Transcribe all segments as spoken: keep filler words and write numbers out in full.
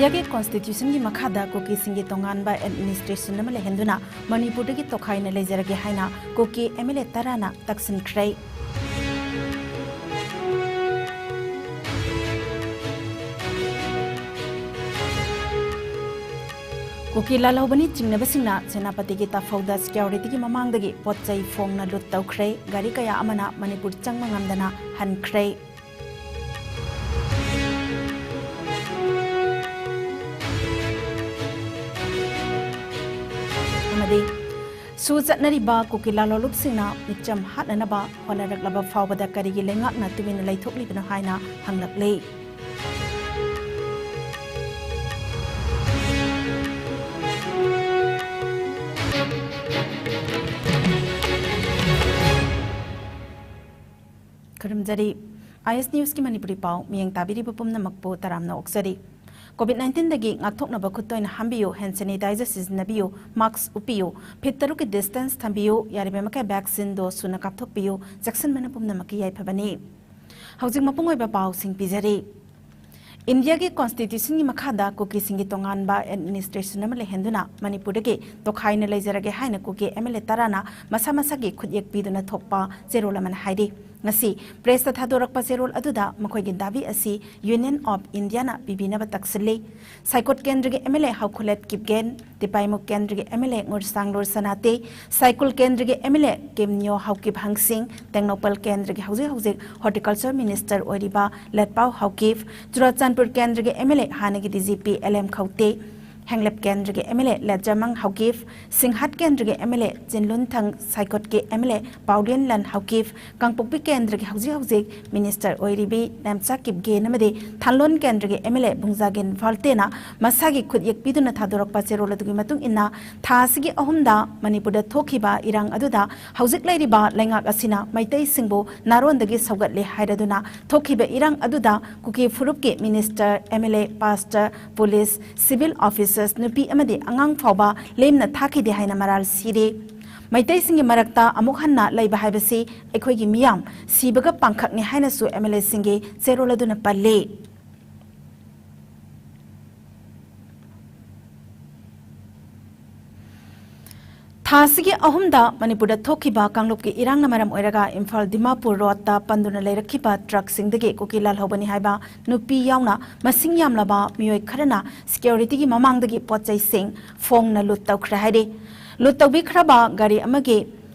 ꯏꯟꯗꯤꯌꯥꯒꯤ ꯀꯣꯟꯁꯇꯤꯇ꯭ꯌꯨꯁꯟꯒꯤ ꯃꯈꯥꯗ ꯀꯨꯀꯤꯁꯤꯡꯒꯤ ꯇꯣꯉꯥꯟꯕ ꯑꯦꯗꯃꯤꯅꯤꯁꯇ꯭ꯔꯦꯁꯟ ꯑꯃ ꯂꯩꯍꯟꯗꯨꯅ ꯃꯅꯤꯄꯨꯔꯗꯒꯤ ꯇꯣꯈꯥꯏꯅ ꯂꯩꯖꯔꯒꯦ ꯍꯥꯏꯅ ꯀꯨꯀꯤ ꯑꯦꯝ ꯑꯦꯜ ꯑꯦ ꯇꯔꯥꯅ ꯇꯛꯁꯤꯟꯈ꯭ꯔꯦ꯫ ꯀꯨꯀꯤ ꯂꯥꯜꯍꯧꯕꯅꯤ ꯆꯤꯡꯅꯕꯁꯤꯡꯅ ꯁꯦꯅꯥꯄꯇꯤꯒꯤ ꯇꯥꯐꯧꯗ ꯁꯦꯀ꯭ꯌꯨꯔꯤꯇꯤꯒꯤ ꯃꯃꯥꯡꯗꯒꯤ ꯄꯣꯠ ꯆꯩ ꯐꯣꯡꯅ ꯂꯨꯠ ꯇꯧꯈ꯭ꯔꯦ꯫ ꯒꯥꯔꯤ ꯀꯌꯥ ꯑꯃꯅ ꯃꯅꯤꯄꯨꯔ ꯆꯪꯕ ꯉꯝꯗꯅ ꯍꯟꯈ꯭ꯔꯦ꯫ ꯑꯃꯗꯤ ꯁꯨ ꯆꯠꯅꯔꯤꯕ ꯀꯨꯀꯤ ꯂꯥꯂꯣꯂꯨꯞꯁꯤꯡꯅ ꯃꯤꯆꯝ ꯍꯥꯠꯅꯅꯕ ꯍꯣꯠꯅꯔꯛꯂꯕ ꯐꯥꯎꯕꯗ ꯀꯔꯤꯒꯤ ꯂꯩꯉꯥꯛꯅ ꯇꯨꯃꯤꯟꯅ ꯂꯩꯊꯣꯛꯂꯤꯕꯅꯣ ꯍꯥꯏꯅ ꯍꯪꯂꯛꯂꯤ꯫ ꯈꯨꯔꯨꯝꯖꯔꯤ꯫ ꯑꯥꯏ ꯑꯦꯁ ꯅ꯭ꯌꯨꯁꯀꯤ ꯃꯅꯤꯄꯨꯔꯤ ꯄꯥꯎ ꯃꯤꯠꯌꯦꯡ ꯇꯥꯕꯤꯔꯤꯕ ꯄꯨꯝꯅꯃꯛꯄꯨ ꯇꯔꯥꯝꯅ ꯑꯣꯛꯆꯔꯤ꯫ ꯀꯣꯚꯤꯗ ꯅꯥꯏꯟꯇꯤꯟꯗꯒꯤ ꯉꯥꯛꯊꯣꯛꯅꯕ ꯈꯨꯠ ꯇꯣꯏꯅ ꯍꯥꯝꯕꯤꯌꯨ, ꯍꯦꯟ ꯁꯦꯅꯤꯇꯥꯏꯖꯔ ꯁꯤꯖꯤꯟꯅꯕꯤꯌꯨ, ꯃꯥꯁꯛ ꯎꯞꯄꯤꯌꯨ, ꯐꯤꯠ ꯇꯔꯨꯛꯀꯤ ꯗꯤꯁꯇꯦꯟꯁ ꯊꯝꯕꯤꯌꯨ, ꯌꯥꯔꯤꯕ ꯃꯈꯩ ꯚꯦꯛꯁꯤꯟ ꯗꯣꯁ ꯁꯨꯅ ꯀꯥꯞꯊꯣꯛꯄꯤꯌꯨ, ꯆꯦꯛꯁꯤꯟꯕꯅ ꯄꯨꯝꯅꯃꯛꯀꯤ ꯌꯥꯏꯐꯕꯅꯤ꯫ ꯍꯧꯖꯤꯛ ꯃꯄꯨꯡ ꯑꯣꯏꯕ ꯄꯥꯎꯁꯤꯡ ꯄꯤꯖꯔꯤ꯫ ꯏꯟꯗꯤꯌꯥꯒꯤ ꯀꯣꯟꯁꯇꯤꯇ꯭ꯌꯨꯁꯟꯒꯤ ꯃꯈꯥꯗ ꯀꯨꯀꯤꯁꯤꯡꯒꯤ ꯇꯣꯉꯥꯟꯕ ꯑꯦꯗꯃꯤꯅꯤꯁꯇ꯭ꯔꯦꯁꯟ ꯑꯃ ꯂꯩꯍꯟꯗꯨꯅ ꯃꯅꯤꯄꯨꯔꯗꯒꯤ ꯇꯣꯈꯥꯏꯅ ꯂꯩꯖꯔꯒꯦ ꯍꯥꯏꯅ ꯀꯨꯀꯤ ꯑꯦꯝ ꯑꯦꯜ ꯑꯦ ꯇꯔꯥꯅ ꯃꯁꯥ ꯃꯁꯥꯒꯤ ꯈꯨꯠꯌꯦꯛ ꯄꯤꯗꯨꯅ ꯊꯣꯛꯄ ꯆꯦꯔꯣꯜ ꯑꯃꯅ ꯍꯥꯏꯔꯤ꯫ ꯉꯁꯤ ꯄ꯭ꯔꯦꯁꯇ ꯊꯥꯗꯣꯔꯛꯄ ꯆꯦꯔꯣꯜ ꯑꯗꯨꯗ ꯃꯈꯣꯏꯒꯤ ꯗꯥꯕꯤ ꯑꯁꯤ ꯌꯨꯅꯤꯌꯟ ꯑꯣꯐ ꯏꯟꯗꯤꯌꯥꯅ ꯄꯤꯕꯤꯅꯕ ꯇꯛꯁꯤꯜꯂꯤ꯫ ꯁꯥꯏꯀꯣꯠ ꯀꯦꯟꯗ꯭ꯔꯒꯤ ꯑꯦꯝ ꯑꯦꯜ ꯑꯦ ꯍꯥꯎꯈꯨꯂꯦꯠ ꯀꯤꯞꯒꯦꯟ, ꯇꯤꯄꯥꯏꯃꯨ ꯀꯦꯟꯗ꯭ꯔꯒꯤ ꯑꯦꯝ ꯑꯦꯜ ꯑꯦ ꯉꯨꯔꯁꯥꯡꯂꯨꯔ ꯁꯅꯥꯇꯦ, ꯁꯥꯏꯀꯨꯜ ꯀꯦꯟꯗ꯭ꯔꯒꯤ ꯑꯦꯝ ꯑꯦꯜ ꯑꯦ ꯀꯦꯝꯅꯤꯌꯣ ꯍꯥꯎꯀꯤꯞ ꯍꯪꯁꯤꯡ, ꯇꯦꯡꯅꯧꯄꯜ ꯀꯦꯟꯗ꯭ꯔꯒꯤ ꯍꯧꯖꯤꯛ ꯍꯧꯖꯤꯛ ꯍꯣꯔꯇꯤꯀꯜꯆꯔ ꯃꯤꯅꯤꯁꯇꯔ ꯑꯣꯏꯔꯤꯕ ꯂꯦꯠꯄꯥꯎ ꯍꯥꯎꯀꯤꯞ, ꯆꯨꯔꯥꯆꯥꯟꯄꯨꯔ ꯀꯦꯟꯗ꯭ꯔꯒꯤ ꯑꯦꯝ ꯑꯦꯜ ꯑꯦ ꯍꯥꯟꯅꯒꯤ D G P L M Khaute, Henglep ꯀꯦꯟꯗ꯭ꯔꯒꯤ M L A Letzamang Haokip, Singhat ꯀꯦꯟꯗ꯭ꯔꯒꯤ ꯑꯦꯝ ꯑꯦꯜ ꯑꯦ ꯆꯤꯟꯂꯨꯟꯊꯪ, ꯁꯥꯏꯀꯣꯠꯀꯤ M L A Paolienlal Haokip, Kangpokpi ꯀꯦꯟꯗ꯭ꯔꯒꯤ ꯍꯧꯖꯤꯛ ꯍꯧꯖꯤꯛ ꯃꯤꯅꯤꯁꯇꯔ ꯑꯣꯏꯔꯤꯕꯤ ꯅꯦꯝꯆꯥ ꯀꯤꯞꯒꯦꯟ ꯑꯃꯗꯤ ꯊꯥꯡꯂꯣꯟ ꯀꯦꯟꯗ꯭ꯔꯒꯤ ꯑꯦꯝ ꯑꯦꯜ ꯑꯦ ꯚꯨꯡꯖꯥꯒꯤꯟ ꯐꯥꯜꯇꯦꯅ ꯃꯁꯥꯒꯤ ꯈꯨꯠꯌꯦꯛ ꯄꯤꯗꯨꯅ ꯊꯥꯗꯣꯔꯛꯄ ꯆꯦꯔꯣꯜ ꯑꯗꯨꯒꯤ ꯃꯇꯨꯡ ꯏꯟꯅ, ꯊꯥ ꯑꯁꯤꯒꯤ ꯑꯍꯨꯝꯗ ꯃꯅꯤꯄꯨꯔꯗ ꯊꯣꯛꯈꯤꯕ ꯏꯔꯥꯡ ꯑꯗꯨꯗ ꯍꯧꯖꯤꯛ ꯂꯩꯔꯤꯕ ꯂꯩꯉꯥꯛ ꯑꯁꯤꯅ ꯃꯩꯇꯩꯁꯤꯡꯕꯨ ꯅꯥꯔꯣꯟꯗꯒꯤ ꯁꯧꯒꯠꯂꯦ ꯍꯥꯏꯔꯗꯨꯅ ꯊꯣꯛꯈꯤꯕ ꯏꯔꯥꯡ ꯑꯗꯨꯗ ꯀꯨꯀꯤ ꯐꯨꯔꯨꯞꯀꯤ minister, M L A, pastor, police, civil officers, ꯅꯨꯄꯤ ꯑꯃꯗꯤ ꯑꯉꯥꯡ ꯐꯥꯎꯕ ꯂꯦꯝꯅ ꯊꯥꯈꯤꯗꯦ ꯍꯥꯏꯅ ꯃꯔꯥꯜ ꯁꯤꯔꯤ꯫ ꯃꯩꯇꯩꯁꯤꯡꯒꯤ ꯃꯔꯛꯇ ꯑꯃꯨꯛ ꯍꯟꯅ ꯂꯩꯕ ꯍꯥꯏꯕꯁꯤ ꯑꯩꯈꯣꯏꯒꯤ ꯃꯤꯌꯥꯝ ꯁꯤꯕꯒ ꯄꯥꯡꯈꯛꯅꯤ ꯍꯥꯏꯅꯁꯨ ꯑꯦꯝ ꯑꯦꯜ ꯑꯦꯁꯤꯡꯒꯤ ꯆꯦꯔꯣꯜ ꯑꯗꯨꯅ ꯄꯜꯂꯤ꯫ ꯊꯥ ꯑꯁꯤꯒꯤ ꯑꯍꯨꯝꯗ ꯃꯅꯤꯄꯨꯔꯗ ꯊꯣꯛꯈꯤꯕ ꯀꯥꯡꯂꯨꯞꯀꯤ ꯏꯔꯥꯡꯅ ꯃꯔꯝ ꯑꯣꯏꯔꯒ ꯏꯝꯐꯥꯜ ꯗꯤꯃꯥꯄꯨꯔ ꯔꯣꯗꯇ ꯄꯟꯗꯨꯅ ꯂꯩꯔꯛꯈꯤꯕ ꯇ꯭ꯔꯛꯁꯤꯡꯗꯒꯤ ꯀꯨꯀꯤ ꯂꯥꯜꯍꯧꯕꯅꯤ ꯍꯥꯏꯕ ꯅꯨꯄꯤ ꯌꯥꯎꯅ ꯃꯁꯤꯡ ꯌꯥꯝꯂꯕ ꯃꯤꯑꯣꯏ ꯈꯔꯅ ꯁꯦꯀ꯭ꯌꯨꯔꯤꯇꯤꯒꯤ ꯃꯃꯥꯡꯗꯒꯤ ꯄꯣꯠ ꯆꯩꯁꯤꯡ ꯐꯣꯡꯅ ꯂꯨꯠ ꯇꯧꯈ꯭ꯔꯦ ꯍꯥꯏꯔꯤ꯫ ꯂꯨꯠ ꯇꯧꯕꯤꯈ꯭ꯔꯕ ꯒꯥꯔꯤ ꯑꯃꯒꯤ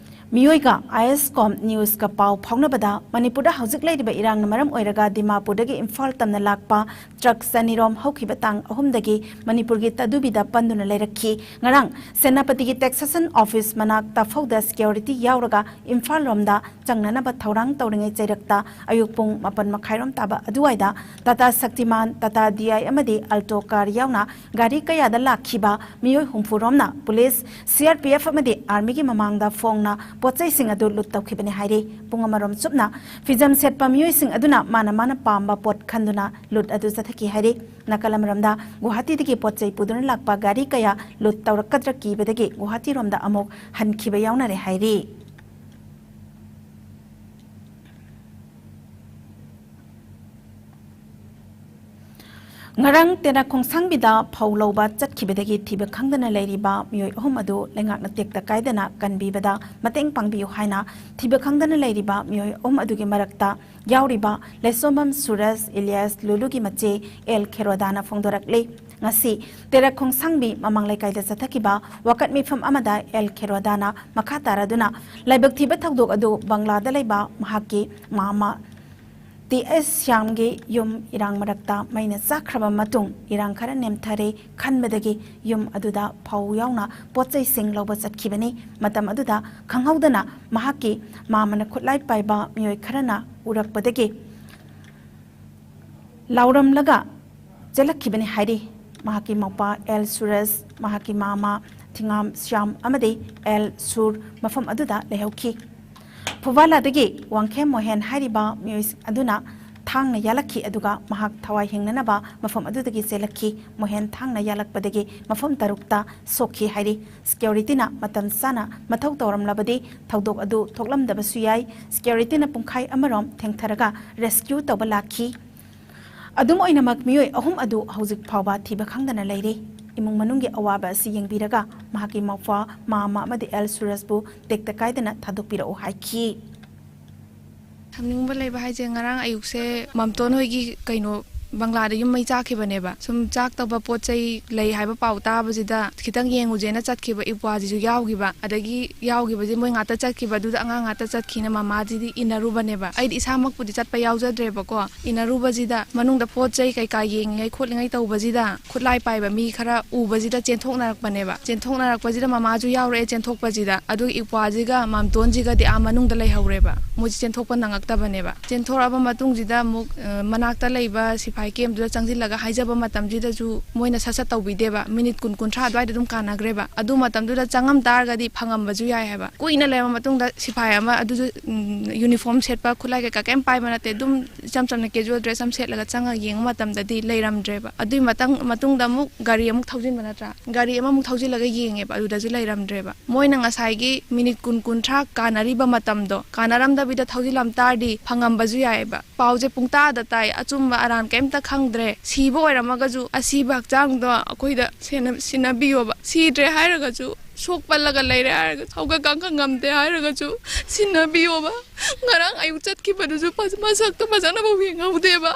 ꯃꯤꯑꯣꯏꯒ ꯑꯥꯏ ꯑꯦꯁ ꯀꯣꯝ ꯅ꯭ꯌꯨꯁꯀ ꯄꯥꯎ ꯐꯥꯎꯅꯕꯗ ꯃꯅꯤꯄꯨꯔꯗ ꯍꯧꯖꯤꯛ ꯂꯩꯔꯤꯕ ꯏꯔꯥꯡꯅ ꯃꯔꯝ ꯑꯣꯏꯔꯒ ꯗꯤꯃꯥꯄꯨꯔꯗꯒꯤ ꯏꯝꯐꯥꯜ ꯇꯝꯅ ꯂꯥꯛꯄ ꯇ꯭ꯔꯛ ꯆꯅꯤꯔꯣꯝ ꯍꯧꯈꯤꯕ ꯇꯥꯡ ꯑꯍꯨꯝꯗꯒꯤ ꯃꯅꯤꯄꯨꯔꯒꯤ ꯇꯗꯨꯕꯤꯗ ꯄꯟꯗꯨꯅ ꯂꯩꯔꯛꯈꯤ꯫ ꯉꯔꯥꯡ ꯁꯦꯅꯥꯄꯇꯤꯒꯤ ꯇꯦꯛꯁꯦꯁꯟ ꯑꯣꯐꯤꯁ ꯃꯅꯥꯛ ꯇꯐꯧꯗ ꯁꯦꯀ꯭ꯌꯨꯔꯤꯇꯤ ꯌꯥꯎꯔꯒ ꯏꯝꯐꯥꯜ ꯂꯣꯝꯗ ꯆꯪꯅꯅꯕ ꯊꯧꯔꯥꯡ ꯇꯧꯔꯤꯉꯩ ꯆꯩꯔꯛꯇ ꯑꯌꯨꯛ ꯄꯨꯡ ꯃꯥꯄꯟ ꯃꯈꯥꯏꯔꯣꯝ ꯇꯥꯕ ꯑꯗꯨꯋꯥꯏꯗ ꯇꯥꯇꯥ ꯁꯛꯇꯤꯃꯥꯟ, ꯇꯥꯇꯥ ꯗꯤ ꯑꯥꯏ ꯑꯃꯗꯤ ꯑꯜꯇꯣ ꯀꯥꯔ ꯌꯥꯎꯅ ꯒꯥꯔꯤ ꯀꯌꯥꯗ ꯂꯥꯛꯈꯤꯕ ꯃꯤꯑꯣꯏ ꯍꯨꯝꯐꯨ ꯔꯣꯝꯅ police, C R P F ꯑꯃꯗꯤ ꯑꯥꯔꯃꯤꯒꯤ ꯃꯃꯥꯡꯗ ꯐꯣꯡꯅ ꯄꯣꯠꯆꯩꯁꯤꯡ ꯑꯗꯨ ꯂꯨꯠ ꯇꯧꯈꯤꯕꯅꯤ ꯍꯥꯏꯔꯤ꯫ ꯄꯨꯡ ꯑꯃꯔꯣꯝ ꯆꯨꯞꯅ ꯐꯤꯖꯝ ꯁꯦꯠꯄ ꯃꯤꯑꯣꯏꯁꯤꯡ ꯑꯗꯨꯅ ꯃꯥꯅ ꯃꯥꯅ ꯄꯥꯝꯕ ꯄꯣꯠ ꯈꯟꯗꯨꯅ ꯂꯨꯠ ꯑꯗꯨ ꯆꯠꯊꯈꯤ ꯍꯥꯏꯔꯤ꯫ ꯅꯥꯀꯜ ꯑꯃꯔꯣꯝꯗ ꯒꯨꯋꯥꯍꯥꯇꯤꯗꯒꯤ ꯄꯣꯠ ꯆꯩ ꯄꯨꯗꯨꯅ ꯂꯥꯛꯄ ꯒꯥꯔꯤ ꯀꯌꯥ ꯂꯨꯠ ꯇꯧꯔꯛꯀꯗ꯭ꯔꯥ ꯀꯤꯕꯗꯒꯤ ꯒꯨꯋꯥꯍꯥꯇꯤꯔꯣꯝꯗ ꯑꯃꯨꯛ ꯍꯟꯈꯤꯕ ꯌꯥꯎꯅꯔꯦ ꯍꯥꯏꯔꯤ꯫ ꯉꯔꯥꯡ ꯇꯦꯔꯥ ꯈꯣꯡꯁꯥꯡꯕꯤꯗ ꯐꯧ ꯂꯧꯕ ꯆꯠꯈꯤꯕꯗꯒꯤ ꯊꯤꯕ ꯈꯪꯗꯅ ꯂꯩꯔꯤꯕ ꯃꯤꯑꯣꯏ ꯑꯍꯨꯝ ꯑꯗꯨ ꯂꯩꯉꯥꯛꯅ ꯇꯦꯛꯇ ꯀꯥꯏꯗꯅ ꯀꯟꯕꯤꯕꯗ ꯃꯇꯦꯡ ꯄꯥꯡꯕꯤꯌꯨ ꯍꯥꯏꯅ ꯊꯤꯕ ꯈꯪꯗꯅ ꯂꯩꯔꯤꯕ ꯃꯤꯑꯣꯏ ꯑꯍꯨꯝ ꯑꯗꯨꯒꯤ ꯃꯔꯛꯇ ꯌꯥꯎꯔꯤꯕ ꯂꯩꯁꯣꯝꯕꯝ ꯁꯨꯔꯖ ꯏꯂꯤꯌꯥꯁ ꯂꯨꯂꯨꯒꯤ ꯃꯆꯦ ꯑꯦꯜ ꯈꯦꯔꯣꯗꯥꯅ ꯐꯣꯡꯗꯣꯔꯛꯂꯤ꯫ ꯉꯁꯤ ꯇꯦꯔꯥ ꯈꯣꯡꯁꯥꯡꯕꯤ ꯃꯃꯥꯡ ꯂꯩꯀꯥꯏꯗ ꯆꯠꯊꯈꯤꯕ ꯋꯥꯀꯠ ꯃꯤꯐꯝ ꯑꯃꯗ ꯑꯦꯜ ꯈꯦꯔꯣꯗꯥꯅ ꯃꯈꯥ ꯇꯥꯔꯗꯨꯅ ꯂꯥꯏꯕꯛ ꯊꯤꯕ ꯊꯧꯗꯣꯛ ꯑꯗꯨ ꯕꯪꯒ꯭ꯂꯥꯗ ꯂꯩꯕ ꯃꯍꯥꯛꯀꯤ ꯃꯥꯃ ꯇꯤ ꯑꯦꯁ ꯁ꯭ꯌꯥꯝꯒꯤ ꯌꯨꯝ ꯏꯔꯥꯡ ꯃꯔꯛꯇ ꯃꯩꯅ ꯆꯥꯛꯈ꯭ꯔꯕ ꯃꯇꯨꯡ ꯏꯔꯥꯡ ꯈꯔ ꯅꯦꯝꯊꯔꯦ ꯈꯟꯕꯗꯒꯤ ꯌꯨꯝ ꯑꯗꯨꯗ ꯐꯧ ꯌꯥꯎꯅ ꯄꯣꯠ ꯆꯩꯁꯤꯡ ꯂꯧꯕ ꯆꯠꯈꯤꯕꯅꯤ꯫ ꯃꯇꯝ ꯑꯗꯨꯗ ꯈꯪꯍꯧꯗꯅ ꯃꯍꯥꯛꯀꯤ ꯃꯥꯃꯅ ꯈꯨꯠꯂꯥꯏ ꯄꯥꯏꯕ ꯃꯤꯑꯣꯏ ꯈꯔꯅ ꯎꯔꯛꯄꯗꯒꯤ ꯂꯥꯎꯔꯝꯂꯒ ꯆꯦꯜꯂꯛꯈꯤꯕꯅꯤ ꯍꯥꯏꯔꯤ꯫ ꯃꯍꯥꯛꯀꯤ ꯃꯧꯄꯥ ꯑꯦꯜ ꯁꯨꯔꯖ, ꯃꯍꯥꯛꯀꯤ ꯃꯥꯃ ꯊꯤꯉꯥꯝ ꯁ꯭ꯌꯥꯝ ꯑꯃꯗꯤ ꯑꯦꯜ ꯁꯨꯔ ꯃꯐꯝ ꯑꯗꯨꯗ ꯂꯩꯍꯧꯈꯤ꯫ ꯐꯨꯕꯥꯂꯥꯗꯒꯤ ꯋꯥꯡꯈꯦꯝ ꯃꯣꯍꯦꯟ ꯍꯥꯏꯔꯤꯕ ꯃꯤꯑꯣꯏ ꯑꯗꯨꯅ ꯊꯥꯡꯅ ꯌꯥꯜꯂꯛꯈꯤ, ꯑꯗꯨꯒ ꯃꯍꯥꯛ ꯊꯋꯥꯏ ꯍꯤꯡꯅꯅꯕ ꯃꯐꯝ ꯑꯗꯨꯗꯒꯤ ꯆꯦꯜꯂꯛꯈꯤ꯫ ꯃꯣꯍꯦꯟ ꯊꯥꯡꯅ ꯌꯥꯜꯂꯛꯄꯗꯒꯤ ꯃꯐꯝ ꯇꯔꯨꯛꯇ ꯁꯣꯛꯈꯤ ꯍꯥꯏꯔꯤ꯫ ꯁꯦꯀ꯭ꯌꯨꯔꯤꯇꯤꯅ ꯃꯇꯝ ꯆꯥꯅ ꯃꯊꯧ ꯇꯧꯔꯝꯂꯕꯗꯤ ꯊꯧꯗꯣꯛ ꯑꯗꯨ ꯊꯣꯛꯂꯝꯗꯕꯁꯨ ꯌꯥꯏ꯫ ꯁꯦꯀ꯭ꯌꯨꯔꯤꯇꯤꯅ ꯄꯨꯡꯈꯥꯏ ꯑꯃꯔꯣꯝ ꯊꯦꯡꯊꯔꯒ ꯔꯦꯁꯀ꯭ꯌꯨ ꯇꯧꯕ ꯂꯥꯛꯈꯤ꯫ ꯑꯗꯨꯝ ꯑꯣꯏꯅꯃꯛ, ꯃꯤꯑꯣꯏ ꯑꯍꯨꯝ ꯑꯗꯨ ꯍꯧꯖꯤꯛ ꯐꯥꯎꯕ ꯊꯤꯕ ꯈꯪꯗꯅ ꯂꯩꯔꯤ꯫ ꯏꯃꯨꯡ ꯃꯅꯨꯡꯒꯤ ꯑꯋꯥꯕ ꯑꯁꯤ ꯌꯦꯡꯕꯤꯔꯒ ꯃꯍꯥꯛꯀꯤ ꯃꯧꯄ꯭ꯋꯥ, ꯃꯃꯥ ꯑꯃꯗꯤ ꯑꯦꯜ ꯁꯨꯔꯖꯕꯨ ꯇꯦꯛꯇ ꯀꯥꯏꯗꯅ ꯊꯥꯗꯣꯛꯄꯤꯔꯛꯎ ꯍꯥꯏꯈꯤ꯫ ꯊꯝꯅꯤꯡꯕ ꯂꯩꯕ ꯍꯥꯏꯁꯦ, ꯉꯔꯥꯡ ꯑꯌꯨꯛꯁꯦ ꯃꯝꯇꯣꯟ ꯍꯣꯏꯒꯤ ꯀꯩꯅꯣ ꯕꯪꯒ꯭ꯂꯥꯗ ꯌꯨꯝ ꯃꯩ ꯆꯥꯛꯈꯤꯕꯅꯦꯕ꯫ ꯁꯨꯝ ꯆꯥꯛꯇꯕ ꯄꯣꯠ ꯆꯩ ꯂꯩ ꯍꯥꯏꯕ ꯄꯥꯎ ꯇꯥꯕꯁꯤꯗ ꯈꯤꯇꯪ ꯌꯦꯡꯉꯨꯁꯦꯅ ꯆꯠꯈꯤꯕ ꯏꯄ꯭ꯋꯥꯁꯤꯁꯨ ꯌꯥꯎꯈꯤꯕ꯫ ꯑꯗꯒꯤ ꯌꯥꯎꯈꯤꯕꯁꯦ ꯃꯣꯏ ꯉꯥꯛꯇ ꯆꯠꯈꯤꯕ, ꯑꯗꯨꯗ ꯑꯉꯥꯡ ꯉꯥꯛꯇ ꯆꯠꯈꯤꯅ ꯃꯃꯥꯁꯤꯗꯤ ꯏꯟꯅꯔꯨꯕꯅꯦꯕ꯫ ꯑꯩꯗꯤ ꯏꯁꯥꯃꯛꯄꯨꯗꯤ ꯆꯠꯄ ꯌꯥꯎꯖꯗ꯭ꯔꯦꯕꯀꯣ꯫ ꯏꯟꯅꯔꯨꯕꯁꯤꯗ ꯃꯅꯨꯡꯗ ꯄꯣꯠ ꯆꯩ ꯀꯩꯀꯥ ꯌꯦꯡꯉꯤꯉꯩ ꯈꯣꯠꯂꯤꯉꯩ ꯇꯧꯕꯁꯤꯗ ꯈꯨꯠꯂꯥꯏ ꯄꯥꯏꯕ ꯃꯤ ꯈꯔ ꯎꯕꯁꯤꯗ ꯆꯦꯟꯊꯣꯛꯅꯔꯛꯄꯅꯦꯕ꯫ ꯆꯦꯟꯊꯣꯛꯅꯔꯛꯄꯁꯤꯗ ꯃꯃꯥꯁꯨ ꯌꯥꯎꯔꯛꯑꯦ ꯆꯦꯟꯊꯣꯛꯄꯁꯤꯗ꯫ ꯑꯗꯨꯒ ꯏꯄ꯭ꯋꯥꯁꯤꯒ ꯃꯥꯝꯇꯣꯟꯁꯤꯒꯗꯤ ꯑꯥ ꯃꯅꯨꯡꯗ ꯂꯩꯍꯧꯔꯦꯕ꯫ ꯃꯣꯏꯁꯤ ꯆꯦꯟꯊꯣꯛꯄ ꯅꯪꯉꯛꯇꯕꯅꯦꯕ꯫ ꯆꯦꯟꯊꯣꯔꯛꯑꯕ ꯃꯇꯨꯡꯁꯤꯗ ꯑꯃꯨꯛ, ꯑ, ꯃꯅꯥꯛꯇ ꯂꯩꯕ ꯁꯤꯐꯥꯏ ꯀꯦꯝꯗꯨꯗ ꯆꯪꯁꯤꯜꯂꯒ ꯍꯥꯏꯖꯕ ꯃꯇꯝꯁꯤꯗꯁꯨ ꯃꯣꯏꯅ ꯁꯠ ꯁꯠ ꯇꯧꯕꯤꯗꯦꯕ꯫ ꯃꯤꯅꯤꯠ ꯀꯨꯟ, ꯀꯨꯟꯊ꯭ꯔꯥ ꯑꯗꯨꯋꯥꯏꯗ ꯑꯗꯨꯝ ꯀꯥꯟꯅꯈ꯭ꯔꯦꯕ꯫ ꯑꯗꯨ ꯃꯇꯝꯗꯨꯗ ꯆꯪꯉꯝ ꯇꯥꯔꯒꯗꯤ ꯐꯪꯉꯝꯕꯁꯨ ꯌꯥꯏ ꯍꯥꯏꯕ꯫ ꯀꯨꯏꯅ ꯂꯩꯔꯕ ꯃꯇꯨꯡꯗ ꯁꯤꯐꯥꯏ ꯑꯃ ꯑꯗꯨꯁꯨ, ꯎꯝ, ꯌꯨꯅꯤꯐꯣꯔꯝ ꯁꯦꯠꯄ, ꯈꯨꯠꯂꯥꯏ ꯀꯩꯀꯥ ꯀꯩꯝ ꯄꯥꯏꯕ ꯅꯠꯇꯦ, ꯑꯗꯨꯝ ꯏꯆꯝ ꯆꯝꯅ ꯀꯦꯖꯨꯋꯦꯜ ꯗ꯭ꯔꯦꯁ ꯑꯃ ꯁꯦꯠꯂꯒ ꯆꯪꯉꯒ ꯌꯦꯡꯕ ꯃꯇꯝꯗꯗꯤ ꯂꯩꯔꯝꯗ꯭ꯔꯦꯕ꯫ ꯑꯗꯨꯒꯤ ꯃꯇꯪ-, ꯃꯇꯨꯡꯗ ꯑꯃꯨꯛ ꯒꯥꯔꯤ ꯑꯃꯨꯛ ꯊꯧꯖꯤꯟꯕ ꯅꯠꯇ꯭ꯔꯥ? ꯒꯥꯔꯤ ꯑꯃꯃꯨꯛ ꯊꯧꯖꯤꯜꯂꯒ ꯌꯦꯡꯉꯦꯕ, ꯑꯗꯨꯗꯁꯨ ꯂꯩꯔꯝꯗ꯭ꯔꯦꯕ꯫ ꯃꯣꯏꯅ ꯉꯁꯥꯏꯒꯤ ꯃꯤꯅꯤꯠ ꯀꯨꯟ, ꯀꯨꯟꯊ꯭ꯔꯥ ꯀꯥꯟꯅꯔꯤꯕ ꯃꯇꯝꯗꯣ ꯀꯥꯟꯅꯔꯝꯗꯕꯤꯗ ꯊꯧꯖꯤꯜꯂꯝ ꯇꯥꯔꯗꯤ ꯐꯪꯉꯝꯕꯁꯨ ꯌꯥꯏꯑꯕ꯫ ꯄꯥꯎꯁꯦ ꯄꯨꯡꯇꯥꯗ ꯇꯥꯏ, ꯑꯆꯨꯝꯕ ꯑꯔꯥꯟ ꯀꯩꯝꯇ ꯈꯪꯗ꯭ꯔꯦ꯫ ꯁꯤꯕ ꯑꯣꯏꯔꯝꯃꯒꯁꯨ ꯑꯁꯤꯕ ꯍꯛꯆꯥꯡꯗꯣ ꯑꯩꯈꯣꯏꯗ ꯁꯦꯟꯅ-, ꯁꯤꯟꯅꯕꯤꯌꯣꯕ꯫ ꯁꯤꯗ꯭ꯔꯦ ꯍꯥꯏꯔꯒꯁꯨ, ꯁꯣꯛ ꯄꯜꯂꯒ ꯂꯩꯔꯦ ꯍꯥꯏꯔꯒꯁꯨ, ꯍꯧꯒꯠ ꯀꯥꯡꯈꯠ ꯉꯝꯗꯦ ꯍꯥꯏꯔꯒꯁꯨ ꯁꯤꯟꯅꯕꯤꯌꯣꯕ꯫ ꯉꯔꯥꯡ ꯑꯌꯨꯛ ꯆꯠꯈꯤꯕꯗꯨꯁꯨ ꯐꯖ-, ꯃꯁꯛꯇꯣ ꯐꯖꯅꯐꯥꯎ ꯌꯦꯡꯍꯧꯗꯦꯕ꯫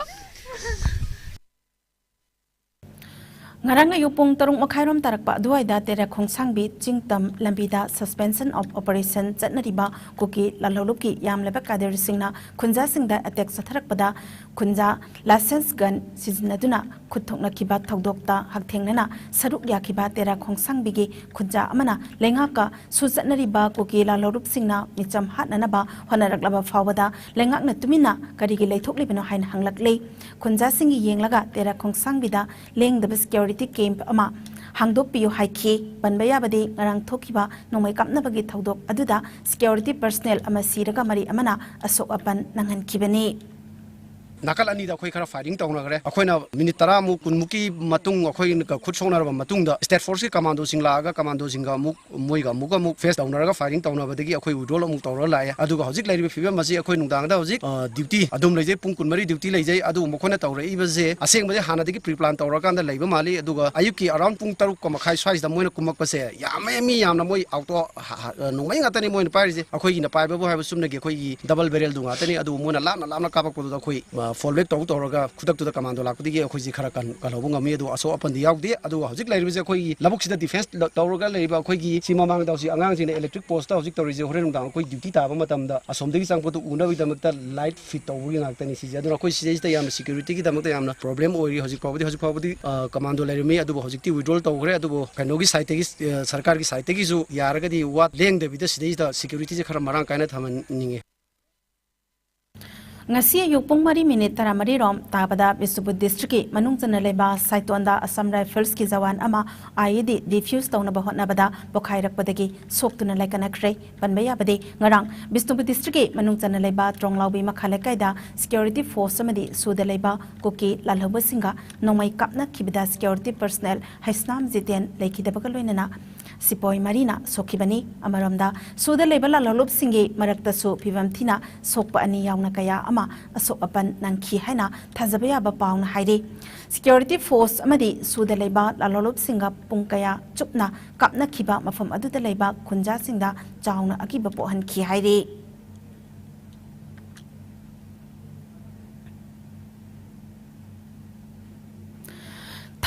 ꯉꯔꯥꯡ ꯑꯌꯨꯛ ꯄꯨꯡ ꯇꯔꯨꯛ ꯃꯈꯥꯏꯔꯣꯝ ꯇꯥꯔꯛꯄ ꯑꯗꯨꯋꯥꯏꯗ ꯇꯦꯔꯥꯈꯣꯡꯁꯥꯡꯕꯤ ꯆꯤꯡꯇꯝ ꯂꯝꯕꯤꯗ suspension of operation ꯆꯠꯅꯔꯤꯕ ꯀꯨꯀꯤ ꯂꯥꯜꯍꯧꯂꯨꯞꯀꯤ ꯌꯥꯝꯂꯕ ꯀꯥꯗꯤꯔꯁꯤꯡꯅ ꯈꯨꯟꯖꯥꯁꯤꯡꯗ attack ꯆꯠꯊꯔꯛꯄꯗ ꯈꯨꯟꯖꯥ licence gun ꯁꯤꯖꯤꯟꯅꯗꯨꯅ ꯈꯨꯠ ꯊꯣꯛꯅꯈꯤꯕ ꯊꯧꯗꯣꯛꯇ ꯍꯛꯊꯦꯡꯅꯅ ꯁꯔꯨꯛ ꯌꯥꯈꯤꯕ ꯇꯦꯔꯥꯈꯣꯡꯁꯥꯡꯕꯤꯒꯤ ꯈꯨꯟꯖꯥ ꯑꯃꯅ ꯂꯩꯉꯥꯛꯀ ꯁꯨ ꯆꯠꯅꯔꯤꯕ ꯀꯨꯀꯤ ꯂꯥꯜꯍꯧꯂꯨꯞꯁꯤꯡꯅ ꯃꯤꯆꯝ ꯍꯥꯠꯅꯅꯕ ꯍꯣꯠꯅꯔꯛꯂꯕ ꯐꯥꯎꯕꯗ ꯂꯩꯉꯥꯛꯅ ꯇꯨꯃꯤꯟꯅ ꯀꯔꯤꯒꯤ ꯂꯩꯊꯣꯛꯂꯤꯕꯅꯣ ꯍꯥꯏꯅ ꯍꯪꯂꯛꯂꯤ꯫ ꯈꯨꯟꯖꯥꯁꯤꯡꯒꯤ ꯌꯦꯡꯂꯒ ꯇꯦꯔꯥꯈꯣꯡꯁꯥꯡꯕꯤꯗ ꯂꯦꯡꯗꯕ security camp ꯑꯃ ꯍꯥꯡꯗꯣꯛꯄꯤꯌꯨ ꯍꯥꯏꯈꯤ꯫ ꯄꯟꯕ ꯌꯥꯕꯗꯤ ꯉꯔꯥꯡ ꯊꯣꯛꯈꯤꯕ ꯅꯣꯡꯃꯩ ꯀꯥꯞꯅꯕꯒꯤ ꯊꯧꯗꯣꯛ ꯑꯗꯨꯗ security personnel ꯑꯃ ꯁꯤꯔꯒ ꯃꯔꯤ ꯑꯃꯅ ꯑꯁꯣꯛ ꯑꯄꯟ ꯅꯪꯍꯟꯈꯤꯕꯅꯤ꯫ ꯅꯥꯀꯜ ꯑꯅꯤꯗ ꯑꯩꯈꯣꯏ ꯈꯔ firing ꯇꯧꯅꯈ꯭ꯔꯦ꯫ ꯑꯩꯈꯣꯏꯅ minute ꯇꯔꯥꯃꯨꯛ, ꯀꯨꯟꯃꯨꯛꯀꯤ ꯃꯇꯨꯡ ꯑꯩꯈꯣꯏꯅ ꯈꯨꯠ ꯁꯣꯛꯅꯔꯕ ꯃꯇꯨꯡꯗ, state force ꯀꯤ commando ꯁꯤꯡ ꯂꯥꯛꯑꯒ commando ꯁꯤꯡꯒ ꯑꯃꯨꯛ ꯃꯣꯏꯒ ꯑꯃꯨꯛꯀ ꯑꯃꯨꯛ face ꯇꯧꯅꯔꯒ firing ꯇꯧꯅꯕꯗꯒꯤ ꯑꯩꯈꯣꯏ withdrawal ꯑꯃꯨꯛ ꯇꯧꯔꯒ ꯂꯥꯛꯑꯦ꯫ ꯑꯗꯨꯒ ꯍꯧꯖꯤꯛ ꯂꯩꯔꯤꯕ ꯐꯤꯕꯝ ꯑꯁꯤ ꯑꯩꯈꯣꯏ ꯅꯨꯡꯗꯥꯡꯗ ꯍꯧꯖꯤꯛ, ꯑ, duty ꯑꯗꯨꯝ ꯂꯩꯖꯩ, ꯄꯨꯡ ꯀꯨꯟꯃꯔꯤ duty ꯂꯩꯖꯩ꯫ ꯑꯗꯨꯕꯨ ꯃꯈꯣꯏꯅ ꯇꯧꯔꯛꯏꯕꯁꯦ ꯑꯁꯦꯡꯕꯗꯤ ꯍꯥꯟꯅꯗꯒꯤ pre plan ꯇꯧꯔꯀꯥꯟꯗ ꯂꯩꯕ ꯃꯥꯜꯂꯤ꯫ ꯑꯗꯨꯒ ꯑꯌꯨꯛꯀꯤ around ꯄꯨꯡ ꯇꯔꯨꯛꯀ ꯃꯈꯥꯏ ꯁ꯭ꯋꯥꯏꯁꯤꯗ ꯃꯣꯏꯅ ꯀꯨꯝꯃꯛꯄꯁꯦ ꯌꯥꯝꯃꯦ, ꯃꯤ ꯌꯥꯝꯅ, ꯃꯣꯏ auto ꯍ-, ꯍ-, ꯅꯣꯡꯃꯩ ꯉꯥꯛꯇꯅꯤ ꯃꯣꯏꯅ ꯄꯥꯏꯔꯤꯁꯦ꯫ ꯑꯩꯈꯣꯏꯒꯤꯅ ꯄꯥꯏꯕꯕꯨ ꯍꯥꯏꯕ ꯆꯨꯝꯅꯒꯤ ꯑꯩꯈꯣꯏꯒꯤ double barrel ꯗꯨ ꯉꯥꯛꯇꯅꯤ꯫ ꯑꯗꯨꯕꯨ ꯃꯣꯏꯅ ꯂꯥꯞꯅ ꯂꯥꯞꯅ ꯀꯥꯞꯄꯛꯄꯗꯨꯗ ꯑꯩꯈꯣꯏ, ꯑ, fall back ꯇꯧ ꯇꯧꯔꯒ ꯈꯨꯗꯛꯇꯨꯗ commando ꯂꯥꯛꯄꯗꯒꯤ ꯑꯩꯈꯣꯏꯁꯤ ꯈꯔ ꯀꯟ-, ꯀꯜꯍꯧꯕ ꯉꯝꯃꯤ꯫ ꯑꯗꯨ ꯑꯁꯣꯛ ꯑꯄꯟꯗꯤ ꯌꯥꯎꯗꯦ꯫ ꯑꯗꯨꯒ ꯍꯧꯖꯤꯛ ꯂꯩꯔꯤꯕꯁꯦ ꯑꯩꯈꯣꯏꯒꯤ ꯂꯧꯕꯨꯛꯁꯤꯗ defence ꯇꯧꯔꯒ ꯂꯩꯔꯤꯕ ꯑꯩꯈꯣꯏꯒꯤ ꯁꯤ ꯃꯃꯥꯡꯗ ꯍꯧꯖꯤꯛ ꯑꯉꯥꯡꯁꯤꯡꯅ electric post ꯇ ꯍꯧꯖꯤꯛ ꯇꯧꯔꯤꯁꯦ, ꯍꯣꯔꯦꯟ ꯅꯨꯡꯗꯥꯡ ꯑꯩꯈꯣꯏ duty ꯇꯥꯕ ꯃꯇꯝꯗ ꯑꯁꯣꯝꯗꯒꯤ ꯆꯪꯉꯛꯄꯗꯨ ꯎꯅꯕꯒꯤꯗꯃꯛꯇ light fit ꯇꯧꯕꯒꯤ ꯉꯥꯛꯇꯅꯤ ꯁꯤꯁꯦ꯫ ꯑꯗꯨꯅ ꯑꯩꯈꯣꯏ ꯁꯤꯗꯩꯁꯤꯗ ꯌꯥꯝꯅ security ꯒꯤꯗꯃꯛꯇ ꯌꯥꯝꯅ problem ꯑꯣꯏꯔꯤ꯫ ꯍꯧꯖꯤꯛ ꯐꯥꯎꯕꯗꯤ, ꯍꯧꯖꯤꯛ ꯐꯥꯎꯕꯗꯤ, ꯑ, commando ꯂꯩꯔꯝꯃꯤ, ꯑꯗꯨꯕꯨ ꯍꯧꯖꯤꯛꯇꯤ withdrawal ꯇꯧꯈ꯭ꯔꯦ꯫ ꯑꯗꯨꯕꯨ ꯀꯩꯅꯣꯒꯤ side ꯇꯒꯤ, ꯑ, ꯁꯔꯀꯥꯔꯒꯤ side ꯇꯒꯤꯁꯨ ꯌꯥꯔꯒꯗꯤ ꯋꯥꯠ ꯂꯦꯡꯗꯕꯤꯗ ꯁꯤꯗꯩꯁꯤꯗ security ꯁꯦ ꯈꯔ ꯃꯔꯥꯡ ꯀꯥꯏꯅ ꯊꯝꯍꯟꯅꯤꯡꯉꯤ꯫ ꯉꯁꯤ ꯑꯌꯨꯛ ꯄꯨꯡ ꯃꯔꯤ minute ꯇꯔꯥꯃꯔꯤ ꯔꯣꯝ ꯇꯥꯕꯗ ꯕꯤꯁꯅꯨꯄꯨꯔ district ꯀꯤ ꯃꯅꯨꯡ ꯆꯟꯅ ꯂꯩꯕ ꯁꯥꯏꯇꯣꯟꯗ Assam Rifles ꯀꯤ ꯖꯋꯥꯟ ꯑꯃ I E D defuse ꯇꯧꯅꯕ ꯍꯣꯠꯅꯕꯗ ꯄꯣꯈꯥꯏꯔꯛꯄꯗꯒꯤ ꯁꯣꯛꯇꯨꯅ ꯂꯩꯀꯠꯅꯈ꯭ꯔꯦ꯫ ꯄꯟꯕ ꯌꯥꯕꯗꯤ, ꯉꯔꯥꯡ ꯕꯤꯁꯅꯨꯄꯨꯔ district ꯀꯤ ꯃꯅꯨꯡ ꯆꯟꯅ ꯂꯩꯕ ꯇ꯭ꯔꯣꯡꯂꯥꯎꯕꯤ ꯃꯈꯥ ꯂꯩꯀꯥꯏꯗ security force ꯑꯃꯗꯤ ꯁꯨꯗ ꯂꯩꯕ ꯀꯨꯀꯤ ꯂꯥꯜꯍꯧꯕꯁꯤꯡꯒ ꯅꯣꯡꯃꯩ ꯀꯥꯞꯅꯈꯤꯕꯗ security personnel ꯍꯩꯁꯅꯥꯝ ꯖꯤꯇꯦꯟ ꯂꯩꯈꯤꯗꯕꯒ ꯂꯣꯏꯅꯅ ꯁꯤꯄꯣꯏ ꯃꯔꯤꯅ ꯁꯣꯛꯈꯤꯕꯅꯤ꯫ ꯑꯃꯔꯣꯝꯗ, ꯁꯨꯗ ꯂꯩꯕ ꯂꯥꯜꯍꯧꯂꯨꯞꯁꯤꯡꯒꯤ ꯃꯔꯛꯇꯁꯨ ꯐꯤꯕꯝ ꯊꯤꯅ ꯁꯣꯛꯄ ꯑꯅꯤ ꯌꯥꯎꯅ ꯀꯌꯥ ꯑꯃ ꯑꯁꯣꯛ ꯑꯄꯟ ꯅꯪꯈꯤ ꯍꯥꯏꯅ ꯊꯥꯖꯕ ꯌꯥꯕ ꯄꯥꯎꯅ ꯍꯥꯏꯔꯤ꯫ Security force ꯑꯃꯗꯤ ꯁꯨꯗ ꯂꯩꯕ ꯂꯥꯜꯍꯧꯂꯨꯞꯁꯤꯡꯒ ꯄꯨꯡ ꯀꯌꯥ ꯆꯨꯞꯅ ꯀꯥꯞꯅꯈꯤꯕ ꯃꯐꯝ ꯑꯗꯨꯗ ꯂꯩꯕ ꯈꯨꯟꯖꯥꯁꯤꯡꯗ ꯆꯥꯎꯅ ꯑꯀꯤꯕ ꯄꯣꯛꯍꯟꯈꯤ ꯍꯥꯏꯔꯤ꯫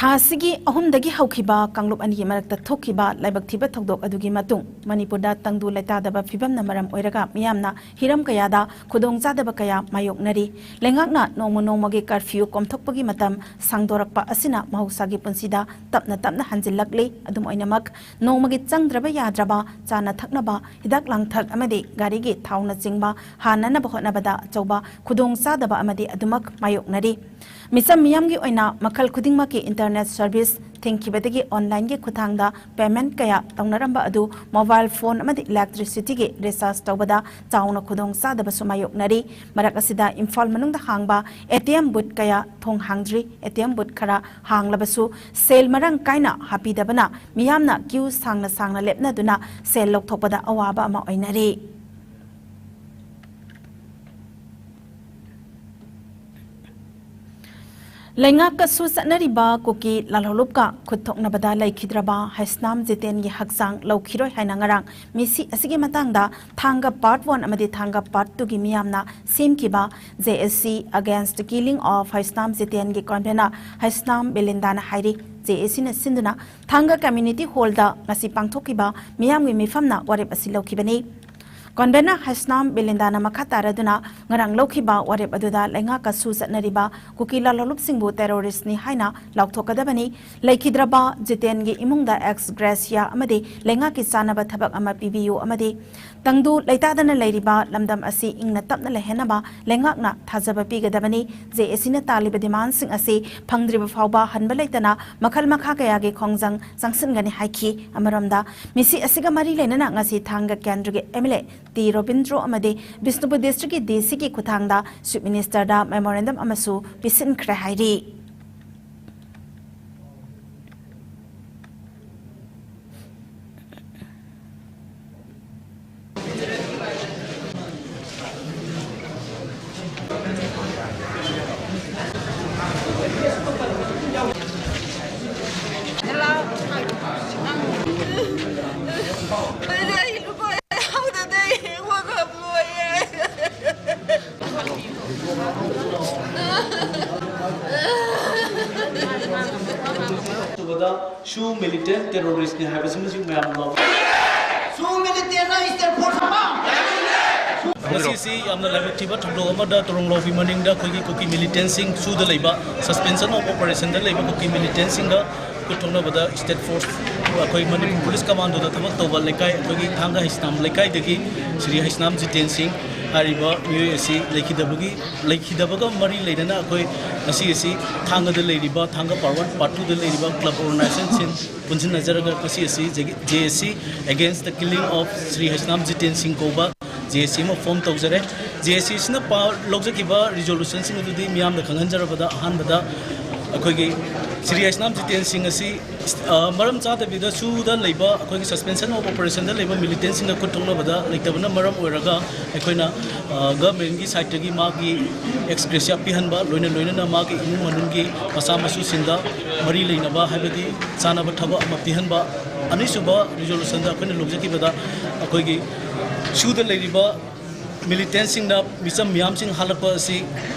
ꯊꯥ ꯑꯁꯤꯒꯤ ꯑꯍꯨꯝꯗꯒꯤ ꯍꯧꯈꯤꯕ ꯀꯥꯡꯂꯨꯞ ꯑꯅꯤꯒꯤ ꯃꯔꯛꯇ ꯊꯣꯛꯈꯤꯕ ꯂꯥꯏꯕꯛ ꯊꯤꯕ ꯊꯧꯗꯣꯛ ꯑꯗꯨꯒꯤ ꯃꯇꯨꯡ ꯃꯅꯤꯄꯨꯔꯗ ꯇꯪꯗꯨ ꯂꯩꯇꯥꯗꯕ ꯐꯤꯕꯝꯅ ꯃꯔꯝ ꯑꯣꯏꯔꯒ ꯃꯤꯌꯥꯝꯅ ꯍꯤꯔꯝ ꯀꯌꯥꯗ ꯈꯨꯗꯣꯡꯆꯥꯗꯕ ꯀꯌꯥ ꯃꯥꯌꯣꯛꯅꯔꯤ꯫ ꯂꯩꯉꯥꯛꯅ ꯅꯣꯡꯃ ꯅꯣꯡꯃꯒꯤ curfew ꯀꯣꯝꯊꯣꯛꯄꯒꯤ ꯃꯇꯝ ꯁꯥꯡꯗꯣꯔꯛꯄ ꯑꯁꯤꯅ ꯃꯍꯧꯁꯥꯒꯤ ꯄꯨꯟꯁꯤꯗ ꯇꯞꯅ ꯇꯞꯅ ꯍꯟꯖꯤꯜꯂꯛꯂꯤ꯫ ꯑꯗꯨꯝ ꯑꯣꯏꯅꯃꯛ, ꯅꯣꯡꯃꯒꯤ ꯆꯪꯗ꯭ꯔꯕ ꯌꯥꯗ꯭ꯔꯕ ꯆꯥꯅ ꯊꯛꯅꯕ, ꯍꯤꯗꯥꯛ ꯂꯥꯡꯊꯛ ꯑꯃꯗꯤ ꯒꯥꯔꯤꯒꯤ ꯊꯥꯎꯅꯆꯤꯡꯕ ꯍꯥꯟꯅꯅꯕ ꯍꯣꯠꯅꯕꯗ ꯑꯆꯧꯕ ꯈꯨꯗꯣꯡꯆꯥꯗꯕ ꯑꯃꯗꯤ ꯑꯗꯨꯃꯛ ꯃꯥꯌꯣꯛꯅꯔꯤ꯫ ꯃꯤꯆꯝ ꯃꯤꯌꯥꯝꯒꯤ ꯑꯣꯏꯅ ꯃꯈꯜ ꯈꯨꯗꯤꯡꯃꯛꯀꯤ ꯏꯟꯇꯔꯅꯦꯠ ꯁꯔꯚꯤꯁ ꯊꯤꯡꯈꯤꯕꯗꯒꯤ ꯑꯣꯟꯂꯥꯏꯟꯒꯤ ꯈꯨꯠꯊꯥꯡꯗ ꯄꯦꯃꯦꯟꯠ ꯀꯌꯥ ꯇꯧꯅꯔꯝꯕ ꯑꯗꯨ ꯃꯣꯕꯥꯏꯜ ꯐꯣꯟ ꯑꯃꯗꯤ ꯏꯂꯦꯛꯇ꯭ꯔꯤꯁꯤꯇꯤꯒꯤ ꯔꯤꯆꯥꯔꯖ ꯇꯧꯕꯗ ꯆꯥꯎꯅ ꯈꯨꯗꯣꯡꯆꯥꯗꯕꯁꯨ ꯃꯥꯌꯣꯛꯅꯔꯤ꯫ ꯃꯔꯛ ꯑꯁꯤꯗ ꯏꯝꯐꯥꯜ ꯃꯅꯨꯡꯗ ꯍꯥꯡꯕ ꯑꯦ ꯇꯤ ꯑꯦꯝ ꯕꯨꯠ ꯀꯌꯥ ꯊꯣꯡ ꯍꯥꯡꯗ꯭ꯔꯤ꯫ ꯑꯦ ꯇꯤ ꯑꯦꯝ ꯕꯨꯠ ꯈꯔ ꯍꯥꯡꯂꯕꯁꯨ ꯁꯦꯜ ꯃꯔꯥꯡ ꯀꯥꯏꯅ ꯍꯥꯞꯄꯤꯗꯕꯅ ꯃꯤꯌꯥꯝꯅ ꯀ꯭ꯌꯨ ꯁꯥꯡꯅ ꯁꯥꯡꯅ ꯂꯦꯞꯅꯗꯨꯅ ꯁꯦꯜ ꯂꯧꯊꯣꯛꯄꯗ ꯑꯋꯥꯕ ꯑꯃ ꯑꯣꯏꯅꯔꯤ꯫ ꯂꯩꯉꯥꯛꯀꯁꯨ ꯆꯠꯅꯔꯤꯕ ꯀꯨꯀꯤ ꯂꯥꯜꯍꯧꯂꯨꯞꯀ ꯈꯨꯠ ꯊꯣꯛꯅꯕꯗ ꯂꯩꯈꯤꯗ꯭ꯔꯕ ꯍꯩꯁꯅꯥꯝ ꯖꯤꯇꯦꯟꯒꯤ ꯍꯛꯆꯥꯡ ꯂꯧꯈꯤꯔꯣꯏ ꯍꯥꯏꯅ ꯉꯔꯥꯡ ꯃꯤꯁꯤ ꯑꯁꯤꯒꯤ ꯃꯇꯥꯡꯗ ꯊꯥꯡꯒ ꯄꯥꯔꯠ ꯋꯥꯟ ꯑꯃꯗꯤ ꯊꯥꯡꯒ ꯄꯥꯔꯠ ꯇꯨꯒꯤ ꯃꯤꯌꯥꯝꯅ ꯁꯦꯝꯈꯤꯕ J A C Against the Killing of Heisnam ꯖꯤꯇꯦꯟꯒꯤ ꯀꯟꯚꯦꯅꯔ ꯍꯩꯁꯅꯥꯝ ꯕꯤꯂꯤꯟꯗꯥꯅ ꯍꯥꯏꯔꯤ꯫ J A Cꯅ ꯁꯤꯟꯗꯨꯅ ꯊꯥꯡꯒ ꯀꯝꯃ꯭ꯌꯨꯅꯤꯇꯤ ꯍꯣꯜꯗ ꯉꯁꯤ ꯄꯥꯡꯊꯣꯛꯈꯤꯕ ꯃꯤꯌꯥꯝꯒꯤ ꯃꯤꯐꯝꯅ ꯋꯥꯔꯦꯞ ꯑꯁꯤ ꯂꯧꯈꯤꯕꯅꯤ꯫ ꯀꯟꯚꯦꯅꯔ ꯍꯩꯁꯅꯥꯝ ꯕꯤꯂꯤꯟꯗꯥꯅ ꯃꯈꯥ ꯇꯥꯔꯗꯨꯅ ꯉꯔꯥꯡ ꯂꯧꯈꯤꯕ ꯋꯥꯔꯦꯞ ꯑꯗꯨꯗ ꯂꯩꯉꯥꯛꯀꯁꯨ ꯆꯠꯅꯔꯤꯕ ꯀꯨꯀꯤ ꯂꯥꯜꯍꯧꯂꯨꯞꯁꯤꯡꯕꯨ ꯇꯦꯔꯣꯔꯤꯁ꯭ꯠꯅꯤ ꯍꯥꯏꯅ ꯂꯥꯎꯊꯣꯛꯀꯗꯕꯅꯤ꯫ ꯂꯩꯈꯤꯗ꯭ꯔꯕ ꯖꯤꯇꯦꯟꯒꯤ ꯏꯃꯨꯡꯗ ꯑꯦꯛꯁ ꯒ꯭ꯔꯦꯁꯤꯌꯥ ꯑꯃꯗꯤ ꯂꯩꯉꯥꯛꯀꯤ ꯆꯥꯅꯕ ꯊꯕꯛ ꯑꯃ ꯄꯤꯕꯤꯌꯨ ꯑꯃꯗꯤ ꯇꯪꯗꯨ ꯂꯩꯇꯥꯗꯅ ꯂꯩꯔꯤꯕ ꯂꯝꯗꯝ ꯑꯁꯤ ꯏꯪꯅ ꯇꯞꯅ ꯂꯩꯍꯟꯅꯕ ꯂꯩꯉꯥꯛꯅ ꯊꯥꯖꯕ ꯄꯤꯒꯗꯕꯅꯤ꯫ J A Cꯅ ꯇꯥꯜꯂꯤꯕ ꯗꯤꯃꯥꯟꯁꯤꯡ ꯑꯁꯤ ꯐꯪꯗ꯭ꯔꯤꯕ ꯐꯥꯎꯕ ꯍꯟꯕ ꯂꯩꯇꯅ ꯃꯈꯜ ꯃꯈꯥ ꯀꯌꯥꯒꯤ ꯈꯣꯡꯖꯪ ꯆꯪꯁꯤꯟꯒꯅꯤ ꯍꯥꯏꯈꯤ꯫ ꯑꯃꯔꯣꯝꯗ ꯃꯤꯁꯤ ꯑꯁꯤꯒ ꯃꯔꯤ ꯂꯩꯅꯅ ꯉꯁꯤ ꯊꯥꯡꯒ ꯀꯦꯟꯗ꯭ꯔꯒꯤ M L A T Robindro ꯑꯃꯗꯤ ꯕꯤꯁꯅꯨꯄꯨꯔ ꯗꯤꯁꯇ꯭ꯔꯤꯛꯀꯤ D C ꯒꯤ ꯈꯨꯠꯊꯥꯡꯗ ꯆꯤꯐ ꯃꯤꯅꯤꯁꯇꯔꯗ ꯃꯦꯃꯣꯔꯦꯟꯗꯝ ꯑꯃꯁꯨ ꯄꯤꯁꯤꯟꯈ꯭ꯔꯦ ꯍꯥꯏꯔꯤ꯫ ꯑꯩꯗꯤ ꯑꯩ ꯂꯨꯄꯥ ꯌꯥꯎꯗꯗꯤ ꯑꯩ ꯋꯥꯈꯜ ꯂꯣꯏꯔꯦ꯫ ꯁꯨꯕꯗ ꯁꯨ ꯃꯤꯂꯤꯇꯦꯟ ꯇꯦꯔꯣꯔꯤꯁ꯭ꯠꯅꯤ ꯍꯥꯏꯕꯁꯤꯃꯁꯨ ꯃꯌꯥꯝ ꯂꯧ꯫ ꯁꯨ ꯃꯤꯂꯤꯇꯦꯟꯅ ꯁ꯭ꯇꯦꯠ ꯐꯣꯔꯁ ꯑꯃ ꯉꯁꯤꯁꯤ ꯌꯥꯝꯅ ꯂꯥꯏꯕꯛ ꯊꯤꯕ ꯊꯧꯗꯣꯛ ꯑꯃꯗ ꯇꯣꯔꯣꯡ ꯂꯣꯕꯤ ꯃꯅꯤꯡꯗ ꯑꯩꯈꯣꯏꯒꯤ ꯀꯨꯀꯤ ꯃꯤꯂꯤꯇꯦꯟꯁꯤꯡ ꯁꯨꯗ ꯂꯩꯕ, ꯁꯁꯄꯦꯟꯁꯟ ꯑꯣꯐ ꯑꯣꯄꯔꯦꯁꯟꯗ ꯂꯩꯕ ꯀꯨꯀꯤ ꯃꯤꯂꯤꯇꯦꯟꯁꯤꯡꯒ ꯈꯨꯠ ꯊꯣꯛꯅꯕꯗ ꯁ꯭ꯇꯦꯠ ꯐꯣꯔꯁ, ꯑꯩꯈꯣꯏ ꯃꯅꯤꯄꯨꯔ ꯄꯨꯂꯤꯁ ꯀꯃꯥꯟꯗꯣꯗ ꯊꯕꯛ ꯇꯧꯕ ꯂꯩꯀꯥꯏ, ꯑꯩꯈꯣꯏꯒꯤ ꯊꯥꯡꯒ ꯍꯩꯁꯅꯥꯝ ꯂꯩꯀꯥꯏꯗꯒꯤ ꯁ꯭ꯔꯤ ꯍꯩꯁꯅꯥꯝ ꯖꯤꯇꯦꯟ ꯁꯤꯡ, ꯍꯥꯏꯔꯤꯕ ꯃꯤꯑꯣꯏ ꯑꯁꯤ ꯂꯩꯈꯤꯗꯕꯒꯤ ꯂꯩꯈꯤꯗꯕꯒ ꯃꯔꯤ ꯂꯩꯅꯅ ꯑꯩꯈꯣꯏ ꯉꯁꯤ ꯑꯁꯤ ꯊꯥꯡꯒꯗ ꯂꯩꯔꯤꯕ, ꯊꯥꯡꯒ ꯄꯥꯔꯠ ꯋꯥꯟ, ꯄꯥꯔꯠ ꯇꯨꯗ ꯂꯩꯔꯤꯕ ꯀ꯭ꯂꯕ ꯑꯣꯔꯒꯅꯥꯏꯖꯦꯁꯟꯁꯤꯡ ꯄꯨꯟꯁꯤꯟꯅꯖꯔꯒ ꯉꯁꯤ ꯑꯁꯤ J S C against the killing of Shri Heisnam Jiten ꯁꯤꯡ ꯀꯧꯕ ꯖꯦ ꯑꯦꯁ ꯁꯤ ꯑꯃ ꯐꯣꯝ ꯇꯧꯖꯔꯦ꯫ ꯖꯦ ꯑꯦꯁ ꯁꯤꯁꯤꯅ ꯄꯥ-, ꯂꯧꯖꯈꯤꯕ ꯔꯤꯖꯣꯂꯨꯁꯟꯁꯤꯡ ꯑꯗꯨꯗꯤ ꯃꯤꯌꯥꯝꯗ ꯈꯪꯍꯟꯖꯔꯕꯗ, ꯑꯍꯥꯟꯕꯗ ꯑꯩꯈꯣꯏꯒꯤ ꯁ꯭ꯔꯤ ꯍꯩꯁꯅꯥꯝ ꯖꯤꯇꯦꯟ ꯁꯤꯡ ꯑꯁꯤ ꯑ, ꯃꯔꯝ ꯆꯥꯗꯕꯤꯗ ꯁꯨꯗ ꯂꯩꯕ, ꯑꯩꯈꯣꯏꯒꯤ suspension of operationꯗ ꯂꯩꯕ militantꯁꯤꯡꯒ ꯈꯨꯠ ꯊꯣꯛꯅꯕꯗ ꯂꯩꯇꯕꯅ ꯃꯔꯝ ꯑꯣꯏꯔꯒ ꯑꯩꯈꯣꯏꯅ, ꯑ, governmentꯀꯤ sideꯇꯒꯤ ꯃꯥꯒꯤ ex gratia ꯄꯤꯍꯟꯕ, ꯂꯣꯏꯅ ꯂꯣꯏꯅꯅ ꯃꯥꯒꯤ ꯏꯃꯨꯡ ꯃꯅꯨꯡꯒꯤ ꯃꯆꯥ ꯃꯁꯨꯁꯤꯡꯗ ꯃꯔꯤ ꯂꯩꯅꯕ, ꯍꯥꯏꯕꯗꯤ ꯆꯥꯅꯕ ꯊꯕꯛ ꯑꯃ ꯄꯤꯍꯟꯕ꯫ ꯑꯅꯤꯁꯨꯕ ꯔꯤꯖꯣꯂꯨꯁꯟꯗ ꯑꯩꯈꯣꯏꯅ ꯂꯧꯖꯈꯤꯕꯗ ꯑꯩꯈꯣꯏꯒꯤ ꯁꯨꯗ ꯂꯩꯔꯤꯕ militantꯁꯤꯡꯅ ꯃꯤꯆꯝ ꯃꯤꯌꯥꯝꯁꯤꯡ ꯍꯥꯠꯂꯛꯄ ꯑꯁꯤ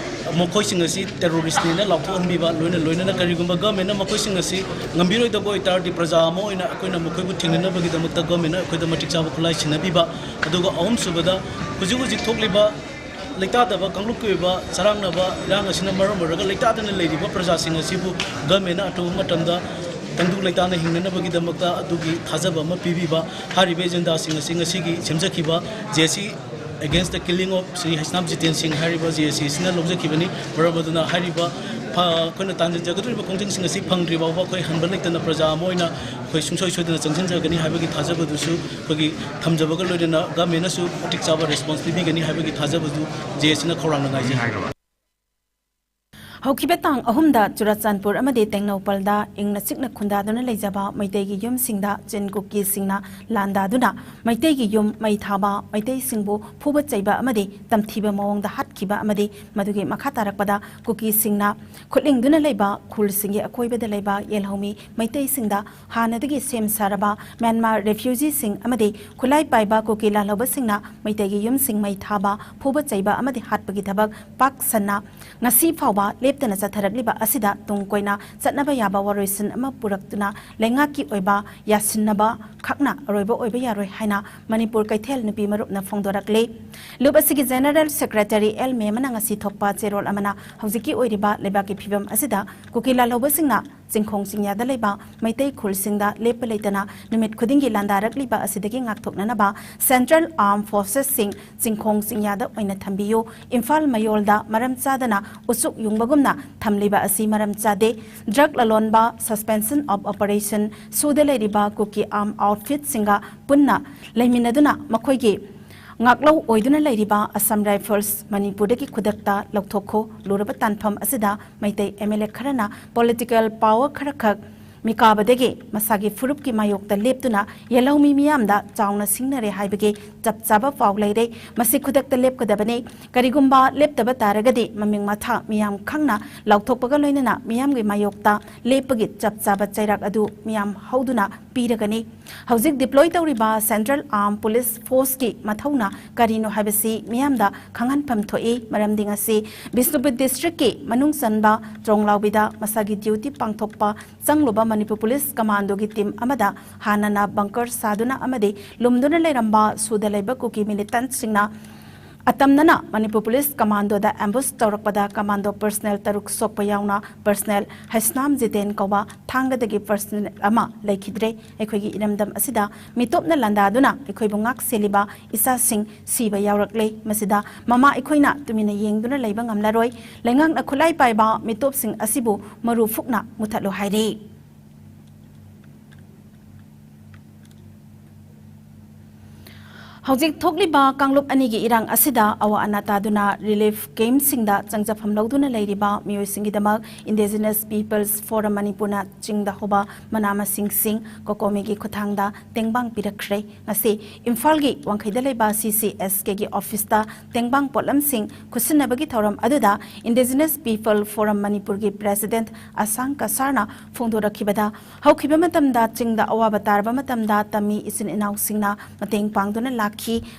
ꯃꯈꯣꯏꯁꯤꯡ ꯑꯁꯤ terroristꯅꯦꯅ ꯂꯥꯎꯊꯣꯛꯍꯟꯕꯤꯕ, ꯂꯣꯏꯅ ꯂꯣꯏꯅꯅ ꯀꯔꯤꯒꯨꯝꯕ governmentꯅ ꯃꯈꯣꯏꯁꯤꯡ ꯑꯁꯤ ꯉꯝꯕꯤꯔꯣꯏꯗꯕ ꯑꯣꯏꯇꯥꯔꯗꯤ, ꯄ꯭ꯔꯖꯥ ꯑꯃ ꯑꯣꯏꯅ ꯑꯩꯈꯣꯏꯅ ꯃꯈꯣꯏꯕꯨ ꯊꯦꯡꯅꯅꯕꯒꯤꯗꯃꯛꯇ governmentꯅ ꯑꯩꯈꯣꯏꯗ ꯃꯇꯤꯛ ꯆꯥꯕ ꯈꯨꯠꯂꯥꯏ ꯁꯤꯟꯅꯕꯤꯕ꯫ ꯑꯗꯨꯒ ꯑꯍꯨꯝꯁꯨꯕꯗ, ꯍꯧꯖꯤꯛ ꯍꯧꯖꯤꯛ ꯊꯣꯛꯂꯤꯕ ꯂꯩꯇꯥꯗꯕ ꯀꯥꯡꯂꯨꯞꯀꯤ ꯑꯣꯏꯕ ꯆꯔꯥꯡꯅꯕ ꯏꯔꯥꯡ ꯑꯁꯤꯅ ꯃꯔꯝ ꯑꯣꯏꯔꯒ ꯂꯩꯇꯥꯗꯅ ꯂꯩꯔꯤꯕ ꯄ꯭ꯔꯖꯥꯁꯤꯡ ꯑꯁꯤꯕꯨ governmentꯅ ꯑꯊꯨꯕ ꯃꯇꯝꯗ ꯇꯪꯗꯨ ꯂꯩꯇꯥꯅ ꯍꯤꯡꯅꯅꯕꯒꯤꯗꯃꯛꯇ ꯑꯗꯨꯒꯤ ꯊꯥꯖꯕ ꯑꯃ ꯄꯤꯕꯤꯕ꯫ ꯍꯥꯏꯔꯤꯕ agendaꯁꯤꯡ ꯑꯁꯤ ꯉꯁꯤꯒꯤ ꯁꯦꯝꯖꯈꯤꯕ J S C against the killing of Shri Heisnam Jiten ꯁꯤꯡ ꯍꯥꯏꯔꯤꯕ ꯖꯦ ꯑꯦꯁ ꯁꯤꯁꯤꯅ ꯂꯧꯖꯈꯤꯕꯅꯤ꯫ ꯃꯔꯝ ꯑꯗꯨꯅ ꯍꯥꯏꯔꯤꯕ ꯐ-, ꯑꯩꯈꯣꯏꯅ ꯇꯥꯟꯖꯒꯗꯧꯔꯤꯕ ꯈꯣꯡꯖꯪꯁꯤꯡ ꯑꯁꯤ ꯐꯪꯗ꯭ꯔꯤ ꯐꯥꯎꯕ ꯑꯩꯈꯣꯏ ꯍꯟꯕ ꯂꯩꯇꯅ ꯄ꯭ꯔꯖꯥ ꯑꯃ ꯑꯣꯏꯅ ꯑꯩꯈꯣꯏ ꯁꯨꯡꯁꯣꯏ ꯁꯣꯏꯗꯅ ꯆꯪꯁꯤꯟꯖꯒꯅꯤ ꯍꯥꯏꯕꯒꯤ ꯊꯥꯖꯕꯗꯨꯁꯨ ꯑꯩꯈꯣꯏꯒꯤ ꯊꯝꯖꯕꯒ ꯂꯣꯏꯅꯅ governmentꯅꯁꯨ ꯃꯇꯤꯛ ꯆꯥꯕ response ꯄꯤꯕꯤꯒꯅꯤ ꯍꯥꯏꯕꯒꯤ ꯊꯥꯖꯕꯗꯨ ꯖꯦ ꯑꯦꯁ ꯁꯤꯅ ꯈꯧꯔꯥꯡꯅ ꯉꯥꯏꯖꯩ꯫ ꯍꯧꯈꯤꯕ ꯇꯥꯡ ꯑꯍꯨꯝꯗ ꯆꯨꯔꯥꯆꯥꯟꯄꯨꯔ ꯑꯃꯗꯤ ꯇꯦꯡꯅꯧꯄꯜꯗ ꯏꯪꯅ ꯆꯤꯛꯅ ꯈꯨꯟꯗꯥꯗꯨꯅ ꯂꯩꯖꯕ ꯃꯩꯇꯩꯒꯤ ꯌꯨꯝꯁꯤꯡꯗ ꯆꯤꯟ ꯀꯨꯀꯤꯁꯤꯡꯅ ꯂꯥꯟꯗꯥꯗꯨꯅ ꯃꯩꯇꯩꯒꯤ ꯌꯨꯝ ꯃꯩ ꯊꯥꯕ, ꯃꯩꯇꯩꯁꯤꯡꯕꯨ ꯐꯨꯕ ꯆꯩꯕ ꯑꯃꯗꯤ ꯇꯝꯊꯤꯕ ꯃꯑꯣꯡꯗ ꯍꯥꯠꯈꯤꯕ ꯑꯃꯗꯤ ꯃꯗꯨꯒꯤ ꯃꯈꯥ ꯇꯥꯔꯛꯄꯗ ꯀꯨꯀꯤꯁꯤꯡꯅ ꯈꯨꯠꯂꯤꯡꯗꯨꯅ ꯂꯩꯕ ꯈꯨꯜꯁꯤꯡꯒꯤ ꯑꯀꯣꯏꯕꯗ ꯂꯩꯕ ꯌꯦꯜꯍꯧꯃꯤ ꯃꯩꯇꯩꯁꯤꯡꯗ ꯍꯥꯟꯅꯗꯒꯤ ꯁꯦꯝ ꯁꯥꯔꯕ ꯃ꯭ꯌꯥꯟꯃꯥꯔ refugeeꯁꯤꯡ ꯑꯃꯗꯤ ꯈꯨꯠꯂꯥꯏ ꯄꯥꯏꯕ ꯀꯨꯀꯤ ꯂꯥꯜꯍꯧꯕꯁꯤꯡꯅ ꯃꯩꯇꯩꯒꯤ ꯌꯨꯝꯁꯤꯡ ꯃꯩ ꯊꯥꯕ, ꯐꯨꯕ ꯆꯩꯕ ꯑꯃꯗꯤ ꯍꯥꯠꯄꯒꯤ ꯊꯕꯛ ꯄꯥꯛ ꯁꯟꯅ ꯉꯁꯤ ꯐꯥꯎꯕ ꯂꯦꯞꯇꯅ ꯆꯠꯊꯔꯛꯂꯤꯕ ꯑꯁꯤꯗ ꯇꯨꯡ ꯀꯣꯏꯅ ꯆꯠꯅꯕ ꯌꯥꯕ ꯋꯥꯔꯣꯏꯁꯤꯟ ꯑꯃ ꯄꯨꯔꯛꯇꯨꯅ ꯂꯩꯉꯥꯛꯀꯤ ꯑꯣꯏꯕ ꯌꯥꯁꯤꯟꯅꯕ ꯈꯛꯅ ꯑꯔꯣꯏꯕ ꯑꯣꯏꯕ ꯌꯥꯔꯣꯏ ꯍꯥꯏꯅ ꯃꯅꯤꯄꯨꯔ ꯀꯩꯊꯦꯜ ꯅꯨꯄꯤ ꯃꯔꯨꯞꯅ ꯐꯣꯡꯗꯣꯔꯛꯂꯤ꯫ ꯂꯨꯞ ꯑꯁꯤꯒꯤ general secretary ꯑꯦꯜ ꯃꯦꯃꯅ ꯉꯁꯤ ꯊꯣꯛꯄ ꯆꯦꯔꯣꯜ ꯑꯃꯅ ꯍꯧꯖꯤꯛꯀꯤ ꯑꯣꯏꯔꯤꯕ ꯂꯩꯕꯥꯛꯀꯤ ꯐꯤꯕꯝ ꯑꯁꯤꯗ ꯀꯨꯀꯤ ꯂꯥꯜꯍꯧꯕꯁꯤꯡꯅ ꯆꯤꯡꯈꯣꯡ ꯆꯤꯡꯌꯥꯗ ꯂꯩꯕ ꯃꯩꯇꯩ ꯈꯨꯜꯁꯤꯡꯗ ꯂꯦꯞꯄ ꯂꯩꯇꯅ ꯅꯨꯃꯤꯠ ꯈꯨꯗꯤꯡꯒꯤ ꯂꯥꯟꯗꯥꯔꯛꯂꯤꯕ ꯑꯁꯤꯗꯒꯤ ꯉꯥꯛꯊꯣꯛꯅꯅꯕ Central Armed Forcesꯁꯤꯡ ꯆꯤꯡꯈꯣꯡ ꯆꯤꯡꯌꯥꯗ ꯑꯣꯏꯅ ꯊꯝꯕꯤꯌꯨ꯫ ꯏꯝꯐꯥꯜ ꯃꯌꯣꯜꯗ ꯃꯔꯝ ꯆꯥꯗꯅ ꯎꯆꯨꯛ ꯌꯨꯡꯕꯒꯨꯝꯅ ꯊꯝꯂꯤꯕ ꯑꯁꯤ ꯃꯔꯝ ꯆꯥꯗꯦ꯫ Drug ꯂꯂꯣꯟꯕ, Suspension of Operation, ꯁꯨꯗ ꯂꯩꯔꯤꯕ ꯀꯨꯀꯤ armed outfitꯁꯤꯡꯒ ꯄꯨꯟꯅ ꯂꯩꯃꯤꯟꯅꯗꯨꯅ ꯃꯈꯣꯏꯒꯤ ꯉꯥꯛꯂꯧ ꯑꯣꯏꯗꯨꯅ ꯂꯩꯔꯤꯕ Assam Rifles ꯃꯅꯤꯄꯨꯔꯗꯒꯤ ꯈꯨꯗꯛꯇ ꯂꯧꯊꯣꯛꯈꯣ꯫ ꯂꯨꯔꯕ ꯇꯥꯟꯐꯝ ꯑꯁꯤꯗ ꯃꯩꯇꯩ MLA ꯈꯔꯅ political power ꯈꯔꯈꯛ ꯃꯤꯀꯥꯕꯗꯒꯤ ꯃꯁꯥꯒꯤ ꯐꯨꯔꯨꯞꯀꯤ ꯃꯥꯌꯣꯛꯇ ꯂꯦꯞꯇꯨꯅ ꯌꯦꯜꯍꯧꯃꯤ ꯃꯤꯌꯥꯝꯗ ꯆꯥꯎꯅ ꯁꯤꯡꯅꯔꯦ ꯍꯥꯏꯕꯒꯤ ꯆꯞ ꯆꯥꯕ ꯄꯥꯎ ꯂꯩꯔꯦ꯫ ꯃꯁꯤ ꯈꯨꯗꯛꯇ ꯂꯦꯞꯀꯗꯕꯅꯤ꯫ ꯀꯔꯤꯒꯨꯝꯕ ꯂꯦꯞꯇꯕ ꯇꯥꯔꯒꯗꯤ ꯃꯃꯤꯡ ꯃꯊꯥ ꯃꯤꯌꯥꯝ ꯈꯪꯅ ꯂꯥꯎꯊꯣꯛꯄꯒ ꯂꯣꯏꯅꯅ ꯃꯤꯌꯥꯝꯒꯤ ꯃꯥꯌꯣꯛꯇ ꯂꯦꯞꯄꯒꯤ ꯆꯞ ꯆꯥꯕ ꯆꯩꯔꯥꯛ ꯑꯗꯨ ꯃꯤꯌꯥꯝ ꯍꯧꯗꯨꯅ ꯄꯤꯔꯒꯅꯤ꯫ ꯍꯧꯖꯤꯛ deploy ꯇꯧꯔꯤꯕ Central Armed Police Forceꯀꯤ ꯃꯊꯧꯅ ꯀꯔꯤꯅꯣ ꯍꯥꯏꯕꯁꯤ ꯃꯤꯌꯥꯝꯗ ꯈꯪꯍꯟꯐꯝ ꯊꯣꯛꯏ꯫ ꯃꯔꯝꯗꯤ ꯉꯁꯤ ꯕꯤꯁꯅꯨꯄꯨꯔ districtꯀꯤ ꯃꯅꯨꯡ ꯆꯟꯕ ꯇ꯭ꯔꯣꯡꯂꯥꯎꯕꯤꯗ ꯃꯁꯥꯒꯤ duty ꯄꯥꯡꯊꯣꯛꯄ ꯆꯪꯂꯨꯕ ꯃꯅꯤꯄꯨꯔ ꯄꯨꯂꯤꯁ ꯀꯃꯥꯟꯗꯣꯒꯤ team ꯑꯃꯗ ꯍꯥꯟꯅꯅ bunker ꯁꯥꯗꯨꯅ ꯑꯃꯗꯤ ꯂꯨꯝꯗꯨꯅ ꯂꯩꯔꯝꯕ ꯁꯨꯗ ꯂꯩꯕ ꯀꯨꯀꯤ militantꯁꯤꯡꯅ ꯑꯇꯝꯅꯅ ꯃꯅꯤꯄꯨꯔ ꯄꯨꯂꯤꯁ ꯀꯃꯥꯟꯗꯣꯗ ambush ꯇꯧꯔꯛꯄꯗ ꯀꯃꯥꯟꯗꯣ personnel ꯇꯔꯨꯛ ꯁꯣꯛꯄ ꯌꯥꯎꯅ personnel ꯍꯩꯁꯅꯥꯝ ꯖꯤꯇꯦꯟ ꯀꯧꯕ ꯊꯥꯡꯒꯗꯒꯤ personnel ꯑꯃ ꯂꯩꯈꯤꯗ꯭ꯔꯦ꯫ ꯑꯩꯈꯣꯏꯒꯤ ꯏꯔꯝꯗꯝ ꯑꯁꯤꯗ ꯃꯤꯇꯣꯞꯅ ꯂꯥꯟꯗꯥꯗꯨꯅ ꯑꯩꯈꯣꯏꯕꯨ ꯉꯥꯛ ꯁꯦꯜꯂꯤꯕ ꯏꯆꯥꯁꯤꯡ ꯁꯤꯕ ꯌꯥꯎꯔꯛꯂꯦ꯫ ꯃꯁꯤꯗ ꯃꯃꯥ ꯑꯩꯈꯣꯏꯅ ꯇꯨꯃꯤꯟꯅ ꯌꯦꯡꯗꯨꯅ ꯂꯩꯕ ꯉꯝꯂꯔꯣꯏ꯫ ꯂꯩꯉꯥꯛꯅ ꯈꯨꯠꯂꯥꯏ ꯄꯥꯏꯕ ꯃꯤꯇꯣꯞꯁꯤꯡ ꯑꯁꯤꯕꯨ ꯃꯔꯨ ꯐꯨꯛꯅ ꯃꯨꯊꯠꯂꯨ ꯍꯥꯏꯔꯤ꯫ ꯍꯧꯖꯤꯛ ꯊꯣꯛꯂꯤꯕ ꯀꯥꯡꯂꯨꯞ ꯑꯅꯤꯒꯤ ꯏꯔꯥꯡ ꯑꯁꯤꯗ ꯑꯋꯥ ꯑꯅꯥ ꯇꯥꯗꯨꯅ relief campꯁꯤꯡꯗ ꯆꯪꯖꯐꯝ ꯂꯧꯗꯨꯅ ꯂꯩꯔꯤꯕ ꯃꯤꯑꯣꯏꯁꯤꯡꯒꯤꯗꯃꯛ Indigenous Peoples Forum ꯃꯅꯤꯄꯨꯔꯅ ꯆꯤꯡꯗ ꯍꯧꯕ ꯃꯅꯥ ꯃꯁꯤꯡꯁꯤꯡ COCOMIꯒꯤ ꯈꯨꯠꯊꯥꯡꯗ ꯇꯦꯡꯕꯥꯡ ꯄꯤꯔꯛꯈ꯭ꯔꯦ꯫ ꯉꯁꯤ ꯏꯝꯐꯥꯜꯒꯤ ꯋꯥꯡꯈꯩꯗ ꯂꯩꯕ CCSKꯒꯤ officeꯇ ꯇꯦꯡꯕꯥꯡ ꯄꯣꯠꯂꯝꯁꯤꯡ ꯈꯨꯠꯁꯤꯟꯅꯕꯒꯤ ꯊꯧꯔꯝ ꯑꯗꯨꯗ Indigenous People Forum ꯃꯅꯤꯄꯨꯔꯒꯤ president ꯑꯁꯥꯡ ꯀꯁꯥꯔꯅ ꯐꯣꯡꯗꯣꯔꯛꯈꯤꯕꯗ, ꯍꯧꯈꯤꯕ ꯃꯇꯝꯗ ꯆꯤꯡꯗ ꯑꯋꯥꯕ ꯇꯥꯔꯕ ꯃꯇꯝꯗ ꯇꯝꯃꯤ ꯏꯆꯤꯟ ꯏꯅꯥꯎꯁꯤꯡꯅ ꯃꯇꯦꯡ ꯄꯥꯡꯗꯨꯅ ꯂꯥꯛꯈꯤ꯫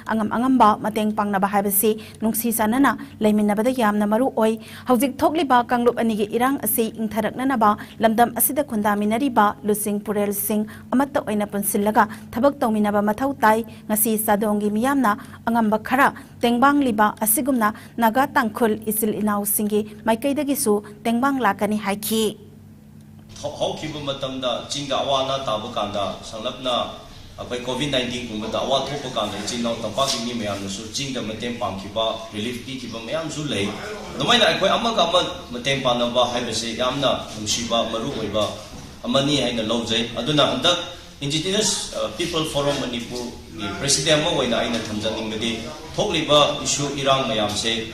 ꯑꯉꯝ ꯑꯉꯝꯕ ꯃꯇꯦꯡ ꯄꯥꯡꯅꯕ ꯍꯥꯏꯕꯁꯤ ꯅꯨꯡꯁꯤ ꯆꯥꯟꯅꯅ ꯂꯩꯃꯤꯟꯅꯕꯗ ꯌꯥꯝꯅ ꯃꯔꯨ ꯑꯣꯏ꯫ ꯍꯧꯖꯤꯛ ꯊꯣꯛꯂꯤꯕ ꯀꯥꯡꯂꯨꯞ ꯑꯅꯤꯒꯤ ꯏꯔꯥꯡ ꯑꯁꯤ ꯏꯪꯊꯔꯛꯅꯅꯕ ꯂꯝꯗꯝ ꯑꯁꯤꯗ ꯈꯨꯟꯗꯥꯃꯤꯟꯅꯔꯤꯕ ꯂꯨꯆꯤꯡ ꯄꯨꯔꯦꯜꯁꯤꯡ ꯑꯃꯠꯇ ꯑꯣꯏꯅ ꯄꯨꯟꯁꯤꯜꯂꯒ ꯊꯕꯛ ꯇꯧꯃꯤꯟꯅꯕ ꯃꯊꯧ ꯇꯥꯏ꯫ ꯉꯁꯤ ꯆꯥꯗꯣꯡꯒꯤ ꯃꯤꯌꯥꯝꯅ ꯑꯉꯝꯕ ꯈꯔ ꯇꯦꯡꯕꯥꯡꯂꯤꯕ ꯑꯁꯤꯒꯨꯝꯅ ꯅꯥꯒꯥ ꯇꯥꯡꯈꯨꯜ ꯏꯆꯤꯜ ꯏꯅꯥꯎꯁꯤꯡꯒꯤ ꯃꯥꯏꯀꯩꯗꯒꯤꯁꯨ ꯇꯦꯡꯕꯥꯡ ꯂꯥꯛꯀꯅꯤ ꯍꯥꯏꯈꯤ꯫ ꯍꯧ- ꯍꯧꯈꯤꯕ ꯃꯇꯝꯗ ꯆꯤꯡꯗ ꯑꯋꯥ ꯑꯅꯥ ꯇꯥꯕ ꯀꯥꯟꯗ, ꯁꯪꯂꯞꯅ ꯑꯩꯈꯣꯏ ꯀꯣꯚꯤꯗ ꯅꯥꯏꯟꯇꯤꯟꯒꯨꯝꯕꯗ ꯑꯋꯥ ꯊꯣꯛꯄ ꯀꯥꯟꯗ, ꯏꯆꯤꯟ ꯏꯅꯥꯎ ꯇꯝꯄꯥꯛꯀꯤ ꯃꯤ ꯃꯌꯥꯝꯅꯁꯨ ꯆꯤꯡꯗ ꯃꯇꯦꯡ ꯄꯥꯡꯈꯤꯕ, ꯔꯤꯂꯤꯐ ꯄꯤꯈꯤꯕ ꯃꯌꯥꯝꯁꯨ ꯂꯩ꯫ ꯑꯗꯨꯃꯥꯏꯅ ꯑꯩꯈꯣꯏ ꯑꯃꯒ ꯑꯃ ꯃꯇꯦꯡ ꯄꯥꯡꯅꯕ ꯍꯥꯏꯕꯁꯤ ꯌꯥꯝꯅ ꯅꯨꯡꯁꯤꯕ, ꯃꯔꯨ ꯑꯣꯏꯕ ꯑꯃꯅꯤ ꯍꯥꯏꯅ ꯂꯧꯖꯩ꯫ ꯑꯗꯨꯅ ꯍꯟꯗꯛ Indigenous, ꯑ, People Forum ꯃꯅꯤꯄꯨꯔꯒꯤ ꯄ꯭ꯔꯦꯁꯤꯗꯦꯟ ꯑꯃ ꯑꯣꯏꯅ ꯑꯩꯅ ꯊꯝꯖꯅꯤꯡꯕꯗꯤ, ꯊꯣꯛꯂꯤꯕ ꯏꯁꯨ ꯏꯔꯥꯡ ꯃꯌꯥꯝꯁꯦ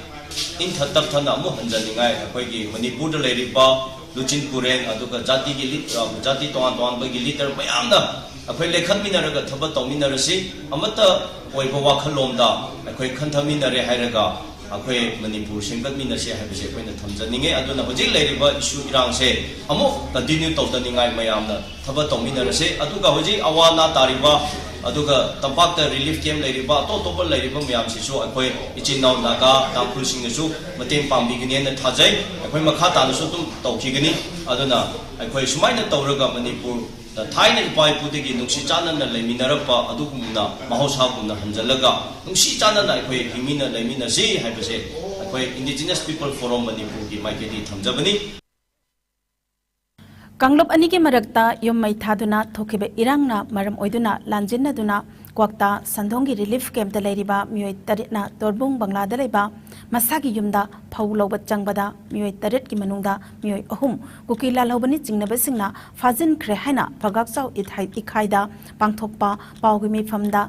ꯏꯪꯊ ꯇꯞꯊꯅ ꯑꯃꯨꯛ ꯍꯟꯖꯅꯤꯡꯉꯥꯏ, ꯑꯩꯈꯣꯏꯒꯤ ꯃꯅꯤꯄꯨꯔꯗ ꯂꯩꯔꯤꯕ ꯂꯨꯆꯤꯟ ꯄꯨꯔꯦꯟ, ꯑꯗꯨꯒ ꯖꯥꯇꯤꯒꯤ ꯂꯤꯠ-, ꯑ, ꯖꯥꯇꯤ ꯇꯣꯉꯥꯟ ꯇꯣꯉꯥꯟꯕꯒꯤ ꯂꯤꯗꯔ ꯃꯌꯥꯝꯅ ꯑꯩꯈꯣꯏ ꯂꯦꯈꯠꯃꯤꯟꯅꯔꯒ ꯊꯕꯛ ꯇꯧꯃꯤꯟꯅꯔꯁꯤ꯫ ꯑꯃꯠꯇ ꯑꯣꯏꯕ ꯋꯥꯈꯜꯂꯣꯝꯗ ꯑꯩꯈꯣꯏ ꯈꯟꯊꯃꯤꯟꯅꯔꯦ ꯍꯥꯏꯔꯒ, ꯑꯩꯈꯣꯏ ꯃꯅꯤꯄꯨꯔ ꯁꯦꯝꯒꯠꯃꯤꯟꯅꯁꯦ ꯍꯥꯏꯕꯁꯦ ꯑꯩꯈꯣꯏꯅ ꯊꯝꯖꯅꯤꯡꯉꯦ꯫ ꯑꯗꯨꯅ ꯍꯧꯖꯤꯛ ꯂꯩꯔꯤꯕ ꯏꯁꯨ ꯏꯔꯥꯡꯁꯦ ꯑꯃꯨꯛ ꯀꯟꯇꯤꯅ꯭ꯌꯨ ꯇꯧꯗꯅꯤꯡꯉꯥꯏ ꯃꯌꯥꯝꯅ ꯊꯕꯛ ꯇꯧꯃꯤꯟꯅꯔꯁꯦ꯫ ꯑꯗꯨꯒ ꯍꯧꯖꯤꯛ ꯑꯋꯥ ꯑꯅꯥ ꯇꯥꯔꯤꯕ, ꯑꯗꯨꯒ ꯇꯝꯄꯥꯛꯇ ꯔꯤꯂꯤꯐ ꯀꯦꯝ ꯂꯩꯔꯤꯕ, ꯑꯇꯣꯞ ꯑꯇꯣꯞꯄ ꯂꯩꯔꯤꯕ ꯃꯌꯥꯝꯁꯤꯁꯨ ꯑꯩꯈꯣꯏ ꯏꯆꯤꯟ ꯏꯅꯥꯎ ꯅꯥꯒꯥ ꯇꯥꯡꯈꯨꯜꯁꯤꯡꯅꯁꯨ ꯃꯇꯦꯡ ꯄꯥꯡꯕꯤꯒꯅꯤ ꯍꯥꯏꯅ ꯊꯥꯖꯩ꯫ ꯑꯩꯈꯣꯏ ꯃꯈꯥ ꯇꯥꯅꯁꯨ ꯑꯗꯨꯝ ꯇꯧꯈꯤꯒꯅꯤ꯫ ꯑꯗꯨꯅ ꯑꯩꯈꯣꯏ ꯁꯨꯃꯥꯏꯅ ꯇꯧꯔꯒ ꯃꯅꯤꯄꯨꯔꯗ ꯊꯥꯏꯅ ꯏꯄꯥ ꯏꯄꯨꯗꯒꯤ ꯅꯨꯡꯁꯤ ꯆꯥꯟꯅꯅ ꯂꯩꯃꯤꯟꯅꯔꯛꯄ ꯑꯗꯨꯒꯨꯝꯅ ꯃꯍꯧꯁꯥꯒꯨꯝꯅ ꯍꯟꯖꯜꯂꯒ ꯅꯨꯡꯁꯤ ꯆꯥꯟꯅꯅ ꯑꯩꯈꯣꯏ ꯍꯤꯡꯃꯤꯟꯅ ꯂꯩꯃꯤꯟꯅꯁꯤ ꯍꯥꯏꯕꯁꯦ ꯑꯩꯈꯣꯏ Indigenous People Forum ꯃꯅꯤꯄꯨꯔꯒꯤ ꯃꯥꯏꯀꯩꯗꯒꯤ ꯊꯝꯖꯕꯅꯤ꯫ ꯀꯥꯡꯂꯨꯞ ꯑꯅꯤꯒꯤ ꯃꯔꯛꯇ ꯌꯨꯝ ꯃꯩ ꯊꯥꯗꯨꯅ ꯊꯣꯛꯈꯤꯕ ꯏꯔꯥꯡꯅ ꯃꯔꯝ ꯑꯣꯏꯗꯨꯅ ꯂꯥꯟꯖꯦꯟꯅꯗꯨꯅ ꯀ꯭ꯋꯥꯛꯇꯥ ꯁꯟꯗꯣꯡꯒꯤ ꯔꯤꯂꯤꯐ ꯀꯦꯝꯞꯇ ꯂꯩꯔꯤꯕ ꯃꯤꯑꯣꯏ ꯇꯔꯦꯠꯅ ꯇꯣꯔꯕꯨꯡ ꯕꯪꯂꯥꯗ ꯂꯩꯕ ꯃꯁꯥꯒꯤ ꯌꯨꯝꯗ ꯐꯧ ꯂꯧꯕ ꯆꯪꯕꯗ ꯃꯤꯑꯣꯏ ꯇꯔꯦꯠꯀꯤ ꯃꯅꯨꯡꯗ ꯃꯤꯑꯣꯏ ꯑꯍꯨꯝ ꯀꯨꯀꯤ ꯂꯥꯜꯍꯧꯕꯅꯤ ꯆꯤꯡꯅꯕꯁꯤꯡꯅ ꯐꯥꯖꯤꯟꯈ꯭ꯔꯦ ꯍꯥꯏꯅ ꯐꯒꯥꯛꯆꯥꯎ ꯏꯊꯥꯏ-, ꯏꯈꯥꯏꯗ ꯄꯥꯡꯊꯣꯛꯄ ꯄꯥꯎꯒꯤ ꯃꯤꯐꯝꯗ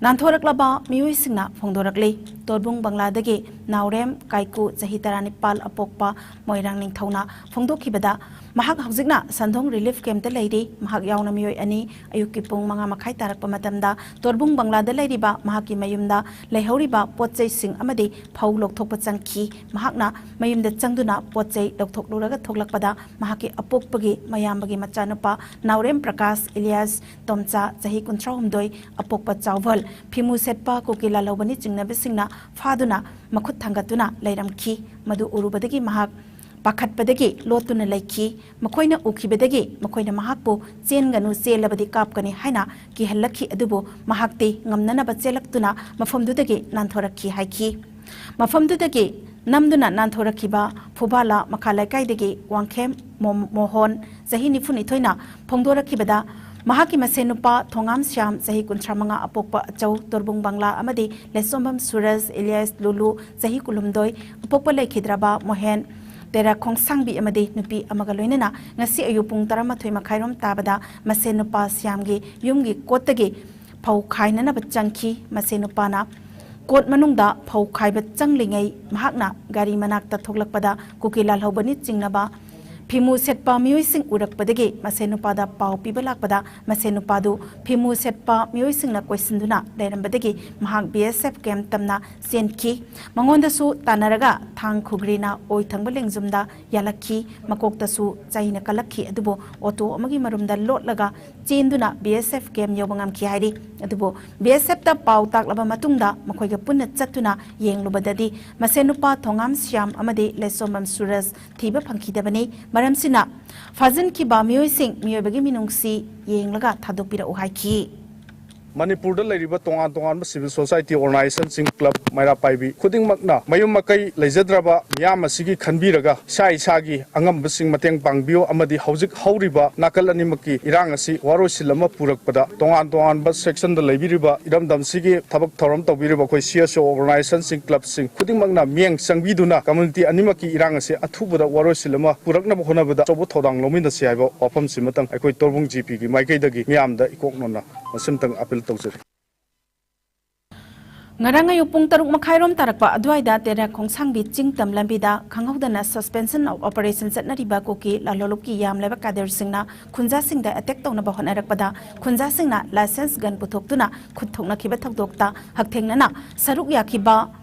ꯅꯥꯟꯊꯣꯔꯛꯂꯕ ꯃꯤꯑꯣꯏꯁꯤꯡꯅ ꯐꯣꯡꯗꯣꯔꯛꯂꯤ꯫ ꯇꯣꯔꯕꯨꯡ ꯕꯪꯂꯥꯗꯒꯤ ꯅꯥꯎꯔꯦꯝ ꯀꯥꯏꯀꯨ, ꯆꯍꯤ ꯇꯔꯥꯅꯤꯄꯥꯜ, ꯑꯄꯣꯛꯄ ꯃꯣꯏꯔꯥꯡ ꯅꯤꯡꯊꯧꯅ ꯐꯣꯡꯗꯣꯛꯈꯤꯕꯗ, ꯃꯍꯥꯛ ꯍꯧꯖꯤꯛꯅ ꯁꯟꯗꯣꯡ ꯔꯤꯂꯤꯐ ꯀꯦꯝꯞꯇ ꯂꯩꯔꯤ꯫ ꯃꯍꯥꯛ ꯌꯥꯎꯅ ꯃꯤꯑꯣꯏ ꯑꯅꯤ ꯑꯌꯨꯛꯀꯤ ꯄꯨꯡ ꯃꯉꯥ ꯃꯈꯥꯏ ꯇꯥꯔꯛꯄ ꯃꯇꯝꯗ ꯇꯣꯔꯕꯨꯡ ꯕꯪꯂꯥꯗ ꯂꯩꯔꯤꯕ ꯃꯍꯥꯛꯀꯤ ꯃꯌꯨꯝꯗ ꯂꯩꯍꯧꯔꯤꯕ ꯄꯣꯠ ꯆꯩꯁꯤꯡ ꯑꯃꯗꯤ ꯐꯧ ꯂꯧꯊꯣꯛꯄ ꯆꯪꯈꯤ꯫ ꯃꯍꯥꯛꯅ ꯃꯌꯨꯝꯗ ꯆꯪꯗꯨꯅ ꯄꯣꯠ ꯆꯩ ꯂꯧꯊꯣꯛꯂꯨꯔꯒ ꯊꯣꯛꯂꯛꯄꯗ ꯃꯍꯥꯛꯀꯤ ꯑꯄꯣꯛꯄꯒꯤ ꯃꯌꯥꯝꯕꯒꯤ ꯃꯆꯥꯅꯨꯄꯥ ꯅꯥꯎꯔꯦꯝ ꯄ꯭ꯔꯀꯥꯁ ꯏꯂꯤꯌꯥꯁ ꯇꯣꯝꯆꯥ, ꯆꯍꯤ ꯀꯨꯟꯊ꯭ꯔꯥ ꯍꯨꯝꯗꯣꯏ, ꯑꯄꯣꯛꯄ ꯆꯥꯎꯚꯜ, ꯐꯤꯃꯨ ꯁꯦꯠꯄ ꯀꯨꯀꯤ ꯂꯥꯜꯍꯧꯕꯅꯤ ꯆꯤꯡꯅꯕꯁꯤꯡꯅ ꯐꯥꯗꯨꯅ ꯃꯈꯨꯠ ꯊꯥꯡꯒꯠꯇꯨꯅ ꯂꯩꯔꯝꯈꯤ꯫ ꯃꯗꯨ ꯎꯔꯨꯕꯗꯒꯤ ꯃꯍꯥꯛ ꯄꯥꯈꯠꯄꯗꯒꯤ ꯂꯣꯠꯇꯨꯅ ꯂꯩꯈꯤ꯫ ꯃꯈꯣꯏꯅ ꯎꯈꯤꯕꯗꯒꯤ ꯃꯈꯣꯏꯅ ꯃꯍꯥꯛꯄꯨ "ꯆꯦꯟꯒꯅꯨ, ꯆꯦꯜꯂꯕꯗꯤ ꯀꯥꯞꯀꯅꯤ" ꯍꯥꯏꯅ ꯀꯤꯍꯜꯂꯛꯈꯤ꯫ ꯑꯗꯨꯕꯨ ꯃꯍꯥꯛꯇꯤ ꯉꯝꯅꯅꯕ ꯆꯦꯜꯂꯛꯇꯨꯅ ꯃꯐꯝꯗꯨꯗꯒꯤ ꯅꯥꯟꯊꯣꯔꯛꯈꯤ ꯍꯥꯏꯈꯤ꯫ ꯃꯐꯝꯗꯨꯗꯒꯤ ꯅꯝꯗꯨꯅ ꯅꯥꯟꯊꯣꯔꯛꯈꯤꯕ ꯐꯨꯕꯥꯂꯥ ꯃꯈꯥ ꯂꯩꯀꯥꯏꯗꯒꯤ ꯋꯥꯡꯈꯦꯝ ꯃꯣ-, ꯃꯣꯍꯣꯟ, ꯆꯍꯤ ꯅꯤꯐꯨꯅꯤꯊꯣꯏꯅ ꯐꯣꯡꯗꯣꯔꯛꯈꯤꯕꯗ, ꯃꯍꯥꯛꯀꯤ ꯃꯁꯦꯟ ꯅꯨꯄꯥ ꯊꯣꯉꯥꯝ ꯁ꯭ꯌꯥꯝ, ꯆꯍꯤ ꯀꯨꯟꯊ꯭ꯔꯥ ꯃꯉꯥ, ꯑꯄꯣꯛꯄ ꯑꯆꯧ ꯇꯣꯔꯕꯨꯡ ꯕꯪꯂꯥ, ꯑꯃꯗꯤ ꯂꯩꯁꯣꯝꯕꯝ ꯁꯨꯔꯖ ꯑꯦꯂꯤꯌꯥꯁ ꯂꯨꯂꯨ, ꯆꯍꯤ ꯀꯨꯟꯍꯨꯝꯗꯣꯏ, ꯑꯄꯣꯛꯄ ꯂꯩꯈꯤꯗ꯭ꯔꯕ ꯃꯣꯍꯦꯟ ꯇꯦꯔꯥ ꯈꯣꯡꯁꯥꯡꯕꯤ ꯑꯃꯗꯤ ꯅꯨꯄꯤ ꯑꯃꯒ ꯂꯣꯏꯅꯅ ꯉꯁꯤ ꯑꯌꯨꯛ ꯄꯨꯡ ꯇꯔꯥꯃꯥꯊꯣꯏ ꯃꯈꯥꯏꯔꯣꯝ ꯇꯥꯕꯗ ꯃꯁꯦꯟ ꯅꯨꯄꯥ ꯁ꯭ꯌꯥꯝꯒꯤ ꯌꯨꯝꯒꯤ ꯀꯣꯠꯇꯒꯤ ꯐꯧ ꯈꯥꯏꯅꯅꯕ ꯆꯪꯈꯤ꯫ ꯃꯁꯦꯟ ꯅꯨꯄꯥꯅ ꯀꯣꯠ ꯃꯅꯨꯡꯗ ꯐꯧ ꯈꯥꯏꯕ ꯆꯪꯂꯤꯉꯩ ꯃꯍꯥꯛꯅ ꯒꯥꯔꯤ ꯃꯅꯥꯛꯇ ꯊꯣꯛꯂꯛꯄꯗ ꯀꯨꯀꯤ ꯂꯥꯜꯍꯧꯕꯅꯤ ꯆꯤꯡꯅꯕ ꯐꯤꯃꯨ ꯁꯦꯠꯄ ꯃꯤꯑꯣꯏꯁꯤꯡ ꯎꯔꯛꯄꯗꯒꯤ ꯃꯁꯦꯟ ꯅꯨꯄꯥꯗ ꯄꯥꯎ ꯄꯤꯕ ꯂꯥꯛꯄꯗ ꯃꯁꯦꯟ ꯅꯨꯄꯥꯗꯨ ꯐꯤꯃꯨ ꯁꯦꯠꯄ ꯃꯤꯑꯣꯏꯁꯤꯡꯅ ꯀꯣꯏꯁꯤꯟꯗꯨꯅ ꯂꯩꯔꯝꯕꯗꯒꯤ ꯃꯍꯥꯛ ꯕꯤ ꯑꯦꯁ ꯑꯦꯐ ꯀꯦꯝꯞ ꯇꯝꯅ ꯆꯦꯟꯈꯤ꯫ ꯃꯉꯣꯟꯗꯁꯨ ꯇꯥꯟꯅꯔꯒ ꯊꯥꯡ ꯈꯨꯒ꯭ꯔꯤꯅ ꯑꯣꯏ ꯊꯪꯕ ꯂꯦꯡꯖꯨꯝꯗ ꯌꯥꯜꯂꯛꯈꯤ꯫ ꯃꯀꯣꯛꯇꯁꯨ ꯆꯩꯅ ꯀꯜꯂꯛꯈꯤ, ꯑꯗꯨꯕꯨ ꯑꯣꯇꯣ ꯑꯃꯒꯤ ꯃꯔꯨꯝꯗ ꯂꯣꯠꯂꯒ ꯆꯦꯟꯗꯨꯅ ꯕꯤ ꯑꯦꯁ ꯑꯦꯐ ꯀꯦꯝꯞ ꯌꯧꯕ ꯉꯝꯈꯤ ꯍꯥꯏꯔꯤ꯫ ꯑꯗꯨꯕꯨ ꯕꯤ ꯑꯦꯁ ꯑꯦꯐꯇ ꯄꯥꯎ ꯇꯥꯛꯂꯕ ꯃꯇꯨꯡꯗ ꯃꯈꯣꯏꯒ ꯄꯨꯟꯅ ꯆꯠꯇꯨꯅ ꯌꯦꯡꯂꯨꯕꯗꯗꯤ ꯃꯁꯦꯟ ꯅꯨꯄꯥ ꯊꯣꯉꯥꯝ ꯁ꯭ꯌꯥꯝ ꯑꯃꯗꯤ ꯂꯩꯁꯣꯝꯕꯝ ꯁꯨꯔꯖ ꯊꯤꯕ ꯐꯪꯈꯤꯗꯕꯅꯤ꯫ ꯃꯔꯝꯁꯤꯅ ꯐꯥꯖꯤꯟꯈꯤꯕ ꯃꯤꯑꯣꯏꯁꯤꯡ ꯃꯤꯑꯣꯏꯕꯒꯤ ꯃꯤꯅꯨꯡꯁꯤ ꯌꯦꯡꯂꯒ ꯊꯥꯗꯣꯛꯄꯤꯔꯛꯎ ꯍꯥꯏꯈꯤ꯫ ꯃꯅꯤꯄꯨꯔꯗ ꯂꯩꯔꯤꯕ ꯇꯣꯉꯥꯟ ꯇꯣꯉꯥꯟꯕ civil society organizationꯁꯤꯡ, club, ꯃꯩꯔꯥ ꯄꯥꯏꯕꯤ ꯈꯨꯗꯤꯡꯃꯛꯅ ꯃꯌꯨꯝ ꯃꯀꯩ ꯂꯩꯖꯗ꯭ꯔꯕ ꯃꯤꯌꯥꯝ ꯑꯁꯤꯒꯤ ꯈꯟꯕꯤꯔꯒ ꯏꯁꯥ ꯏꯁꯥꯒꯤ ꯑꯉꯝꯕꯁꯤꯡ ꯃꯇꯦꯡ ꯄꯥꯡꯕꯤꯌꯨ ꯑꯃꯗꯤ ꯍꯧꯖꯤꯛ ꯍꯧꯔꯤꯕ ꯅꯥꯀꯜ ꯑꯅꯤꯃꯛꯀꯤ ꯏꯔꯥꯡ ꯑꯁꯤ ꯋꯥꯔꯣꯏꯁꯤꯜ ꯑꯃ ꯄꯨꯔꯛꯄꯗ ꯇꯣꯉꯥꯟ ꯇꯣꯉꯥꯟꯕ sectionꯗ ꯂꯩꯕꯤꯔꯤꯕ ꯏꯔꯝꯗꯝꯁꯤꯒꯤ ꯊꯕꯛ ꯊꯧꯔꯝ ꯇꯧꯕꯤꯔꯤꯕ ꯑꯩꯈꯣꯏ C S O organizationꯁꯤꯡ, clubꯁꯤꯡ ꯈꯨꯗꯤꯡꯃꯛꯅ ꯃꯤꯠꯌꯦꯡ ꯆꯪꯕꯤꯗꯨꯅ community ꯑꯅꯤꯃꯛꯀꯤ ꯏꯔꯥꯡ ꯑꯁꯤ ꯑꯊꯨꯕꯗ ꯋꯥꯔꯣꯏꯁꯤꯜ ꯑꯃ ꯄꯨꯔꯛꯅꯕ ꯍꯣꯠꯅꯕꯗ ꯑꯆꯧꯕ ꯊꯧꯗꯥꯡ ꯂꯧꯃꯤꯟꯅꯁꯤ ꯍꯥꯏꯕ ꯋꯥꯐꯝꯁꯤꯃꯇꯪ ꯑꯩꯈꯣꯏ ꯇꯣꯔꯕꯨꯡ G P ꯒꯤ ꯃꯥꯏꯀꯩꯗꯒꯤ ꯃꯤꯌꯥꯝꯗ ꯏꯀꯣꯛꯅꯅ ꯃꯁꯤꯃꯇꯪ appeal ꯇꯧꯖꯔꯤ꯫ ꯉꯔꯥꯡ ꯑꯌꯨꯛ ꯄꯨꯡ ꯇꯔꯨꯛ ꯃꯈꯥꯏꯔꯣꯝ ꯇꯥꯔꯛꯄ ꯑꯗꯨꯋꯥꯏꯗ ꯇꯦꯔꯥ ꯈꯣꯡꯁꯥꯡꯕꯤ ꯆꯤꯡ ꯇꯝ ꯂꯝꯕꯤꯗ ꯈꯪꯍꯧꯗꯅ suspension of operation ꯆꯠꯅꯔꯤꯕ ꯀꯨꯀꯤ ꯂꯥꯂꯣꯂꯨꯞꯀꯤ ꯌꯥꯝꯂꯕ ꯀꯥꯗꯔꯁꯤꯡꯅ ꯈꯨꯟꯖꯥꯁꯤꯡꯗ attack ꯇꯧꯅꯕ ꯍꯣꯠꯅꯔꯛꯄꯗ ꯈꯨꯟꯖꯥꯁꯤꯡꯅ licence gun ꯄꯨꯊꯣꯛꯇꯨꯅ ꯈꯨꯠ ꯊꯣꯛꯅꯈꯤꯕ ꯊꯧꯗꯣꯛꯇ ꯍꯛꯊꯦꯡꯅꯅ ꯁꯔꯨꯛ ꯌꯥꯈꯤꯕ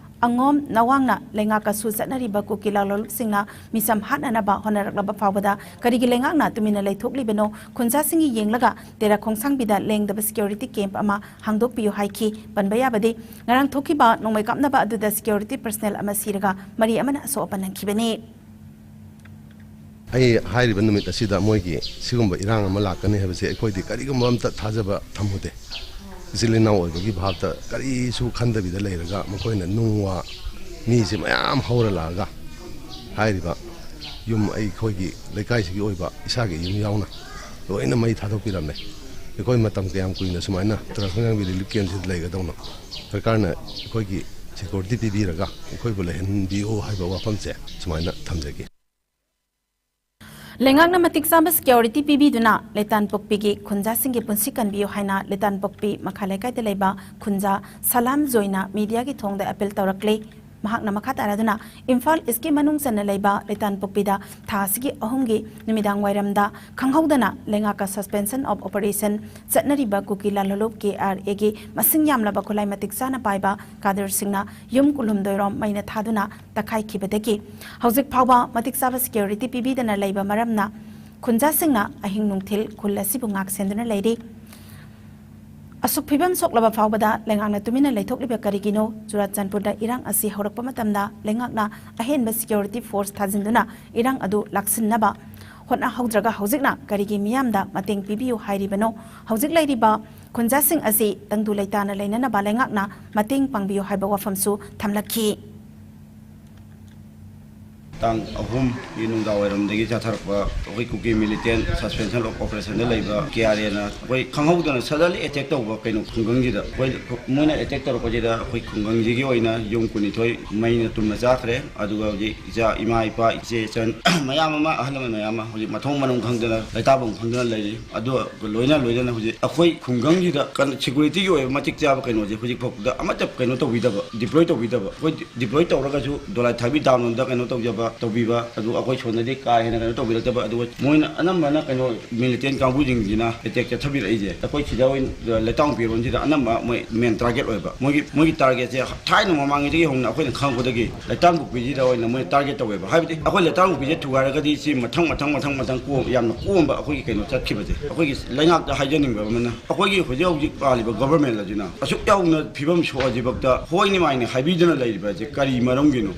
ꯑꯉꯣꯝ ꯅꯋꯥꯡꯅ ꯂꯩꯉꯥꯛꯀꯁꯨ ꯆꯠꯅꯔꯤꯕ ꯀꯨꯀꯤ ꯂꯥꯂꯣꯂꯨꯞꯁꯤꯡꯅ ꯃꯤꯆꯝ ꯍꯥꯠꯅꯅꯕ ꯍꯣꯠꯅꯔꯛꯂꯕ ꯐꯥꯎꯕꯗ ꯀꯔꯤꯒꯤ ꯂꯩꯉꯥꯛꯅ ꯇꯨꯃꯤꯟꯅ ꯂꯩꯊꯣꯛꯂꯤꯕꯅꯣ? ꯈꯨꯟꯖꯥꯁꯤꯡꯒꯤ ꯌꯦꯡꯂꯒ ꯇꯦꯔꯥ ꯈꯣꯡꯁꯥꯡꯕꯤꯗ ꯂꯦꯡꯗꯕ security camp ꯑꯃ ꯍꯥꯡꯗꯣꯛꯄꯤꯌꯨ ꯍꯥꯏꯈꯤ꯫ ꯄꯟꯕ ꯌꯥꯕꯗꯤ, ꯉꯔꯥꯡ ꯊꯣꯛꯈꯤꯕ ꯅꯣꯡꯃꯩ ꯀꯥꯞꯅꯕ ꯑꯗꯨꯗ security personnel ꯑꯃ ꯁꯤꯔꯒ ꯃꯔꯤ ꯑꯃꯅ ꯑꯁꯣꯛ ꯑꯄꯟ ꯅꯪꯈꯤꯕꯅꯤ꯫ ꯑꯩ ꯍꯥꯏꯔꯤꯕ ꯅꯨꯃꯤꯠ ꯑꯁꯤꯗ ꯃꯣꯏꯒꯤ ꯁꯤꯒꯨꯝꯕ ꯏꯔꯥꯡ ꯑꯃ ꯂꯥꯛꯀꯅꯤ ꯍꯥꯏꯕꯁꯦ ꯑꯩꯈꯣꯏꯗꯤ ꯀꯔꯤꯒꯨꯝꯕ ꯑꯝꯇ ꯊꯥꯖꯕ ꯊꯝꯃꯨꯗꯦ꯫ ꯏꯆꯤꯜ ꯏꯅꯥꯎ ꯑꯣꯏꯕꯒꯤ ꯚꯥꯕꯇ ꯀꯔꯤꯁꯨ ꯈꯟꯗꯕꯤꯗ ꯂꯩꯔꯒ ꯃꯈꯣꯏꯅ ꯅꯨꯡ ꯋꯥ ꯃꯤꯁꯦ ꯃꯌꯥꯝ ꯍꯧꯔ ꯂꯥꯛꯑꯒ ꯍꯥꯏꯔꯤꯕ ꯌꯨꯝ ꯑꯩꯈꯣꯏꯒꯤ ꯂꯩꯀꯥꯏꯁꯤꯒꯤ ꯑꯣꯏꯕ ꯏꯁꯥꯒꯤ ꯌꯨꯝ ꯌꯥꯎꯅ ꯂꯣꯏꯅ ꯃꯩ ꯊꯥꯗꯣꯛꯄꯤꯔꯝꯃꯦ꯫ ꯑꯩꯈꯣꯏ ꯃꯇꯝ ꯀꯌꯥꯝ ꯀꯨꯏꯅ ꯁꯨꯃꯥꯏꯅ ꯇ꯭ꯔꯥꯟꯁꯐꯔ ꯔꯤꯂꯤꯐ ꯀꯦꯝꯁꯤꯗ ꯂꯩꯒꯗꯧꯅꯣ? ꯁꯔꯀꯥꯔꯅ ꯑꯩꯈꯣꯏꯒꯤ ꯁꯦꯀ꯭ꯌꯨꯔꯤꯇꯤ ꯄꯤꯕꯤꯔꯒ ꯑꯩꯈꯣꯏꯕꯨ ꯂꯩꯍꯟꯕꯤꯌꯨ ꯍꯥꯏꯕ ꯋꯥꯐꯝꯁꯦ ꯁꯨꯃꯥꯏꯅ ꯊꯝꯖꯒꯦ꯫ ꯂꯩꯉꯥꯛꯅ ꯃꯇꯤꯛ ꯆꯥꯕ ꯁꯦꯀ꯭ꯌꯨꯔꯤꯇꯤ ꯄꯤꯕꯤꯗꯨꯅ ꯂꯩꯇꯥꯟꯄꯣꯛꯄꯤꯒꯤ ꯈꯨꯟꯖꯥꯁꯤꯡꯒꯤ ꯄꯨꯟꯁꯤ ꯀꯟꯕꯤꯌꯨ ꯍꯥꯏꯅ ꯂꯩꯇꯥꯟꯄꯣꯛꯄꯤ ꯃꯈꯥ ꯂꯩꯀꯥꯏꯗ ꯂꯩꯕ ꯈꯨꯟꯖꯥ ꯁꯂꯥꯝ ꯖꯣꯏꯅ ꯃꯤꯗꯤꯌꯥꯒꯤ ꯊꯣꯡꯗ ꯑꯦꯄꯤꯜ ꯇꯧꯔꯛꯂꯤ꯫ ꯃꯍꯥꯛꯅ ꯃꯈꯥ ꯇꯥꯔꯗꯨꯅ ꯏꯝꯐꯥꯜ ꯏꯁꯀꯤ ꯃꯅꯨꯡ ꯆꯟꯅ ꯂꯩꯕ ꯂꯩꯇꯥꯟꯄꯣꯛꯄꯤꯗ ꯊꯥ ꯑꯁꯤꯒꯤ ꯑꯍꯨꯝꯒꯤ ꯅꯨꯃꯤꯗꯥꯡ ꯋꯥꯏꯔꯝꯗ ꯈꯪꯍꯧꯗꯅ ꯂꯩꯉꯥꯛꯀ suspension of operation ꯆꯠꯅꯔꯤꯕ ꯀꯨꯀꯤ ꯂꯥꯜꯍꯧꯂꯨꯞ ꯀꯦ ꯑꯥꯔ ꯑꯦꯒꯤ ꯃꯁꯤꯡ ꯌꯥꯝꯂꯕ ꯈꯨꯠꯂꯥꯏ ꯃꯇꯤꯛ ꯆꯥꯅ ꯄꯥꯏꯕ ꯀꯥꯗꯔꯁꯤꯡꯅ ꯌꯨꯝ ꯀꯨꯟꯍꯨꯝꯗꯣꯏ ꯔꯣꯝ ꯃꯩꯅ ꯊꯥꯗꯨꯅ ꯇꯛꯈꯥꯏꯈꯤꯕꯗꯒꯤ ꯍꯧꯖꯤꯛ ꯐꯥꯎꯕ ꯃꯇꯤꯛ ꯆꯥꯕ ꯁꯦꯀ꯭ꯌꯨꯔꯤꯇꯤ ꯄꯤꯕꯤꯗꯅ ꯂꯩꯕ ꯃꯔꯝꯅ ꯈꯨꯟꯖꯥꯁꯤꯡꯅ ꯑꯍꯤꯡ ꯅꯨꯡꯊꯤꯜ ꯈꯨꯜ ꯑꯁꯤꯕꯨ ꯉꯥꯛ ꯁꯦꯟꯗꯨꯅ ꯂꯩꯔꯤ꯫ ꯑꯁꯨꯛ ꯐꯤꯕꯝ ꯁꯣꯛꯂꯕ ꯐꯥꯎꯕꯗ ꯂꯩꯉꯥꯛꯅ ꯇꯨꯃꯤꯟꯅ ꯂꯩꯊꯣꯛꯂꯤꯕ ꯀꯔꯤꯒꯤꯅꯣ? ꯆꯨꯔꯥꯆꯥꯟꯄꯨꯔꯗ ꯏꯔꯥꯡ ꯑꯁꯤ ꯍꯧꯔꯛꯄ ꯃꯇꯝꯗ ꯂꯩꯉꯥꯛꯅ ꯑꯍꯦꯟꯕ ꯁꯦꯀ꯭ꯌꯨꯔꯤꯇꯤ ꯐꯣꯔꯁ ꯊꯥꯖꯤꯟꯗꯨꯅ ꯏꯔꯥꯡ ꯑꯗꯨ ꯂꯥꯛꯁꯤꯟꯅꯕ ꯍꯣꯠꯅꯍꯧꯗ꯭ꯔꯒ ꯍꯧꯖꯤꯛꯅ ꯀꯔꯤꯒꯤ ꯃꯤꯌꯥꯝꯗ ꯃꯇꯦꯡ ꯄꯤꯕꯤꯌꯨ ꯍꯥꯏꯔꯤꯕꯅꯣ? ꯍꯧꯖꯤꯛ ꯂꯩꯔꯤꯕ ꯈꯨꯟꯖꯥꯁꯤꯡ ꯑꯁꯤ ꯇꯪꯗꯨ ꯂꯩꯇꯥꯅ ꯂꯩꯅꯅꯕ ꯂꯩꯉꯥꯛꯅ ꯃꯇꯦꯡ ꯄꯥꯡꯕꯤꯌꯨ ꯍꯥꯏꯕ ꯋꯥꯐꯝꯁꯨ ꯊꯝꯂꯛꯈꯤ꯫ ꯇꯥꯡ ꯑꯍꯨꯝꯒꯤ ꯅꯨꯡꯗꯥꯡꯋꯥꯏꯔꯝꯗꯒꯤ ꯆꯠꯊꯔꯛꯄ ꯑꯩꯈꯣꯏ ꯀꯨꯀꯤ ꯃꯤꯂꯤꯇꯦꯟ ꯁꯁꯄꯦꯟꯁꯟ ꯑꯣꯐ ꯑꯣꯄꯔꯦꯁꯟꯗ ꯂꯩꯕ ꯀꯦ ꯑꯥꯔ ꯑꯦꯅ ꯑꯩꯈꯣꯏ ꯈꯪꯍꯧꯗꯅ suddenly attack ꯇꯧꯕ ꯀꯩꯅꯣ ꯈꯨꯡꯒꯪꯁꯤꯗ ꯑꯩꯈꯣꯏ ꯃꯣꯏꯅ attack ꯇꯧꯔꯛꯄꯁꯤꯗ ꯑꯩꯈꯣꯏ ꯈꯨꯡꯒꯪꯁꯤꯒꯤ ꯑꯣꯏꯅ ꯌꯨꯝ ꯀꯨꯟꯅꯤꯊꯣꯏ ꯃꯩꯅ ꯇꯨꯝꯅ ꯆꯥꯈ꯭ꯔꯦ꯫ ꯑꯗꯨꯒ ꯍꯧꯖꯤꯛ ꯏꯆꯥ ꯏꯃꯥ ꯏꯄꯥ ꯏꯆꯦ ꯏꯆꯟ ꯃꯌꯥꯝ ꯑꯃ ꯑꯍꯜ ꯂꯃꯟ ꯃꯌꯥꯝ ꯑꯃ ꯍꯧꯖꯤꯛ ꯃꯊꯣꯡ ꯃꯔꯝ ꯈꯪꯗꯅ ꯂꯩꯇꯥꯐꯝ ꯈꯪꯗꯅ ꯂꯩꯔꯤ꯫ ꯑꯗꯨꯒ ꯂꯣꯏꯅ ꯂꯣꯏꯅꯅ ꯍꯧꯖꯤꯛ ꯑꯩꯈꯣꯏ ꯈꯨꯡꯒꯪꯁꯤꯗ ꯀꯟ- security ꯒꯤ ꯑꯣꯏꯕ ꯃꯇꯤꯛ ꯆꯥꯕ ꯀꯩꯅꯣꯁꯦ ꯍꯧꯖꯤꯛ ꯐꯥꯎꯕꯗ ꯑꯃꯠꯇ ꯀꯩꯅꯣ ꯇꯧꯕꯤꯗꯕ, deploy ꯇꯧꯕꯤꯗꯕ꯫ ꯑꯩꯈꯣꯏ deploy ꯇꯧꯔꯒꯁꯨ ꯗꯣꯂꯥꯏ ꯊꯥꯕꯤ ꯗꯥꯝꯂꯣꯝꯗ ꯀꯩꯅꯣ ꯇꯧꯖꯕ ꯇꯧꯕꯤꯕ ꯑꯗꯨ ꯑꯩꯈꯣꯏ ꯁꯣꯝꯗꯗꯤ ꯀꯥ ꯍꯦꯟꯅ ꯀꯩꯅꯣ ꯇꯧꯕꯤꯔꯛꯇꯕ꯫ ꯑꯗꯨꯒ ꯃꯣꯏꯅ ꯑꯅꯝꯕꯅ ꯀꯩꯅꯣ militant ꯀꯥꯡꯕꯨꯁꯤꯡꯁꯤꯅ attack ꯆꯠꯊꯕꯤꯔꯛꯏꯁꯦ ꯑꯩꯈꯣꯏ ꯁꯤꯗ ꯑꯣꯏꯅ ꯂꯩꯇꯥꯡ ꯄꯤꯔꯣꯟꯁꯤꯗ ꯑꯅꯝꯕ ꯃꯣꯏ main target ꯑꯣꯏꯕ꯫ ꯃꯣꯏꯒꯤ ꯃꯣꯏꯒꯤ target ꯁꯦ ꯊꯥꯏꯅ ꯃꯃꯥꯡꯉꯩꯗꯒꯤ ꯍꯧꯅ ꯑꯩꯈꯣꯏꯅ ꯈꯪꯉꯛꯄꯗꯒꯤ ꯂꯩꯇꯥꯡ ꯄꯣꯛꯄꯤꯁꯤꯗ ꯑꯣꯏꯅ ꯃꯣꯏ target ꯇꯧꯋꯦꯕ꯫ ꯍꯥꯏꯕꯗꯤ ꯑꯩꯈꯣꯏ ꯂꯩꯇꯥꯡ ꯄꯣꯛꯄꯤꯁꯦ ꯊꯨꯒꯥꯏꯔꯒꯗꯤ ꯁꯤ ꯃꯊꯪ ꯃꯊꯪ ꯃꯊꯪ ꯃꯊꯪ ꯀꯣꯝ ꯌꯥꯝꯅ ꯀꯣꯝꯕ ꯑꯩꯈꯣꯏꯒꯤ ꯀꯩꯅꯣ ꯆꯠꯈꯤꯕꯁꯦ꯫ ꯑꯩꯈꯣꯏꯒꯤ ꯂꯩꯉꯥꯛꯇ ꯍꯥꯏꯖꯅꯤꯡꯕ ꯑꯃꯅ ꯑꯩꯈꯣꯏꯒꯤ ꯍꯧꯖꯤꯛ ꯍꯧꯖꯤꯛ ꯄꯥꯜꯂꯤꯕ government ꯑꯁꯤꯅ ꯑꯁꯨꯛ ꯌꯥꯝꯅ ꯐꯤꯕꯝ ꯁꯣꯛꯑꯁꯤꯐꯥꯎꯗ ꯍꯣꯏꯅꯤ ꯃꯥꯏꯅꯤ ꯍꯥꯏꯕꯤꯗꯅ ꯂꯩꯔꯤꯕ ꯑꯁꯤ ꯀꯔꯤ ꯃꯔꯝꯒꯤꯅꯣ?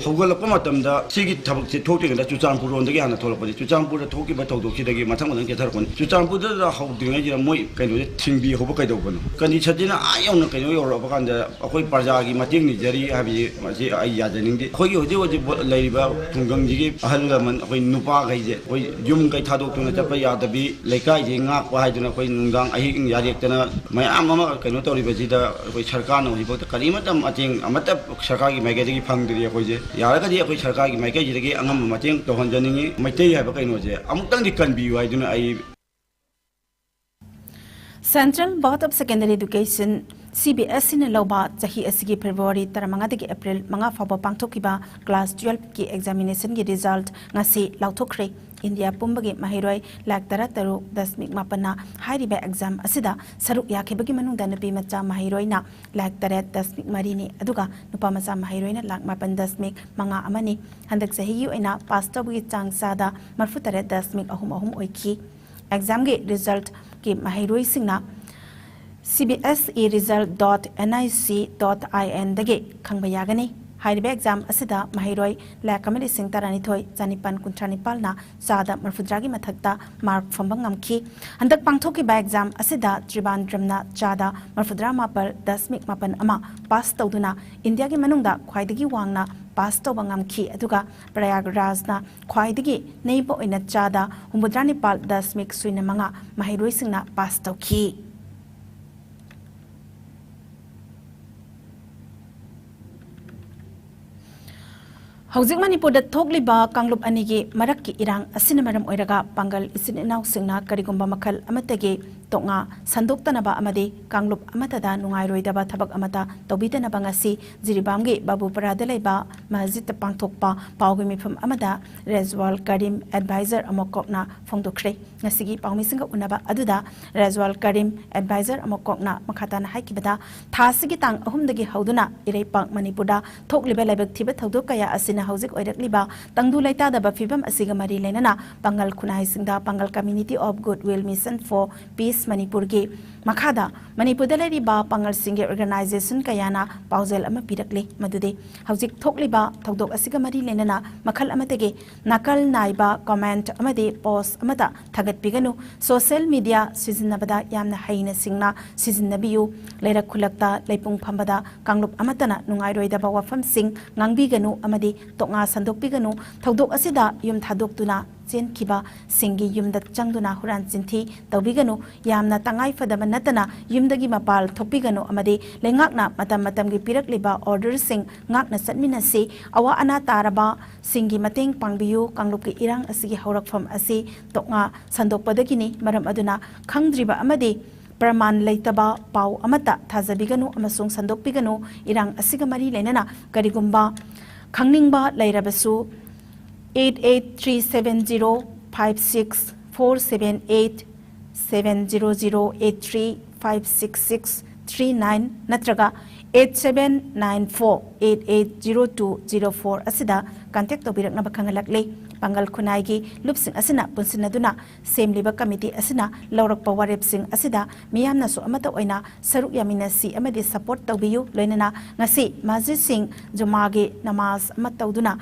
ꯍꯧꯒꯠꯂꯛꯄ ꯃꯇꯝꯗ ꯁꯤꯒꯤ ꯊꯕꯛꯁꯦ ꯊꯣꯛꯇ꯭ꯔꯤꯉꯩꯗ ꯆꯨꯔꯆꯥꯟꯄꯨꯔ ꯔꯣꯝꯗꯒꯤ ꯍꯥꯟꯅ ꯊꯣꯛꯂꯛꯄꯅꯤ꯫ ꯆꯨꯔꯆꯥꯟꯄꯨꯔꯗ ꯊꯣꯛꯈꯤꯕ ꯊꯧꯗꯣꯛꯁꯤꯗꯒꯤ ꯃꯊꯪ ꯃꯊꯪ ꯆꯦꯟꯊꯔꯛꯄꯅꯤ꯫ ꯆꯨꯔꯆꯥꯟꯄꯨꯔꯗ ꯍꯧꯗ꯭ꯔꯤꯉꯩꯁꯤꯗ ꯃꯣꯏ ꯀꯩꯅꯣꯁꯦ ꯊꯤꯡꯕꯤ ꯍꯧꯕ ꯀꯩꯗꯧꯕꯅꯣ? ꯀꯟꯗꯤꯁꯟꯁꯤꯅ ꯑꯥ ꯌꯧꯅ ꯀꯩꯅꯣ ꯌꯧꯔꯛꯑꯕ ꯀꯥꯟꯗ ꯑꯩꯈꯣꯏ ꯄ꯭ꯔꯖꯥꯒꯤ ꯃꯇꯦꯡ ꯅꯤꯖꯔꯤ ꯍꯥꯏꯕꯁꯤ ꯃꯁꯤ ꯑꯩ ꯌꯥꯖꯅꯤꯡꯗꯦ꯫ ꯑꯩꯈꯣꯏꯒꯤ ꯍꯧꯖꯤꯛ ꯍꯧꯖꯤꯛ ꯂꯩꯔꯤꯕ ꯈꯨꯡꯒꯪꯁꯤꯒꯤ ꯑꯍꯜ ꯂꯃꯟ, ꯑꯩꯈꯣꯏ ꯅꯨꯄꯥꯈꯩꯁꯦ ꯑꯩꯈꯣꯏ ꯌꯨꯝ ꯀꯩ ꯊꯥꯗꯣꯛꯇꯨꯅ ꯆꯠꯄ ꯌꯥꯗꯕꯤ, ꯂꯩꯀꯥꯏꯁꯦ ꯉꯥꯛꯄ ꯍꯥꯏꯗꯨꯅ ꯑꯩꯈꯣꯏ ꯅꯨꯡꯗꯥꯡ ꯑꯍꯤꯡ ꯌꯥꯔꯦꯛꯇꯅ ꯃꯌꯥꯝ ꯑꯃ ꯀꯩꯅꯣ ꯇꯧꯔꯤꯕꯁꯤꯗ ꯑꯩꯈꯣꯏ ꯁꯔꯀꯥꯔꯅ ꯍꯧꯖꯤꯛꯐꯥꯎꯗ ꯀꯔꯤꯃꯠꯇ ꯃꯇꯦꯡ ꯑꯃꯠꯇ ꯁꯔꯀꯥꯔꯒꯤ ꯃꯥꯏꯀꯩꯗꯒꯤ ꯐꯪꯗ꯭ꯔꯤ꯫ ꯑꯩꯈꯣꯏꯁꯦ ꯌꯥꯔꯒꯗꯤ ꯑꯩꯈꯣꯏ ꯁꯔꯀꯥꯔꯒꯤ ꯃꯥꯏꯀꯩꯁꯤꯗꯒꯤ ꯑꯉꯝꯕ ꯃꯇꯦꯡ ꯇꯧꯍꯟꯖꯅꯤꯡꯉꯤ꯫ ꯃꯩꯇꯩ ꯍꯥꯏꯕ ꯀꯩꯅꯣꯁꯦ ꯑꯃꯨꯛꯇꯪꯗꯤ ꯀꯟꯕꯤꯌꯨ ꯍꯥꯏꯗꯨꯅ ꯑꯩ Central Board of Secondary Education, C B S E ꯅ ꯂꯧꯕ ꯆꯍꯤ ꯑꯁꯤꯒꯤ February ꯇꯔꯥꯃꯉꯥꯗꯒꯤ April ꯃꯉꯥ ꯐꯥꯎꯕ ꯄꯥꯡꯊꯣꯛꯈꯤꯕ class twelve ꯀꯤ examination ꯒꯤ result ꯉꯁꯤ ꯂꯥꯎꯊꯣꯛꯈ꯭ꯔꯦ꯫ ꯏꯟꯗꯤꯌꯥ ꯄꯨꯝꯕꯒꯤ ꯃꯍꯩꯔꯣꯏ ꯂꯥꯈ ꯇꯔꯥꯇꯔꯨꯛ ꯗꯁꯃꯤꯛ ꯃꯥꯄꯟꯅ ꯍꯥꯏꯔꯤꯕ exam ꯑꯁꯤꯗ ꯁꯔꯨꯛ ꯌꯥꯈꯤꯕꯒꯤ ꯃꯅꯨꯡꯗ ꯅꯨꯄꯤ ꯃꯆꯥ ꯃꯍꯩꯔꯣꯏꯅ ꯂꯥꯈ ꯇꯔꯦꯠ ꯗꯁꯃꯤꯛ ꯃꯔꯤꯅꯤ, ꯑꯗꯨꯒ ꯅꯨꯄꯥ ꯃꯆꯥ ꯃꯍꯩꯔꯣꯏꯅ ꯂꯥꯈ ꯃꯥꯄꯟ ꯗꯁꯃꯤꯛ ꯃꯉꯥ ꯑꯃꯅꯤ꯫ ꯍꯟꯗꯛ ꯆꯍꯤꯒꯤ ꯑꯣꯏꯅ ꯄꯥꯁ ꯇꯧꯕꯒꯤ ꯆꯥꯡ ꯆꯥꯗ ꯃꯔꯤꯐꯨ ꯇꯔꯦꯠ ꯗꯁꯃꯤꯛ ꯑꯍꯨꯝ ꯑꯍꯨꯝ ꯑꯣꯏꯈꯤ꯫ Exam ꯒꯤ result ꯀꯤ ꯃꯍꯩꯔꯣꯏꯁꯤꯡꯅ C B S E result dot N I C dot I N ꯗꯒꯤ ꯈꯪꯕ ꯌꯥꯒꯅꯤ꯫ ꯍꯥꯏꯔꯤꯕ exam ꯑꯁꯤꯗ ꯃꯍꯩꯔꯣꯏ ꯂꯥꯈ ꯑꯃ ꯂꯤꯁꯤꯡ ꯇꯔꯥꯅꯤꯊꯣꯏ ꯆꯅꯤꯄꯥꯟ ꯀꯨꯟꯊ꯭ꯔꯥ ꯅꯤꯄꯥꯜꯅ ꯆꯥꯗ ꯃꯔꯤꯐꯨꯇꯔꯥꯒꯤ ꯃꯊꯛꯇ mark ꯐꯪꯕ ꯉꯝꯈꯤ꯫ ꯍꯟꯗꯛ ꯄꯥꯡꯊꯣꯛꯈꯤꯕ exam ꯑꯁꯤꯗ ꯇ꯭ꯔꯤꯕꯥꯟꯗ꯭ꯔꯝꯅ ꯆꯥꯗ ꯃꯔꯤꯐꯨꯇꯔꯥ ꯃꯥꯄꯜ ꯗꯁꯃꯤꯛ ꯃꯥꯄꯜ ꯑꯃ ꯄꯥꯁ ꯇꯧꯗꯨꯅ ꯏꯟꯗꯤꯌꯥꯒꯤ ꯃꯅꯨꯡꯗ ꯈ꯭ꯋꯥꯏꯗꯒꯤ ꯋꯥꯡꯅ ꯄꯥꯁ ꯇꯧꯕ ꯉꯝꯈꯤ, ꯑꯗꯨꯒ ꯄ꯭ꯔꯌꯥꯒꯔꯥꯖꯅ ꯈ꯭ꯋꯥꯏꯗꯒꯤ ꯅꯦꯝꯕ ꯑꯣꯏꯅ ꯆꯥꯗ ꯍꯨꯝꯐꯨꯇꯔꯥ ꯅꯤꯄꯥꯜ ꯗꯁꯃꯤꯛ ꯁꯨꯏꯅ ꯃꯉꯥ ꯃꯍꯩꯔꯣꯏꯁꯤꯡꯅ ꯄꯥꯁ ꯇꯧꯈꯤ꯫ ꯍꯧꯖꯤꯛ ꯃꯅꯤꯄꯨꯔꯗ ꯊꯣꯛꯂꯤꯕ ꯀꯥꯡꯂꯨꯞ ꯑꯅꯤꯒꯤ ꯃꯔꯛꯀꯤ ꯏꯔꯥꯡ ꯑꯁꯤꯅ ꯃꯔꯝ ꯑꯣꯏꯔꯒ ꯄꯥꯡꯒꯜ ꯏꯆꯤꯟ ꯏꯅꯥꯎꯁꯤꯡꯅ ꯀꯔꯤꯒꯨꯝꯕ ꯃꯈꯜ ꯑꯃꯠꯇꯒꯤ ꯇꯣꯛꯉꯥ ꯁꯟꯗꯣꯛꯇꯅꯕ ꯑꯃꯗꯤ ꯀꯥꯡꯂꯨꯞ ꯑꯃꯠꯇꯗ ꯅꯨꯡꯉꯥꯏꯔꯣꯏꯗꯕ ꯊꯕꯛ ꯑꯃꯠꯇ ꯇꯧꯕꯤꯗꯅꯕ ꯉꯁꯤ ꯖꯤꯔꯤꯕꯥꯝꯒꯤ ꯕꯥꯕꯨꯄꯔꯥꯗ ꯂꯩꯕ ꯃꯁꯖꯤꯗꯇ ꯄꯥꯡꯊꯣꯛꯄ ꯄꯥꯎꯒꯤ ꯃꯤꯐꯝ ꯑꯃꯗ ꯔꯦꯖꯋꯥꯜ ꯀꯔꯤꯝ, advisor ꯑꯃ ꯀꯣꯛꯅ ꯐꯣꯡꯗꯣꯛꯈ꯭ꯔꯦ꯫ ꯉꯁꯤꯒꯤ ꯄꯥꯎꯃꯤꯁꯤꯡꯒ ꯎꯅꯕ ꯑꯗꯨꯗ ꯔꯦꯖꯋꯥꯜ ꯀꯔꯤꯝ, advisor ꯑꯃ ꯀꯣꯛꯅ ꯃꯈꯥ ꯇꯥꯅ ꯍꯥꯏꯈꯤꯕꯗ, ꯊꯥ ꯑꯁꯤꯒꯤ ꯇꯥꯡ ꯑꯍꯨꯝꯗꯒꯤ ꯍꯧꯗꯨꯅ ꯏꯔꯩꯄꯥꯛ ꯃꯅꯤꯄꯨꯔꯗ ꯊꯣꯛꯂꯤꯕ ꯂꯥꯏꯕꯛ ꯊꯤꯕ ꯊꯧꯗꯣꯛ ꯀꯌꯥ ꯑꯁꯤꯅ ꯍꯧꯖꯤꯛ ꯑꯣꯏꯔꯛꯂꯤꯕ ꯇꯪꯗꯨ ꯂꯩꯇꯥꯗꯕ ꯐꯤꯕꯝ ꯑꯁꯤꯒ ꯃꯔꯤ ꯂꯩꯅꯅ ꯄꯥꯡꯒꯜ ꯈꯨꯟꯅꯥꯏꯁꯤꯡꯗ Pangal Community of Goodwill Mission for Peace ꯃꯅꯤꯄꯨꯔꯒꯤ ꯃꯈꯥꯗ ꯃꯅꯤꯄꯨꯔꯗ ꯂꯩꯔꯤꯕ ꯄꯥꯉꯜꯁꯤꯡꯒꯤ organization ꯀꯌꯥꯅ ꯄꯥꯎꯖꯦꯜ ꯑꯃ ꯄꯤꯔꯛꯂꯤ꯫ ꯃꯗꯨꯗꯤ ꯍꯧꯖꯤꯛ ꯊꯣꯛꯂꯤꯕ ꯊꯧꯗꯣꯛ ꯑꯁꯤꯒ ꯃꯔꯤ ꯂꯩꯅꯅ ꯃꯈꯜ ꯑꯃꯠꯇꯒꯤ ꯅꯥꯀꯜ ꯅꯥꯏꯕ comment ꯑꯃꯗꯤ post ꯑꯃꯠꯇ ꯊꯥꯒꯠꯄꯤꯒꯅꯨ꯫ Social media ꯁꯤꯖꯤꯟꯅꯕꯗ ꯌꯥꯝꯅ ꯍꯩꯅ ꯁꯤꯡꯅ ꯁꯤꯖꯤꯟꯅꯕꯤꯌꯨ꯫ ꯂꯩꯔꯛ ꯈꯨꯜꯂꯛꯇ ꯂꯩꯄꯨꯡ ꯐꯝꯕꯗ ꯀꯥꯡꯂꯨꯞ ꯑꯃꯠꯇꯅ ꯅꯨꯡꯉꯥꯏꯔꯣꯏꯗꯕ ꯋꯥꯐꯝꯁꯤꯡ ꯉꯥꯡꯕꯤꯒꯅꯨ ꯑꯃꯗꯤ ꯇꯣꯛꯉꯥ ꯁꯟꯗꯣꯛꯄꯤꯒꯅꯨ꯫ ꯊꯧꯗꯣꯛ ꯑꯁꯤꯗ ꯌꯨꯝ ꯊꯥꯗꯣꯛꯇꯨꯅ ꯆꯦꯟꯈꯤꯕꯁꯤꯡꯒꯤ ꯌꯨꯝꯗ ꯆꯪꯗꯨꯅ ꯍꯨꯔꯥꯟ ꯆꯤꯟꯊꯤ ꯇꯧꯕꯤꯒꯅꯨ꯫ ꯌꯥꯝꯅ ꯇꯉꯥꯏ ꯐꯗꯕ ꯅꯠꯇꯅ ꯌꯨꯝꯗꯒꯤ ꯃꯄꯥꯜ ꯊꯣꯛꯄꯤꯒꯅꯨ ꯑꯃꯗꯤ ꯂꯩꯉꯥꯛꯅ ꯃꯇꯝ ꯃꯇꯝꯒꯤ ꯄꯤꯔꯛꯂꯤꯕ orderꯁꯤꯡ ꯉꯥꯛꯅ ꯆꯠꯃꯤꯟꯅꯁꯤ꯫ ꯑꯋꯥ ꯑꯅꯥ ꯇꯥꯔꯕꯁꯤꯡꯒꯤ ꯃꯇꯦꯡ ꯄꯥꯡꯕꯤꯌꯨ꯫ ꯀꯥꯡꯂꯨꯞꯀꯤ ꯏꯔꯥꯡ ꯑꯁꯤꯒꯤ ꯍꯧꯔꯛꯐꯝ ꯑꯁꯤ ꯇꯣꯛꯉꯥ ꯁꯟꯗꯣꯛꯄꯗꯒꯤꯅꯤ꯫ ꯃꯔꯝ ꯑꯗꯨꯅ ꯈꯪꯗ꯭ꯔꯤꯕ ꯑꯃꯗꯤ ꯄ꯭ꯔꯃꯥꯟ ꯂꯩꯇꯕ ꯄꯥꯎ ꯑꯃꯠꯇ ꯊꯥꯖꯕꯤꯒꯅꯨ ꯑꯃꯁꯨꯡ ꯁꯟꯗꯣꯛꯄꯤꯒꯅꯨ꯫ ꯏꯔꯥꯡ ꯑꯁꯤꯒ ꯃꯔꯤ ꯂꯩꯅꯅ ꯀꯔꯤꯒꯨꯝꯕ ꯈꯪꯅꯤꯡꯕ ꯂꯩꯔꯕꯁꯨ eight eight three seven zero five six four seven eight, seven zero zero eight three five six six three nine ꯅꯠꯇ꯭ꯔꯒ eight seven nine four eight eight zero two zero four ꯑꯁꯤꯗ contact ꯇꯧꯕꯤꯔꯛꯅꯕ ꯈꯪꯍꯜꯂꯛꯂꯤ꯫ ꯄꯥꯡꯒꯜ ꯈꯨꯟꯅꯥꯏꯒꯤ ꯂꯨꯞꯁꯤꯡ ꯑꯁꯤꯅ ꯄꯨꯟꯁꯤꯟꯅꯗꯨꯅ ꯁꯦꯝꯂꯤꯕ committee ꯑꯁꯤꯅ ꯂꯧꯔꯛꯄ ꯋꯥꯔꯦꯞꯁꯤꯡ ꯑꯁꯤꯗ ꯃꯤꯌꯥꯝꯅꯁꯨ ꯑꯃꯠꯇ ꯑꯣꯏꯅ ꯁꯔꯨꯛ ꯌꯥꯃꯤꯟꯅꯁꯤ ꯑꯃꯗꯤ support ꯇꯧꯕꯤꯌꯨ꯫ ꯂꯣꯏꯅꯅ ꯉꯁꯤ ꯃꯁꯖꯤꯗꯁꯤꯡ ꯖꯨꯃꯥꯒꯤ ꯅꯃꯥꯖ ꯑꯃ ꯇꯧꯗꯨꯅ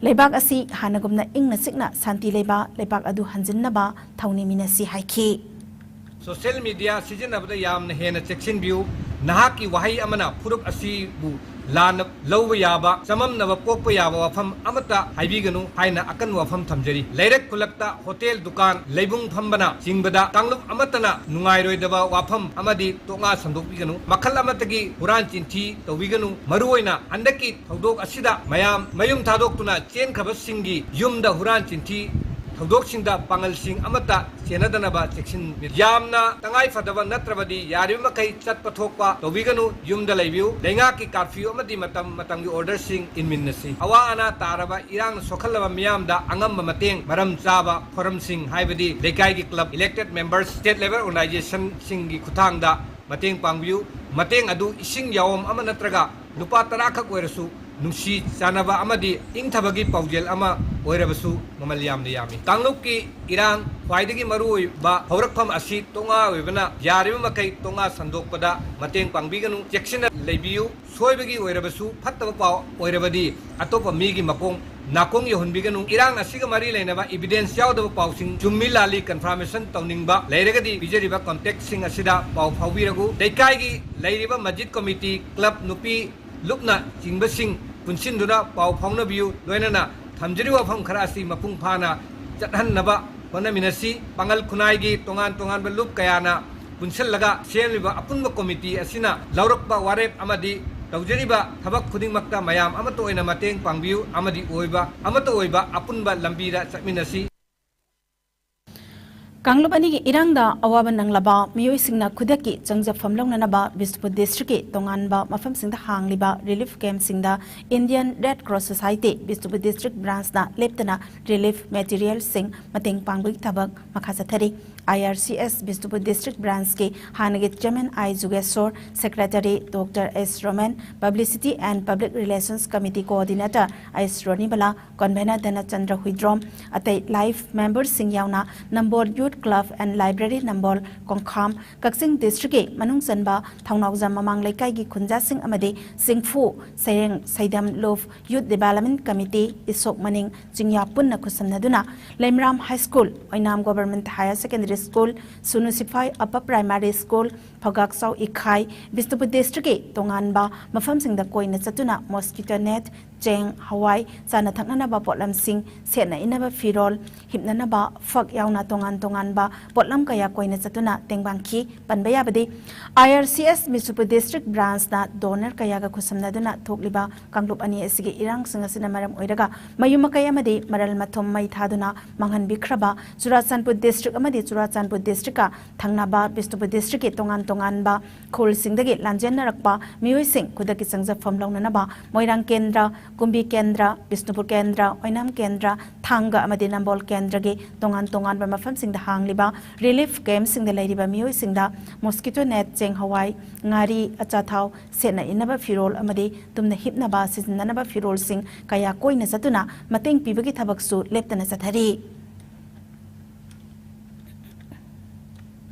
ꯂꯩꯕꯥꯛ ꯑꯁꯤ ꯍꯥꯟꯅꯒꯨꯝꯅ ꯏꯪꯅ ꯆꯤꯛꯅ ꯁꯥꯟꯇꯤ ꯂꯩꯕ ꯂꯩꯕꯥꯛ ꯑꯗꯨ ꯍꯟꯖꯤꯟꯅꯕ ꯊꯧꯅꯤꯃꯤꯟꯅꯁꯤ ꯍꯥꯏꯈꯤ꯫ Social media ꯁꯤꯖꯤꯟꯅꯕꯗ ꯌꯥꯝꯅ ꯍꯦꯟꯅ ꯆꯦꯛꯁꯤꯟꯕꯤꯌꯨ꯫ ꯅꯍꯥꯛꯀꯤ ꯋꯥꯍꯩ ꯑꯃꯅ ꯐꯨꯔꯨꯞ ꯑꯁꯤꯕꯨ ꯂꯥꯟꯅ ꯂꯧꯕ ꯌꯥꯕ, ꯆꯃꯝꯅꯕ ꯄꯣꯛꯄ ꯌꯥꯕ ꯋꯥꯐꯝ ꯑꯃꯠꯇ ꯍꯥꯏꯕꯤꯒꯅꯨ ꯍꯥꯏꯅ ꯑꯀꯟꯕ ꯋꯥꯐꯝ ꯊꯝꯖꯔꯤ꯫ ꯂꯩꯔꯛ ꯈꯨꯜꯂꯛꯇ ꯍꯣꯇꯦꯜ, ꯗꯨꯀꯥꯟ, ꯂꯩꯕꯨꯡ ꯐꯝꯕꯅ ꯆꯤꯡꯕꯗ ꯀꯥꯡꯂꯨꯞ ꯑꯃꯠꯇꯅ ꯅꯨꯡꯉꯥꯏꯔꯣꯏꯗꯕ ꯋꯥꯐꯝ ꯑꯃꯗꯤ ꯇꯣꯛꯉꯥ ꯁꯟꯗꯣꯛꯄꯤꯒꯅꯨ꯫ ꯃꯈꯜ ꯑꯃꯠꯇꯒꯤ ꯍꯨꯔꯥꯟ ꯆꯤꯟꯊꯤ ꯇꯧꯕꯤꯒꯅꯨ꯫ ꯃꯔꯨꯑꯣꯏꯅ ꯍꯟꯗꯛꯀꯤ ꯊꯧꯗꯣꯛ ꯑꯁꯤꯗ ꯃꯌꯥꯝ ꯃꯌꯨꯝ ꯊꯥꯗꯣꯛꯇꯨꯅ ꯆꯦꯟꯈ꯭ꯔꯕꯁꯤꯡꯒꯤ ꯌꯨꯝꯗ ꯍꯨꯔꯥꯟ ꯆꯤꯟꯊꯤ ꯊꯧꯗꯣꯛꯁꯤꯡꯗ ꯄꯥꯡꯒꯜꯁꯤꯡ ꯑꯃꯠꯇ ꯆꯦꯟꯅꯗꯅꯕ ꯆꯦꯛꯁꯤꯟꯕꯤꯌꯨ꯫ ꯌꯥꯝꯅ ꯇꯉꯥꯏ ꯐꯗꯕ ꯅꯠꯇ꯭ꯔꯕꯗꯤ ꯌꯥꯔꯤꯕ ꯃꯈꯩ ꯆꯠꯄ ꯊꯣꯛꯄ ꯇꯧꯕꯤꯒꯅꯨ꯫ ꯌꯨꯝꯗ ꯂꯩꯕꯤꯌꯨ꯫ ꯂꯩꯉꯥꯛꯀꯤ curfew ꯑꯃꯗꯤ ꯃꯇꯝ ꯃꯇꯝꯒꯤ orderꯁꯤꯡ ꯏꯟꯃꯤꯟꯅꯁꯤ꯫ ꯑꯋꯥ ꯑꯅꯥ ꯇꯥꯔꯕ, ꯏꯔꯥꯡꯅ ꯁꯣꯛꯍꯜꯂꯕ ꯃꯤꯌꯥꯝꯗ ꯑꯉꯝꯕ ꯃꯇꯦꯡ ꯃꯔꯝ ꯆꯥꯕ ꯐꯣꯔꯝꯁꯤꯡ, ꯍꯥꯏꯕꯗꯤ ꯂꯩꯀꯥꯏꯒꯤ club, elected members, state level organizationꯁꯤꯡꯒꯤ ꯈꯨꯠꯊꯥꯡꯗ ꯃꯇꯦꯡ ꯄꯥꯡꯕꯤꯌꯨ꯫ ꯃꯇꯦꯡ ꯑꯗꯨ ꯏꯁꯤꯡ ꯌꯥꯑꯣꯝ ꯑꯃ ꯅꯠꯇ꯭ꯔꯒ ꯂꯨꯄꯥ ꯇꯔꯥ ꯈꯛ ꯑꯣꯏꯔꯁꯨ ꯅꯨꯡꯁꯤ ꯆꯥꯟꯅꯕ ꯑꯃꯗꯤ ꯏꯪꯊꯕꯒꯤ ꯄꯥꯎꯖꯦꯜ ꯑꯃ ꯑꯣꯏꯔꯕꯁꯨ ꯃꯃꯜ ꯌꯥꯝꯅ ꯌꯥꯝꯃꯤ꯫ ꯀꯥꯡꯂꯨꯞꯀꯤ ꯏꯔꯥꯡ ꯈ꯭ꯋꯥꯏꯗꯒꯤ ꯃꯔꯨꯑꯣꯏꯕ ꯍꯧꯔꯛꯐꯝ ꯑꯁꯤ ꯇꯣꯉꯥ ꯑꯣꯏꯕꯅ, ꯌꯥꯔꯤꯕ ꯃꯈꯩ ꯇꯣꯉꯥ ꯁꯟꯗꯣꯛꯄꯗ ꯃꯇꯦꯡ ꯄꯥꯡꯕꯤꯒꯅꯨ꯫ ꯆꯦꯛꯁꯤꯟꯅ ꯂꯩꯕꯤꯌꯨ꯫ ꯁꯣꯏꯕꯒꯤ ꯑꯣꯏꯔꯕꯁꯨ, ꯐꯠꯇꯕ ꯄꯥꯎ ꯑꯣꯏꯔꯕꯗꯤ ꯑꯇꯣꯞꯄ ꯃꯤꯒꯤ ꯃꯈꯣꯡ ꯅꯥꯀꯣꯡ ꯌꯧꯍꯟꯕꯤꯒꯅꯨ꯫ ꯏꯔꯥꯡ ꯑꯁꯤꯒ ꯃꯔꯤ ꯂꯩꯅꯕ evidence ꯌꯥꯎꯗꯕ ꯄꯥꯎꯁꯤꯡ, ꯆꯨꯝꯃꯤ ꯂꯥꯜꯂꯤ confirmation ꯇꯧꯅꯤꯡꯕ ꯂꯩꯔꯒꯗꯤ ꯄꯤꯖꯔꯤꯕ contactꯁꯤꯡ ꯑꯁꯤꯗ ꯄꯥꯎ ꯐꯥꯎꯕꯤꯔꯒꯨ꯫ ꯂꯩꯀꯥꯏꯒꯤ ꯂꯩꯔꯤꯕ ꯃꯁꯖꯤꯗ ꯀꯃꯤꯇꯤ, ꯀ꯭ꯂꯕ, ꯅꯨꯄꯤ ꯂꯨꯞꯅ ꯆꯤꯡꯕꯁꯤꯡ ꯄꯨꯟꯁꯤꯟꯗꯨꯅ ꯄꯥꯎ ꯐꯥꯎꯅꯕꯤꯌꯨ꯫ ꯂꯣꯏꯅꯅ ꯊꯝꯖꯔꯤꯕ ꯋꯥꯐꯝ ꯈꯔ ꯑꯁꯤ ꯃꯄꯨꯡ ꯐꯥꯅ ꯆꯠꯍꯟꯅꯕ ꯍꯣꯠꯅꯃꯤꯟꯅꯁꯤ꯫ ꯄꯥꯡꯒꯜ ꯈꯨꯟꯅꯥꯏꯒꯤ ꯇꯣꯉꯥꯟ ꯇꯣꯉꯥꯟꯕ ꯂꯨꯞ ꯀꯌꯥꯅ ꯄꯨꯟꯁꯤꯜꯂꯒ ꯁꯦꯝꯂꯤꯕ ꯑꯄꯨꯟꯕ ꯀꯣꯃꯤꯇꯤ ꯑꯁꯤꯅ ꯂꯧꯔꯛꯄ ꯋꯥꯔꯦꯞ ꯑꯃꯗꯤ ꯇꯧꯖꯔꯤꯕ ꯊꯕꯛ ꯈꯨꯗꯤꯡꯃꯛꯇ ꯃꯌꯥꯝ ꯑꯃꯠꯇ ꯑꯣꯏꯅ ꯃꯇꯦꯡ ꯄꯥꯡꯕꯤꯌꯨ ꯑꯃꯗꯤ ꯑꯣꯏꯕ, ꯑꯃꯠꯇ ꯑꯣꯏꯕ ꯑꯄꯨꯟꯕ ꯂꯝꯕꯤꯗ ꯆꯠꯃꯤꯟꯅꯁꯤ꯫ ꯀꯥꯡꯂꯨꯞ ꯑꯅꯤꯒꯤ ꯏꯔꯥꯡꯗ ꯑꯋꯥꯕ ꯅꯪꯂꯕ ꯃꯤꯑꯣꯏꯁꯤꯡꯅ ꯈꯨꯗꯛꯀꯤ ꯆꯪꯖꯐꯝ ꯂꯧꯅꯅꯕ ꯕꯤꯁꯅꯨꯄꯨꯔ ꯗꯤꯁꯇ꯭ꯔꯤꯛꯀꯤ ꯇꯣꯉꯥꯟꯕ ꯃꯐꯝꯁꯤꯡꯗ ꯍꯥꯡꯂꯤꯕ ꯔꯤꯂꯤꯐ ꯀꯦꯝꯞꯁꯤꯡꯗ Indian red cross society Bishnupur district ꯕ꯭ꯔꯥꯟꯁꯅ ꯂꯦꯞꯇꯅ ꯔꯤꯂꯤꯐ ꯃꯦꯇꯤꯔꯤꯌꯦꯜꯁꯤꯡ ꯃꯇꯦꯡ ꯄꯥꯡꯕꯒꯤ ꯊꯕꯛ ꯃꯈꯥ ꯆꯠꯊꯔꯤ꯫ ꯑꯥꯏ R C S Bishnupur district ꯕ꯭ꯔꯥꯟꯁꯀꯤ ꯍꯥꯟꯅꯒꯤ chairman I Jugeshor, secretary doctor S Romen, publicity and public relations committee coordinator ꯑꯩꯁ ꯔꯣꯅꯤꯕꯂꯥ, ꯀꯟꯚꯦꯅꯔ ꯙꯅꯆꯟꯗ꯭ꯔ ꯍꯨꯏꯗ꯭ꯔꯣꯝ, ꯑꯇꯩ ꯂꯥꯏꯐ ꯃꯦꯝꯕꯔꯁꯤꯡ ꯌꯥꯎꯅ ꯅꯝꯕꯣꯜ ꯌꯨꯠ ꯀ꯭ꯂꯕ ꯑꯦꯟ ꯂꯥꯏꯕ꯭ꯔꯦꯔꯤ ꯅꯝꯕꯣꯜ, ꯀꯣꯡꯈꯥꯝ, ꯀꯛꯆꯤꯡ ꯗꯤꯁꯇ꯭ꯔꯤꯛꯀꯤ ꯃꯅꯨꯡ ꯆꯟꯕ ꯊꯧꯅꯥꯎꯖꯝ ꯃꯃꯥꯡ ꯂꯩꯀꯥꯏꯒꯤ ꯈꯨꯟꯖꯥꯁꯤꯡ ꯑꯃꯗꯤ ꯁꯤꯡꯐꯨ, ꯁꯩꯔꯦꯡ, ꯁꯩꯗꯝ, ꯂꯨꯞ, ꯌꯨꯠ ꯗꯤꯕꯦꯂꯞꯃꯦꯟ ꯀꯃꯤꯇꯤ, ꯏꯁꯣꯛ ꯃꯅꯤꯡ, ꯆꯤꯡꯌꯥ ꯄꯨꯟꯅ ꯈꯨꯠꯁꯝꯅꯗꯨꯅ Leimaram high school, Oinam government higher secondary school, Sunu Siphai upper primary school, Phougakchao Ikhai, Bishnupur ꯗꯤꯁꯇ꯭ꯔꯤꯛꯀꯤ ꯇꯣꯉꯥꯟꯕ ꯃꯐꯝꯁꯤꯡꯗ ꯀꯣꯏꯅ ꯆꯠꯇꯨꯅ ꯃꯣꯁꯀꯤꯇꯣ ꯅꯦꯠ, ꯆꯦꯡ, ꯍꯋꯥꯏ, ꯆꯥꯅ ꯊꯛꯅꯅꯕ ꯄꯣꯠꯂꯝꯁꯤꯡ, ꯁꯦꯠꯅ ꯏꯅꯕ ꯐꯤꯔꯣꯜ, ꯍꯤꯞꯅꯅꯕ ꯐꯛ ꯌꯥꯎꯅ ꯇꯣꯉꯥꯟ ꯇꯣꯉꯥꯟꯕ ꯄꯣꯠꯂꯝ ꯀꯌꯥ ꯀꯣꯏꯅ ꯆꯠꯇꯨꯅ ꯇꯦꯡꯕꯥꯡꯈꯤ꯫ ꯄꯟꯕ ꯌꯥꯕꯗꯤ, I R C S Bishnupur district ꯕ꯭ꯔꯥꯟꯁꯅ ꯗꯣꯅꯔ ꯀꯌꯥꯒ ꯈꯨꯠꯁꯝꯅꯗꯨꯅ ꯊꯣꯛꯂꯤꯕ ꯀꯥꯡꯂꯨꯞ ꯑꯅꯤ ꯑꯁꯤꯒꯤ ꯏꯔꯥꯡꯁꯤꯡ ꯑꯁꯤꯅ ꯃꯔꯝ ꯑꯣꯏꯔꯒ ꯃꯌꯨꯝ ꯃꯀꯩ ꯑꯃꯗꯤ ꯃꯔꯜ ꯃꯊꯨꯝ ꯃꯩ ꯊꯥꯗꯨꯅ ꯃꯥꯡꯍꯟꯕꯤꯈ꯭ꯔꯕ ꯆꯨꯔꯥꯆꯥꯟꯄꯨꯔ ꯗꯤꯁꯇ꯭ꯔꯤꯛ ꯑꯃꯗꯤ ꯆꯨꯔꯥꯆꯥꯟꯄꯨꯔ ꯗꯤꯁꯇ꯭ꯔꯤꯛꯀ ꯊꯪꯅꯕ ꯕꯤꯁꯅꯨꯄꯨꯔ ꯗꯤꯁꯇ꯭ꯔꯤꯛꯀꯤ ꯇꯣꯉꯥꯟ ꯇꯣꯉꯥꯟꯕ ꯈꯨꯜꯁꯤꯡꯗꯒꯤ ꯂꯥꯟꯖꯦꯟꯅꯔꯛꯄ ꯃꯤꯑꯣꯏꯁꯤꯡ ꯈꯨꯗꯛꯀꯤ ꯆꯪꯖꯐꯝ ꯂꯧꯅꯅꯕ ꯃꯣꯏꯔꯥꯡ ꯀꯦꯟꯗ꯭ꯔ, ꯀꯨꯝꯕꯤ ꯀꯦꯟꯗ꯭ꯔ, ꯕꯤꯁꯅꯨꯄꯨꯔ ꯀꯦꯟꯗ꯭ꯔ, ꯑꯣꯏꯅꯥꯝ ꯀꯦꯟꯗ꯭ꯔ, ꯊꯥꯡꯒ ꯑꯃꯗꯤ ꯅꯝꯕꯣꯜ ꯀꯦꯟꯗ꯭ꯔꯒꯤ ꯇꯣꯉꯥꯟ ꯇꯣꯉꯥꯟꯕ ꯃꯐꯝꯁꯤꯡꯗ ꯍꯥꯡꯂꯤꯕ relief campꯁꯤꯡꯗ ꯂꯩꯔꯤꯕ ꯃꯤꯑꯣꯏꯁꯤꯡꯗ mosquito net, ꯆꯦꯡ ꯍꯋꯥꯏ, ꯉꯥꯔꯤ, ꯑꯆꯥꯊꯥꯎ, ꯁꯦꯠꯅ ꯏꯟꯅꯕ ꯐꯤꯔꯣꯜ ꯑꯃꯗꯤ ꯇꯨꯝꯅ ꯍꯤꯞꯅꯕ ꯁꯤꯖꯤꯟꯅꯅꯕ ꯐꯤꯔꯣꯜꯁꯤꯡ ꯀꯌꯥ ꯀꯣꯏꯅ ꯆꯠꯇꯨꯅ ꯃꯇꯦꯡ ꯄꯤꯕꯒꯤ ꯊꯕꯛꯁꯨ ꯂꯦꯞꯇꯅ ꯆꯠꯊꯔꯤ꯫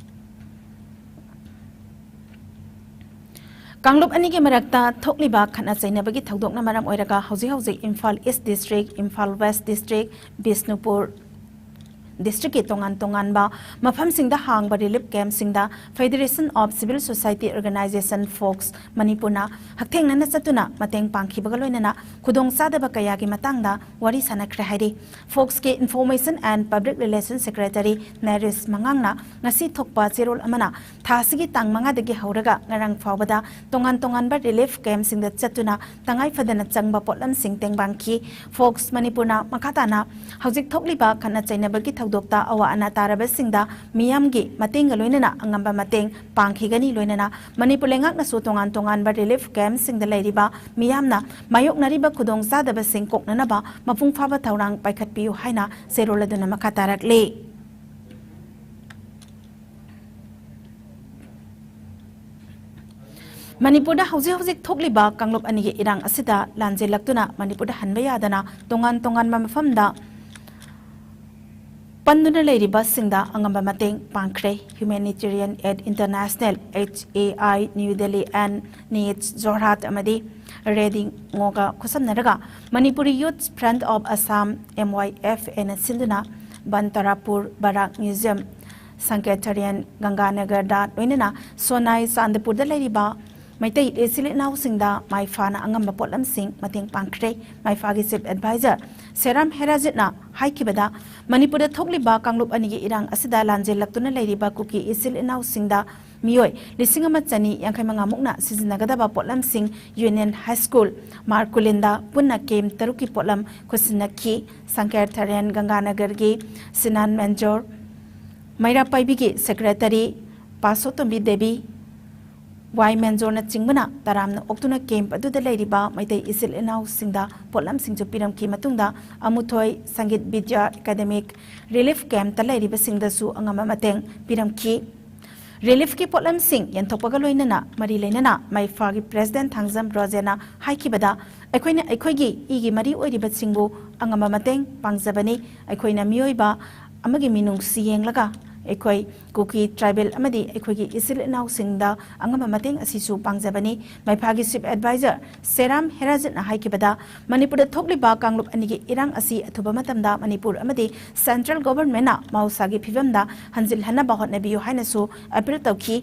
ꯀꯥꯡꯂꯨꯞ ꯑꯅꯤꯒꯤ ꯃꯔꯛꯇ ꯊꯣꯛꯂꯤꯕ ꯈꯠꯅ ꯆꯩꯅꯕꯒꯤ ꯊꯧꯗꯣꯛꯅ ꯃꯔꯝ ꯑꯣꯏꯔꯒ ꯍꯧꯖꯤꯛ ꯍꯧꯖꯤꯛ Imphal East District, Imphal West District, Bishnupur districtꯀꯤ ꯇꯣꯉꯥꯟ ꯇꯣꯉꯥꯟꯕ ꯃꯐꯝꯁꯤꯡꯗ ꯍꯥꯡꯕ relief campꯁꯤꯡꯗ Federation of Civil Society Organisation, fox, ꯃꯅꯤꯄꯨꯔꯅ ꯍꯛꯊꯦꯡꯅꯅ ꯆꯠꯇꯨꯅ ꯃꯇꯦꯡ ꯄꯥꯡꯈꯤꯕꯒ ꯂꯣꯏꯅꯅ ꯈꯨꯗꯣꯡꯆꯥꯗꯕ ꯀꯌꯥꯒꯤ ꯃꯇꯥꯡꯗ ꯋꯥꯔꯤ ꯁꯥꯟꯅꯈ꯭ꯔꯦ ꯍꯥꯏꯔꯤ꯫ ꯐꯣꯛꯁꯀꯤ Information and Public Relation Secretary ꯅꯔꯦꯁ ꯃꯉꯥꯡꯅ ꯉꯁꯤ ꯊꯣꯛꯄ ꯆꯦꯔꯣꯜ ꯑꯃꯅ ꯊꯥ ꯑꯁꯤꯒꯤ ꯇꯥꯡ ꯃꯉꯥꯗꯒꯤ ꯍꯧꯔꯒ ꯉꯔꯥꯡ ꯐꯥꯎꯕꯗ ꯇꯣꯉꯥꯟ ꯇꯣꯉꯥꯟꯕ relief campꯁꯤꯡꯗ ꯆꯠꯇꯨꯅ ꯇꯉꯥꯏ ꯐꯗꯅ ꯆꯪꯕ ꯄꯣꯠꯂꯝꯁꯤꯡ ꯇꯦꯡꯕꯥꯡꯈꯤ꯫ ꯐꯣꯛꯁ ꯃꯅꯤꯄꯨꯔꯅ ꯃꯈꯥ ꯇꯥꯅ ꯍꯧꯖꯤꯛ ꯊꯣꯛꯂꯤꯕ ꯈꯠꯅ ꯆꯩꯅꯕꯒꯤ ꯊꯧꯗꯣꯛꯇ ꯑꯋꯥ ꯑꯅꯥ ꯇꯥꯔꯕꯁꯤꯡꯗ ꯃꯤꯌꯥꯝꯒꯤ ꯃꯇꯦꯡꯒ ꯂꯣꯏꯅꯅ ꯑꯉꯝꯕ ꯃꯇꯦꯡ ꯄꯥꯡꯈꯤꯒꯅꯤ꯫ ꯂꯣꯏꯅꯅ ꯃꯅꯤꯄꯨꯔ ꯂꯩꯉꯥꯛꯅꯁꯨ ꯇꯣꯉꯥꯟ ꯇꯣꯉꯥꯟꯕ relief campꯁꯤꯡꯗ ꯂꯩꯔꯤꯕ ꯃꯤꯌꯥꯝꯅ ꯃꯥꯌꯣꯛꯅꯔꯤꯕ ꯈꯨꯗꯣꯡꯆꯥꯗꯕꯁꯤꯡ ꯀꯣꯛꯅꯅꯕ ꯃꯄꯨꯡ ꯐꯥꯕ ꯊꯧꯔꯥꯡ ꯄꯥꯏꯈꯠꯄꯤꯌꯨ ꯍꯥꯏꯅ ꯆꯦꯔꯣꯜ ꯑꯗꯨꯅ ꯃꯈꯥ ꯇꯥꯔꯛꯂꯤ꯫ ꯃꯅꯤꯄꯨꯔꯗ ꯍꯧꯖꯤꯛ ꯍꯧꯖꯤꯛ ꯊꯣꯛꯂꯤꯕ ꯀꯥꯡꯂꯨꯞ ꯑꯅꯤꯒꯤ ꯏꯔꯥꯡ ꯑꯁꯤꯗ ꯂꯥꯟꯖꯦꯜꯂꯛꯇꯨꯅ ꯃꯅꯤꯄꯨꯔꯗ ꯍꯟꯕ ꯌꯥꯗꯅ ꯇꯣꯉꯥꯟ ꯇꯣꯉꯥꯟꯕ ꯃꯐꯝꯗ ꯄꯟꯗꯨꯅ ꯂꯩꯔꯤꯕꯁꯤꯡꯗ ꯑꯉꯝꯕ ꯃꯇꯦꯡ ꯄꯥꯡꯈ꯭ꯔꯦ꯫ Humanitarian Aid International, H A I, New Delhi and N H Jorhat ꯑꯃꯗꯤ ꯔꯦꯗꯤ ꯉꯣꯒ ꯈꯨꯠꯁꯝꯅꯔꯒ Manipuri Youth Front of Assam, M Y F Aꯅ ꯁꯤꯟꯗꯨꯅ ꯕꯟ ꯇꯔꯥꯄꯨꯔ, ꯕꯔꯥꯛ ꯃ꯭ꯌꯨꯖꯤꯌꯝ, ꯁꯪꯀꯦꯊꯔꯤꯌꯟ ꯒꯪꯒꯥꯅꯒꯔꯗ ꯂꯣꯏꯅꯅ ꯁꯣꯅꯥꯏ ꯆꯥꯟꯗꯄꯨꯔꯗ ꯂꯩꯔꯤꯕ ꯃꯩꯇꯩ ꯏꯆꯤꯜ ꯏꯅꯥꯎꯁꯤꯡꯗ ꯃꯥꯏꯐꯥꯅ ꯑꯉꯝꯕ ꯄꯣꯠꯂꯝꯁꯤꯡ ꯃꯇꯦꯡ ꯄꯥꯡꯈ꯭ꯔꯦ꯫ ꯃꯥꯏꯐꯥꯒꯤ Chief Advisor ꯁꯦꯔꯥꯝ ꯍꯦꯔꯥꯖꯤꯠꯅ ꯍꯥꯏꯈꯤꯕꯗ, ꯃꯅꯤꯄꯨꯔꯗ ꯊꯣꯛꯂꯤꯕ ꯀꯥꯡꯂꯨꯞ ꯑꯅꯤꯒꯤ ꯏꯔꯥꯡ ꯑꯁꯤꯗ ꯂꯥꯟꯖꯦꯜꯂꯛꯇꯨꯅ ꯂꯩꯔꯤꯕ ꯀꯨꯀꯤ ꯏꯆꯤꯜ ꯏꯅꯥꯎꯁꯤꯡꯗ ꯃꯤꯑꯣꯏ ꯂꯤꯁꯤꯡ ꯑꯃ ꯆꯅꯤ ꯌꯥꯡꯈꯩ ꯃꯉꯥ ꯃꯨꯛꯅ ꯁꯤꯖꯤꯟꯅꯒꯗꯕ ꯄꯣꯠꯂꯝꯁꯤꯡ ꯌꯨꯅꯤꯌꯟ ꯍꯥꯏ ꯁ꯭ꯀꯨꯜ ꯃꯥꯔꯀꯨꯂꯤꯟꯗ ꯄꯨꯟꯅ ꯀꯦꯝ ꯇꯔꯨꯛꯀꯤ ꯄꯣꯠꯂꯝ ꯈꯨꯠꯁꯤꯟꯅꯈꯤ꯫ ꯁꯪꯀꯦꯔ ꯊꯔꯦꯟ ꯒꯪꯒꯥꯅꯒꯔꯒꯤ ꯁꯤꯅꯥꯟ ꯃꯦꯟꯖꯣꯔ, ꯃꯩꯔꯥ ꯄꯥꯏꯕꯤꯒꯤ ꯁꯦꯀ꯭ꯔꯦꯇꯔꯤ ꯄꯥꯁꯣꯇꯣꯝꯕꯤ ꯗꯦꯕꯤ, ꯋꯥꯏ ꯃꯦꯟꯖꯣꯔꯅꯆꯤꯡꯕꯅ ꯇꯔꯥꯝꯅ ꯑꯣꯛꯇꯨꯅ ꯀꯦꯝꯞ ꯑꯗꯨꯗ ꯂꯩꯔꯤꯕ ꯃꯩꯇꯩ ꯏꯆꯤꯜ ꯏꯅꯥꯎꯁꯤꯡꯗ ꯄꯣꯠꯂꯝꯁꯤꯡꯁꯨ ꯄꯤꯔꯝꯈꯤ꯫ ꯃꯇꯨꯡꯗ ꯑꯃꯨꯊꯣꯏ ꯁꯪꯒꯤꯠ ꯕꯤꯗ꯭ꯌꯥ ꯑꯦꯀꯥꯗꯦꯃꯤꯛ ꯔꯤꯂꯤꯐ ꯀꯦꯝꯞꯇ ꯂꯩꯔꯤꯕꯁꯤꯡꯗꯁꯨ ꯑꯉꯝꯕ ꯃꯇꯦꯡ ꯄꯤꯔꯝꯈꯤ꯫ ꯔꯤꯂꯤꯐꯀꯤ ꯄꯣꯠꯂꯝꯁꯤꯡ ꯌꯦꯟꯊꯣꯛꯄꯒ ꯂꯣꯏꯅꯅ ꯃꯔꯤ ꯂꯩꯅꯅ ꯃꯩꯐꯥꯒꯤ ꯄ꯭ꯔꯦꯁꯤꯗꯦꯟꯠ ꯊꯥꯡꯖꯝ ꯔꯣꯖꯦꯅ ꯍꯥꯏꯈꯤꯕꯗ, ꯑꯩꯈꯣꯏꯅ ꯑꯩꯈꯣꯏꯒꯤ ꯏꯒꯤ ꯃꯔꯤ ꯑꯣꯏꯔꯤꯕꯁꯤꯡꯕꯨ ꯑꯉꯝꯕ ꯃꯇꯦꯡ ꯄꯥꯡꯖꯕꯅꯤ꯫ ꯑꯩꯈꯣꯏꯅ ꯃꯤꯑꯣꯏꯕ ꯑꯃꯒꯤ ꯃꯤꯅꯨꯡꯁꯤ ꯌꯦꯡꯂꯒ ꯑꯩꯈꯣꯏ ꯀꯨꯀꯤ ꯇ꯭ꯔꯥꯏꯕꯦꯜ ꯑꯃꯗꯤ ꯑꯩꯈꯣꯏꯒꯤ ꯏꯆꯤꯜ ꯏꯅꯥꯎꯁꯤꯡꯗ ꯑꯉꯝꯕ ꯃꯇꯦꯡ ꯑꯁꯤꯁꯨ ꯄꯥꯡꯖꯕꯅꯤ꯫ ꯃꯩꯐꯥꯒꯤ ꯆꯤꯐ ꯑꯦꯗꯚꯥꯏꯖꯔ ꯁꯦꯔꯥꯝ ꯍꯦꯔꯥꯖꯤꯠꯅ ꯍꯥꯏꯈꯤꯕꯗ, ꯃꯅꯤꯄꯨꯔꯗ ꯊꯣꯛꯂꯤꯕ ꯀꯥꯡꯂꯨꯞ ꯑꯅꯤꯒꯤ ꯏꯔꯥꯡ ꯑꯁꯤ ꯑꯊꯨꯕ ꯃꯇꯝꯗ ꯃꯅꯤꯄꯨꯔ ꯑꯃꯗꯤ ꯁꯦꯟꯇ꯭ꯔꯦꯜ ꯒꯣꯚꯔꯟꯃꯦꯟꯠꯅ ꯃꯍꯧꯁꯥꯒꯤ ꯐꯤꯕꯝꯗ ꯍꯟꯖꯤꯜꯍꯟꯅꯕ ꯍꯣꯠꯅꯕꯤꯌꯨ ꯍꯥꯏꯅꯁꯨ ꯑꯄꯤꯜ ꯇꯧꯈꯤ꯫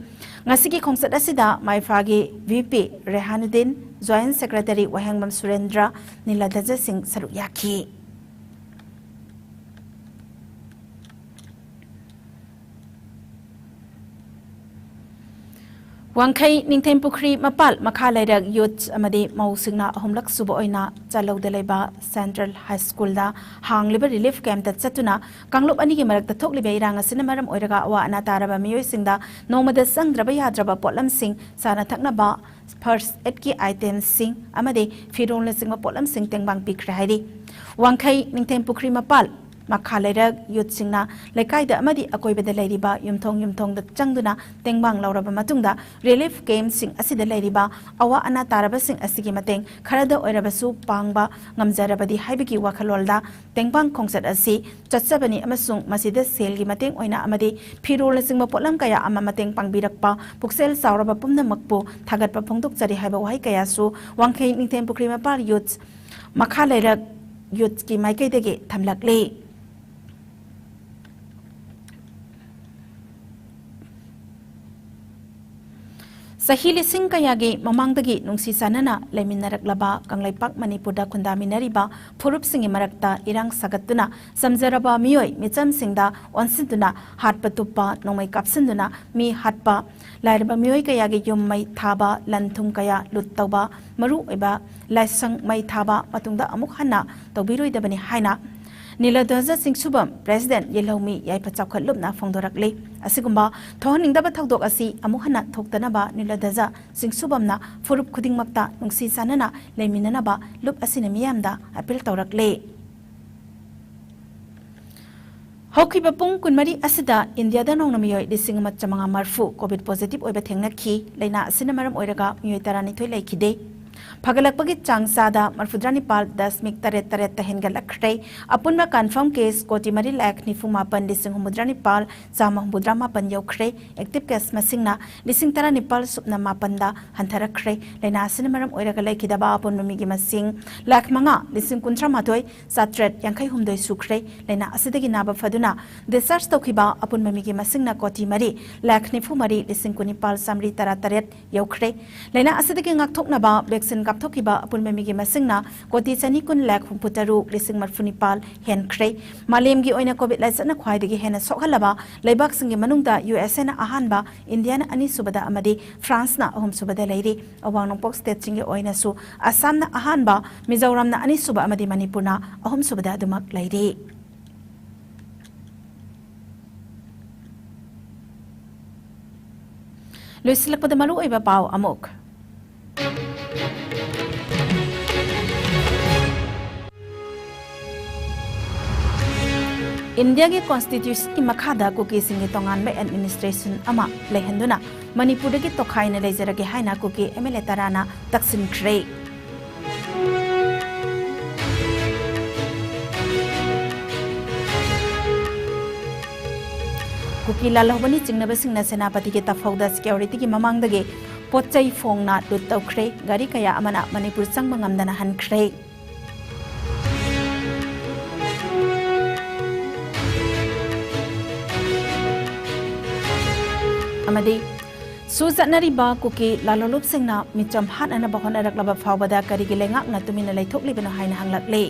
ꯉꯁꯤꯒꯤ ꯈꯣꯡꯆꯠ ꯑꯁꯤꯗ ꯃꯩꯐꯥꯒꯤ ꯚꯤ ꯄꯤ ꯔꯦꯍꯥꯅꯨꯗꯤꯟ, ꯖꯣꯏꯟꯠ ꯁꯦꯀ꯭ꯔꯦꯇꯔꯤ ꯋꯥꯍꯦꯡꯕꯝ ꯁꯨꯔꯦꯟꯗ꯭ꯔ, ꯅꯤꯂꯥꯙꯖ ꯁꯤꯡ ꯁꯔꯨꯛ ꯌꯥꯈꯤ꯫ ꯋꯥꯡꯈꯩ ꯅꯤꯡꯊꯦꯝ ꯄꯨꯈ꯭ꯔꯤ ꯃꯄꯥꯜ ꯃꯈꯥ ꯂꯩꯔꯛ ꯌꯨꯠ ꯑꯃꯗꯤ ꯃꯧꯁꯤꯡꯅ ꯑꯍꯨꯝꯂꯛ ꯁꯨꯕ ꯑꯣꯏꯅ ꯆꯥꯂꯧꯗ ꯂꯩꯕ ꯁꯦꯟꯇ꯭ꯔꯦꯜ ꯍꯥꯏ ꯁ꯭ꯀꯨꯜꯗ ꯍꯥꯡꯂꯤꯕ ꯔꯤꯂꯤꯐ ꯀꯦꯝꯞꯇ ꯆꯠꯇꯨꯅ ꯀꯥꯡꯂꯨꯞ ꯑꯅꯤꯒꯤ ꯃꯔꯛꯇ ꯊꯣꯛꯂꯤꯕ ꯏꯔꯥꯡ ꯑꯁꯤꯅ ꯃꯔꯝ ꯑꯣꯏꯔꯒ ꯑꯋꯥ ꯑꯅꯥ ꯇꯥꯔꯕ ꯃꯤꯑꯣꯏꯁꯤꯡꯗ ꯅꯣꯡꯃꯗ ꯆꯪꯗ꯭ꯔꯕ ꯌꯥꯗ꯭ꯔꯕ ꯄꯣꯠꯂꯝꯁꯤꯡ, ꯆꯥꯅ ꯊꯛꯅꯕ, ꯐꯥꯔꯁꯠ ꯑꯦꯗꯀꯤ ꯑꯥꯏꯇꯦꯝꯁꯤꯡ ꯑꯃꯗꯤ ꯐꯤꯔꯣꯜꯅꯆꯤꯡꯕ ꯄꯣꯠꯂꯝꯁꯤꯡ ꯇꯦꯡꯕꯥꯡ ꯄꯤꯈ꯭ꯔꯦ ꯍꯥꯏꯔꯤ꯫ ꯋꯥꯡꯈꯩ ꯅꯤꯡꯊꯦꯝ ꯄꯨꯈ꯭ꯔꯤ ꯃꯄꯥꯜ ꯃꯈꯥ ꯂꯩꯔꯛ ꯌꯨꯠꯁꯤꯡꯅ ꯂꯩꯀꯥꯏꯗ ꯑꯃꯗꯤ ꯑꯀꯣꯏꯕꯗ ꯂꯩꯔꯤꯕ ꯌꯨꯝꯊꯣꯡ ꯌꯨꯝꯊꯣꯡꯗ ꯆꯪꯗꯨꯅ ꯇꯦꯡꯕꯥꯡ ꯂꯧꯔꯕ ꯃꯇꯨꯡꯗ ꯔꯤꯂꯤꯐ ꯀꯦꯝꯞꯁꯤꯡ ꯑꯁꯤꯗ ꯂꯩꯔꯤꯕ ꯑꯋꯥ ꯑꯅꯥ ꯇꯥꯔꯕꯁꯤꯡ ꯑꯁꯤꯒꯤ ꯃꯇꯦꯡ ꯈꯔꯗ ꯑꯣꯏꯔꯕꯁꯨ ꯄꯥꯡꯕ ꯉꯝꯖꯔꯕꯗꯤ ꯍꯥꯏꯕꯒꯤ ꯋꯥꯈꯜꯂꯣꯟꯗ ꯇꯦꯡꯕꯥꯡ ꯈꯣꯡꯆꯠ ꯑꯁꯤ ꯆꯠꯆꯕꯅꯤ ꯑꯃꯁꯨꯡ ꯃꯁꯤꯗ ꯁꯦꯜꯒꯤ ꯃꯇꯦꯡ ꯑꯣꯏꯅ ꯑꯃꯗꯤ ꯐꯤꯔꯣꯜꯅꯆꯤꯡꯕ ꯄꯣꯠꯂꯝ ꯀꯌꯥ ꯑꯃ ꯃꯇꯦꯡ ꯄꯥꯡꯕꯤꯔꯛꯄ ꯄꯨꯛꯆꯦꯜ ꯆꯥꯎꯔꯕ ꯄꯨꯝꯅꯃꯛꯄꯨ ꯊꯥꯒꯠꯄ ꯐꯣꯡꯗꯣꯛꯆꯔꯤ ꯍꯥꯏꯕ ꯋꯥꯍꯩ ꯀꯌꯥꯁꯨ ꯋꯥꯡꯈꯩ ꯅꯤꯡꯊꯦꯝ ꯄꯨꯈ꯭ꯔꯤ ꯃꯄꯥꯜ ꯌꯨꯠ ꯃꯈꯥ ꯂꯩꯔꯛ ꯌꯨꯠꯀꯤ ꯃꯥꯏꯀꯩꯗꯒꯤ ꯊꯝꯂꯛꯂꯤ꯫ ꯆꯍꯤ ꯂꯤꯁꯤꯡ ꯀꯌꯥꯒꯤ ꯃꯃꯥꯡꯗꯒꯤ ꯅꯨꯡꯁꯤ ꯆꯥꯟꯅꯅ ꯂꯩꯃꯤꯟꯅꯔꯛꯂꯕ ꯀꯪꯂꯩꯄꯥꯛ ꯃꯅꯤꯄꯨꯔꯗ ꯈꯨꯟꯗꯥꯃꯤꯟꯅꯔꯤꯕ ꯐꯨꯔꯨꯞꯁꯤꯡꯒꯤ ꯃꯔꯛꯇ ꯏꯔꯥꯡ ꯁꯥꯒꯠꯇꯨꯅ ꯆꯝꯖꯔꯕ ꯃꯤꯑꯣꯏ ꯃꯤꯆꯝꯁꯤꯡꯗ ꯑꯣꯟꯁꯤꯟꯗꯨꯅ ꯍꯥꯠꯄ ꯇꯨꯞꯄ, ꯅꯣꯡꯃꯩ ꯀꯥꯞꯁꯤꯟꯗꯨꯅ ꯃꯤ ꯍꯥꯠꯄ, ꯂꯥꯏꯔꯕ ꯃꯤꯑꯣꯏ ꯀꯌꯥꯒꯤ ꯌꯨꯝ ꯃꯩ ꯊꯥꯕ, ꯂꯟ ꯊꯨꯝ ꯀꯌꯥ ꯂꯨꯠ ꯇꯧꯕ, ꯃꯔꯨ ꯑꯣꯏꯕ ꯂꯥꯏꯁꯪ ꯃꯩ ꯊꯥꯕ, ꯃꯇꯨꯡꯗ ꯑꯃꯨꯛ ꯍꯟꯅ ꯇꯧꯕꯤꯔꯣꯏꯗꯕꯅꯤ ꯍꯥꯏꯅ ꯅꯤꯂꯙ꯭ꯋꯖ ꯆꯤꯡꯁꯨꯕꯝ ꯄ꯭ꯔꯦꯁꯤꯗꯦꯟꯠ ꯌꯦꯜꯍꯧꯃꯤ ꯌꯥꯏꯐ ꯆꯥꯎꯈꯠꯂꯨꯞꯅ ꯐꯣꯡꯗꯣꯔꯛꯂꯤ꯫ ꯑꯁꯤꯒꯨꯝꯕ ꯊꯣꯛꯍꯟꯅꯤꯡꯗꯕ ꯊꯧꯗꯣꯛ ꯑꯁꯤ ꯑꯃꯨꯛ ꯍꯟꯅ ꯊꯣꯛꯇꯅꯕ ꯅꯤꯂꯙ꯭ꯋꯖ ꯆꯤꯡꯁꯨꯕꯝꯅ ꯐꯨꯔꯨꯞ ꯈꯨꯗꯤꯡꯃꯛꯇ ꯅꯨꯡꯁꯤ ꯆꯥꯟꯅꯅ ꯂꯩꯃꯤꯟꯅꯅꯕ ꯂꯨꯞ ꯑꯁꯤꯅ ꯃꯤꯌꯥꯝꯗ ꯑꯄꯤꯜ ꯇꯧꯔꯛꯂꯤ꯫ ꯍꯧꯈꯤꯕ ꯄꯨꯡ ꯀꯨꯟꯃꯔꯤ ꯑꯁꯤꯗ ꯏꯟꯗꯤꯌꯥꯗ ꯅꯧꯅ ꯃꯤꯑꯣꯏ ꯂꯤꯁꯤꯡ ꯑꯃ ꯆꯥꯃꯉꯥ ꯃꯔꯐꯨ ꯀꯣꯚꯤꯗ ꯄꯣꯖꯤꯇꯤꯚ ꯑꯣꯏꯕ ꯊꯦꯡꯅꯈꯤ꯫ ꯂꯥꯏꯅꯥ ꯑꯁꯤꯅ ꯃꯔꯝ ꯑꯣꯏꯔꯒ ꯃꯤꯑꯣꯏ ꯇꯔꯥꯅꯤꯊꯣꯏ ꯂꯩꯈꯤꯗꯦ꯫ ꯐꯒꯠꯂꯛꯄꯒꯤ ꯆꯥꯡ ꯆꯥꯗ ꯃꯔꯐꯨꯇꯔꯥ ꯅꯤꯄꯥꯜ ꯗꯁꯃꯤꯛ ꯇꯔꯦꯠ ꯇꯔꯦꯠꯇ ꯍꯦꯟꯒꯠꯂꯛꯈ꯭ꯔꯦ꯫ ꯑꯄꯨꯟꯕ ꯀꯟꯐꯥꯔꯝ ꯀꯦꯁ ꯀꯣꯇꯤ ꯃꯔꯤ ꯂꯥꯈ ꯅꯤꯐꯨ ꯃꯥꯄꯟ ꯂꯤꯁꯤꯡ ꯍꯨꯝꯐꯨꯇꯔꯥ ꯅꯤꯄꯥꯜ ꯆꯥꯝꯃ ꯍꯨꯝꯐꯨꯇꯔꯥ ꯃꯥꯄꯟ ꯌꯧꯈ꯭ꯔꯦ꯫ ꯑꯦꯛꯇꯤꯚ ꯀꯦꯁ ꯃꯁꯤꯡꯅ ꯂꯤꯁꯤꯡ ꯇꯔꯥꯅꯤꯄꯥꯜ ꯁꯨꯞꯅ ꯃꯥꯄꯟꯗ ꯍꯟꯊꯔꯛꯈ꯭ꯔꯦ꯫ ꯂꯥꯏꯅꯥ ꯑꯁꯤꯅ ꯃꯔꯝ ꯑꯣꯏꯔꯒ ꯂꯩꯈꯤꯗꯕ ꯑꯄꯨꯟꯕ ꯃꯤꯒꯤ ꯃꯁꯤꯡ ꯂꯥꯈ ꯃꯉꯥ ꯂꯤꯁꯤꯡ ꯀꯨꯟꯊ꯭ꯔꯥ ꯃꯥꯊꯣꯏ ꯆꯥꯇ꯭ꯔꯦꯠ ꯌꯥꯡꯈꯩ ꯍꯨꯝꯗꯣꯏ ꯁꯨꯈ꯭ꯔꯦ꯫ ꯂꯥꯏꯅꯥ ꯑꯁꯤꯗꯒꯤ ꯅꯥꯕ ꯐꯗꯨꯅ ꯗꯤꯁꯆꯥꯔꯖ ꯇꯧꯈꯤꯕ ꯑꯄꯨꯟꯕ ꯃꯤꯒꯤ ꯃꯁꯤꯡꯅ ꯀꯣꯇꯤ ꯃꯔꯤ ꯂꯥꯈ ꯅꯤꯐꯨ ꯃꯔꯤ ꯂꯤꯁꯤꯡ ꯀꯨꯟꯅꯤꯄꯥꯜ ꯆꯥꯃꯔꯤ ꯇꯔꯥ ꯇꯔꯦꯠ ꯌꯧꯈ꯭ꯔꯦ꯫ ꯂꯥꯏꯅꯥ ꯑꯁꯤꯗꯒꯤ ꯉꯥꯛꯊꯣꯛꯅꯕ ꯚꯦꯛꯁꯤꯟ ꯀꯥꯞꯊꯣꯛꯈꯤꯕ ꯑꯄꯨꯟꯕ ꯃꯤꯒꯤ ꯃꯁꯤꯡꯅ ꯀꯣꯇꯤ ꯆꯅꯤ ꯀꯨꯟ ꯂꯥꯈ ꯍꯨꯝꯐꯨ ꯇꯔꯨꯛ ꯂꯤꯁꯤꯡ ꯃꯔꯐꯨ ꯅꯤꯄꯥꯜ ꯍꯦꯟꯈ꯭ꯔꯦ꯫ ꯃꯥꯂꯦꯝꯒꯤ ꯑꯣꯏꯅ ꯀꯣꯚꯤꯗ ꯂꯥꯏꯆꯠꯅ ꯈ꯭ꯋꯥꯏꯗꯒꯤ ꯍꯦꯟꯅ ꯁꯣꯛꯍꯜꯂꯕ ꯂꯩꯕꯥꯛꯁꯤꯡꯒꯤ ꯃꯅꯨꯡꯗ ꯌꯨ ꯑꯦꯁ ꯑꯦꯅ ꯑꯍꯥꯟꯕ, ꯏꯟꯗꯤꯌꯥꯅ ꯑꯅꯤꯁꯨꯕꯗ ꯑꯃꯗꯤ ꯐ꯭ꯔꯥꯟꯁꯅ ꯑꯍꯨꯝꯁꯨꯕꯗ ꯂꯩꯔꯤ꯫ ꯑꯋꯥꯡ ꯅꯣꯡꯄꯣꯛ ꯁ꯭ꯇꯦꯠꯁꯤꯡꯒꯤ ꯑꯣꯏꯅꯁꯨ ꯑꯁꯥꯝꯅ ꯑꯍꯥꯟꯕ, ꯃꯤꯖꯣꯔꯥꯝꯅ ꯑꯅꯤꯁꯨꯕ ꯑꯃꯗꯤ ꯃꯅꯤꯄꯨꯔꯅ ꯑꯍꯨꯝꯁꯨꯕꯗ ꯑꯗꯨꯃꯛ ꯂꯩꯔꯤ꯫ ꯂꯣꯏꯁꯤꯜꯂꯛꯄꯗ ꯃꯔꯨꯑꯣꯏꯕ ꯄꯥꯎ ꯑꯃꯨꯛ꯫ ꯏꯟꯗꯤꯌꯥꯒꯤ ꯀꯣꯟꯁꯇꯤꯇ꯭ꯌꯨꯁꯟꯒꯤ ꯃꯈꯥꯗ ꯀꯨꯀꯤꯁꯤꯡꯒꯤ ꯇꯣꯉꯥꯟꯕ ꯑꯦꯗꯃꯤꯅꯤꯁꯇ꯭ꯔꯦꯁꯟ ꯑꯃ ꯂꯩꯍꯟꯗꯨꯅ ꯃꯅꯤꯄꯨꯔꯗꯒꯤ ꯇꯣꯈꯥꯏꯅ ꯂꯩꯖꯔꯒꯦ ꯍꯥꯏꯅ ꯀꯨꯀꯤ ꯑꯦꯝ ꯑꯦꯜ ꯑꯦ ꯇꯔꯥꯅ ꯇꯛꯁꯤꯟꯈ꯭ꯔꯦ꯫ ꯀꯨꯀꯤ ꯂꯥꯜꯍꯧꯕꯅꯤ ꯆꯤꯡꯅꯕꯁꯤꯡꯅ ꯁꯦꯅꯥꯄꯇꯤꯒꯤ ꯇꯐꯧꯗ ꯁꯦꯀ꯭ꯌꯨꯔꯤꯇꯤꯒꯤ ꯃꯃꯥꯡꯗꯒꯤ ꯄꯣꯠ ꯆꯩ ꯐꯣꯡꯅ ꯂꯨꯠ ꯇꯧꯈ꯭ꯔꯦ꯫ ꯒꯥꯔꯤ ꯀꯌꯥ ꯑꯃꯅ ꯃꯅꯤꯄꯨꯔ ꯆꯪꯕ ꯉꯝꯗꯅ ꯍꯟꯈ꯭ꯔꯦ꯫ ꯑꯃꯗꯤ ꯁꯨ ꯆꯠꯅꯔꯤꯕ ꯀꯨꯀꯤ ꯂꯥꯂꯣꯂꯨꯞꯁꯤꯡꯅ ꯃꯤꯆꯝ ꯍꯥꯠꯅꯅꯕ ꯍꯣꯠꯅꯔꯛꯂꯕ ꯐꯥꯎꯕꯗ ꯀꯔꯤꯒꯤ ꯂꯩꯉꯥꯛꯅ ꯇꯨꯃꯤꯟꯅ ꯂꯩꯊꯣꯛꯂꯤꯕꯅꯣ ꯍꯥꯏꯅ ꯍꯪꯂꯛꯂꯤ꯫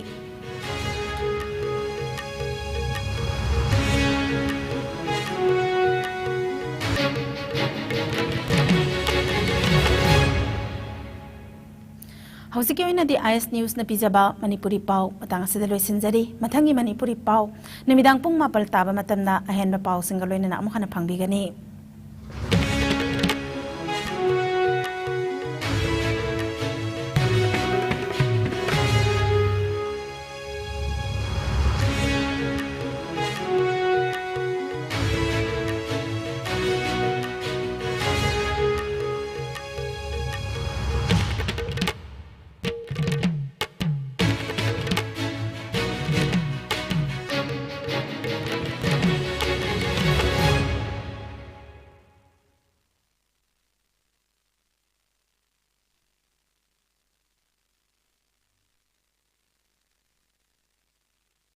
ꯍꯧꯖꯤꯛꯀꯤ ꯑꯣꯏꯅꯗꯤ ꯑꯥꯏ ꯑꯦꯁ ꯅ꯭ꯌꯨꯁꯅ ꯄꯤꯖꯕ ꯃꯅꯤꯄꯨꯔꯤ ꯄꯥꯎ ꯃꯇꯥꯡ ꯑꯁꯤꯗ ꯂꯣꯏꯁꯤꯟꯖꯔꯤ꯫ ꯃꯊꯪꯒꯤ ꯃꯅꯤꯄꯨꯔꯤ ꯄꯥꯎ ꯅꯨꯃꯤꯗꯥꯡ ꯄꯨꯡ ꯃꯥꯄꯜ ꯇꯥꯕ ꯃꯇꯝꯗ ꯑꯍꯦꯟꯕ ꯄꯥꯎꯁꯤꯡꯒ ꯂꯣꯏꯅꯅ ꯑꯃꯨꯛ ꯍꯟꯅ ꯐꯪꯕꯤꯒꯅꯤ꯫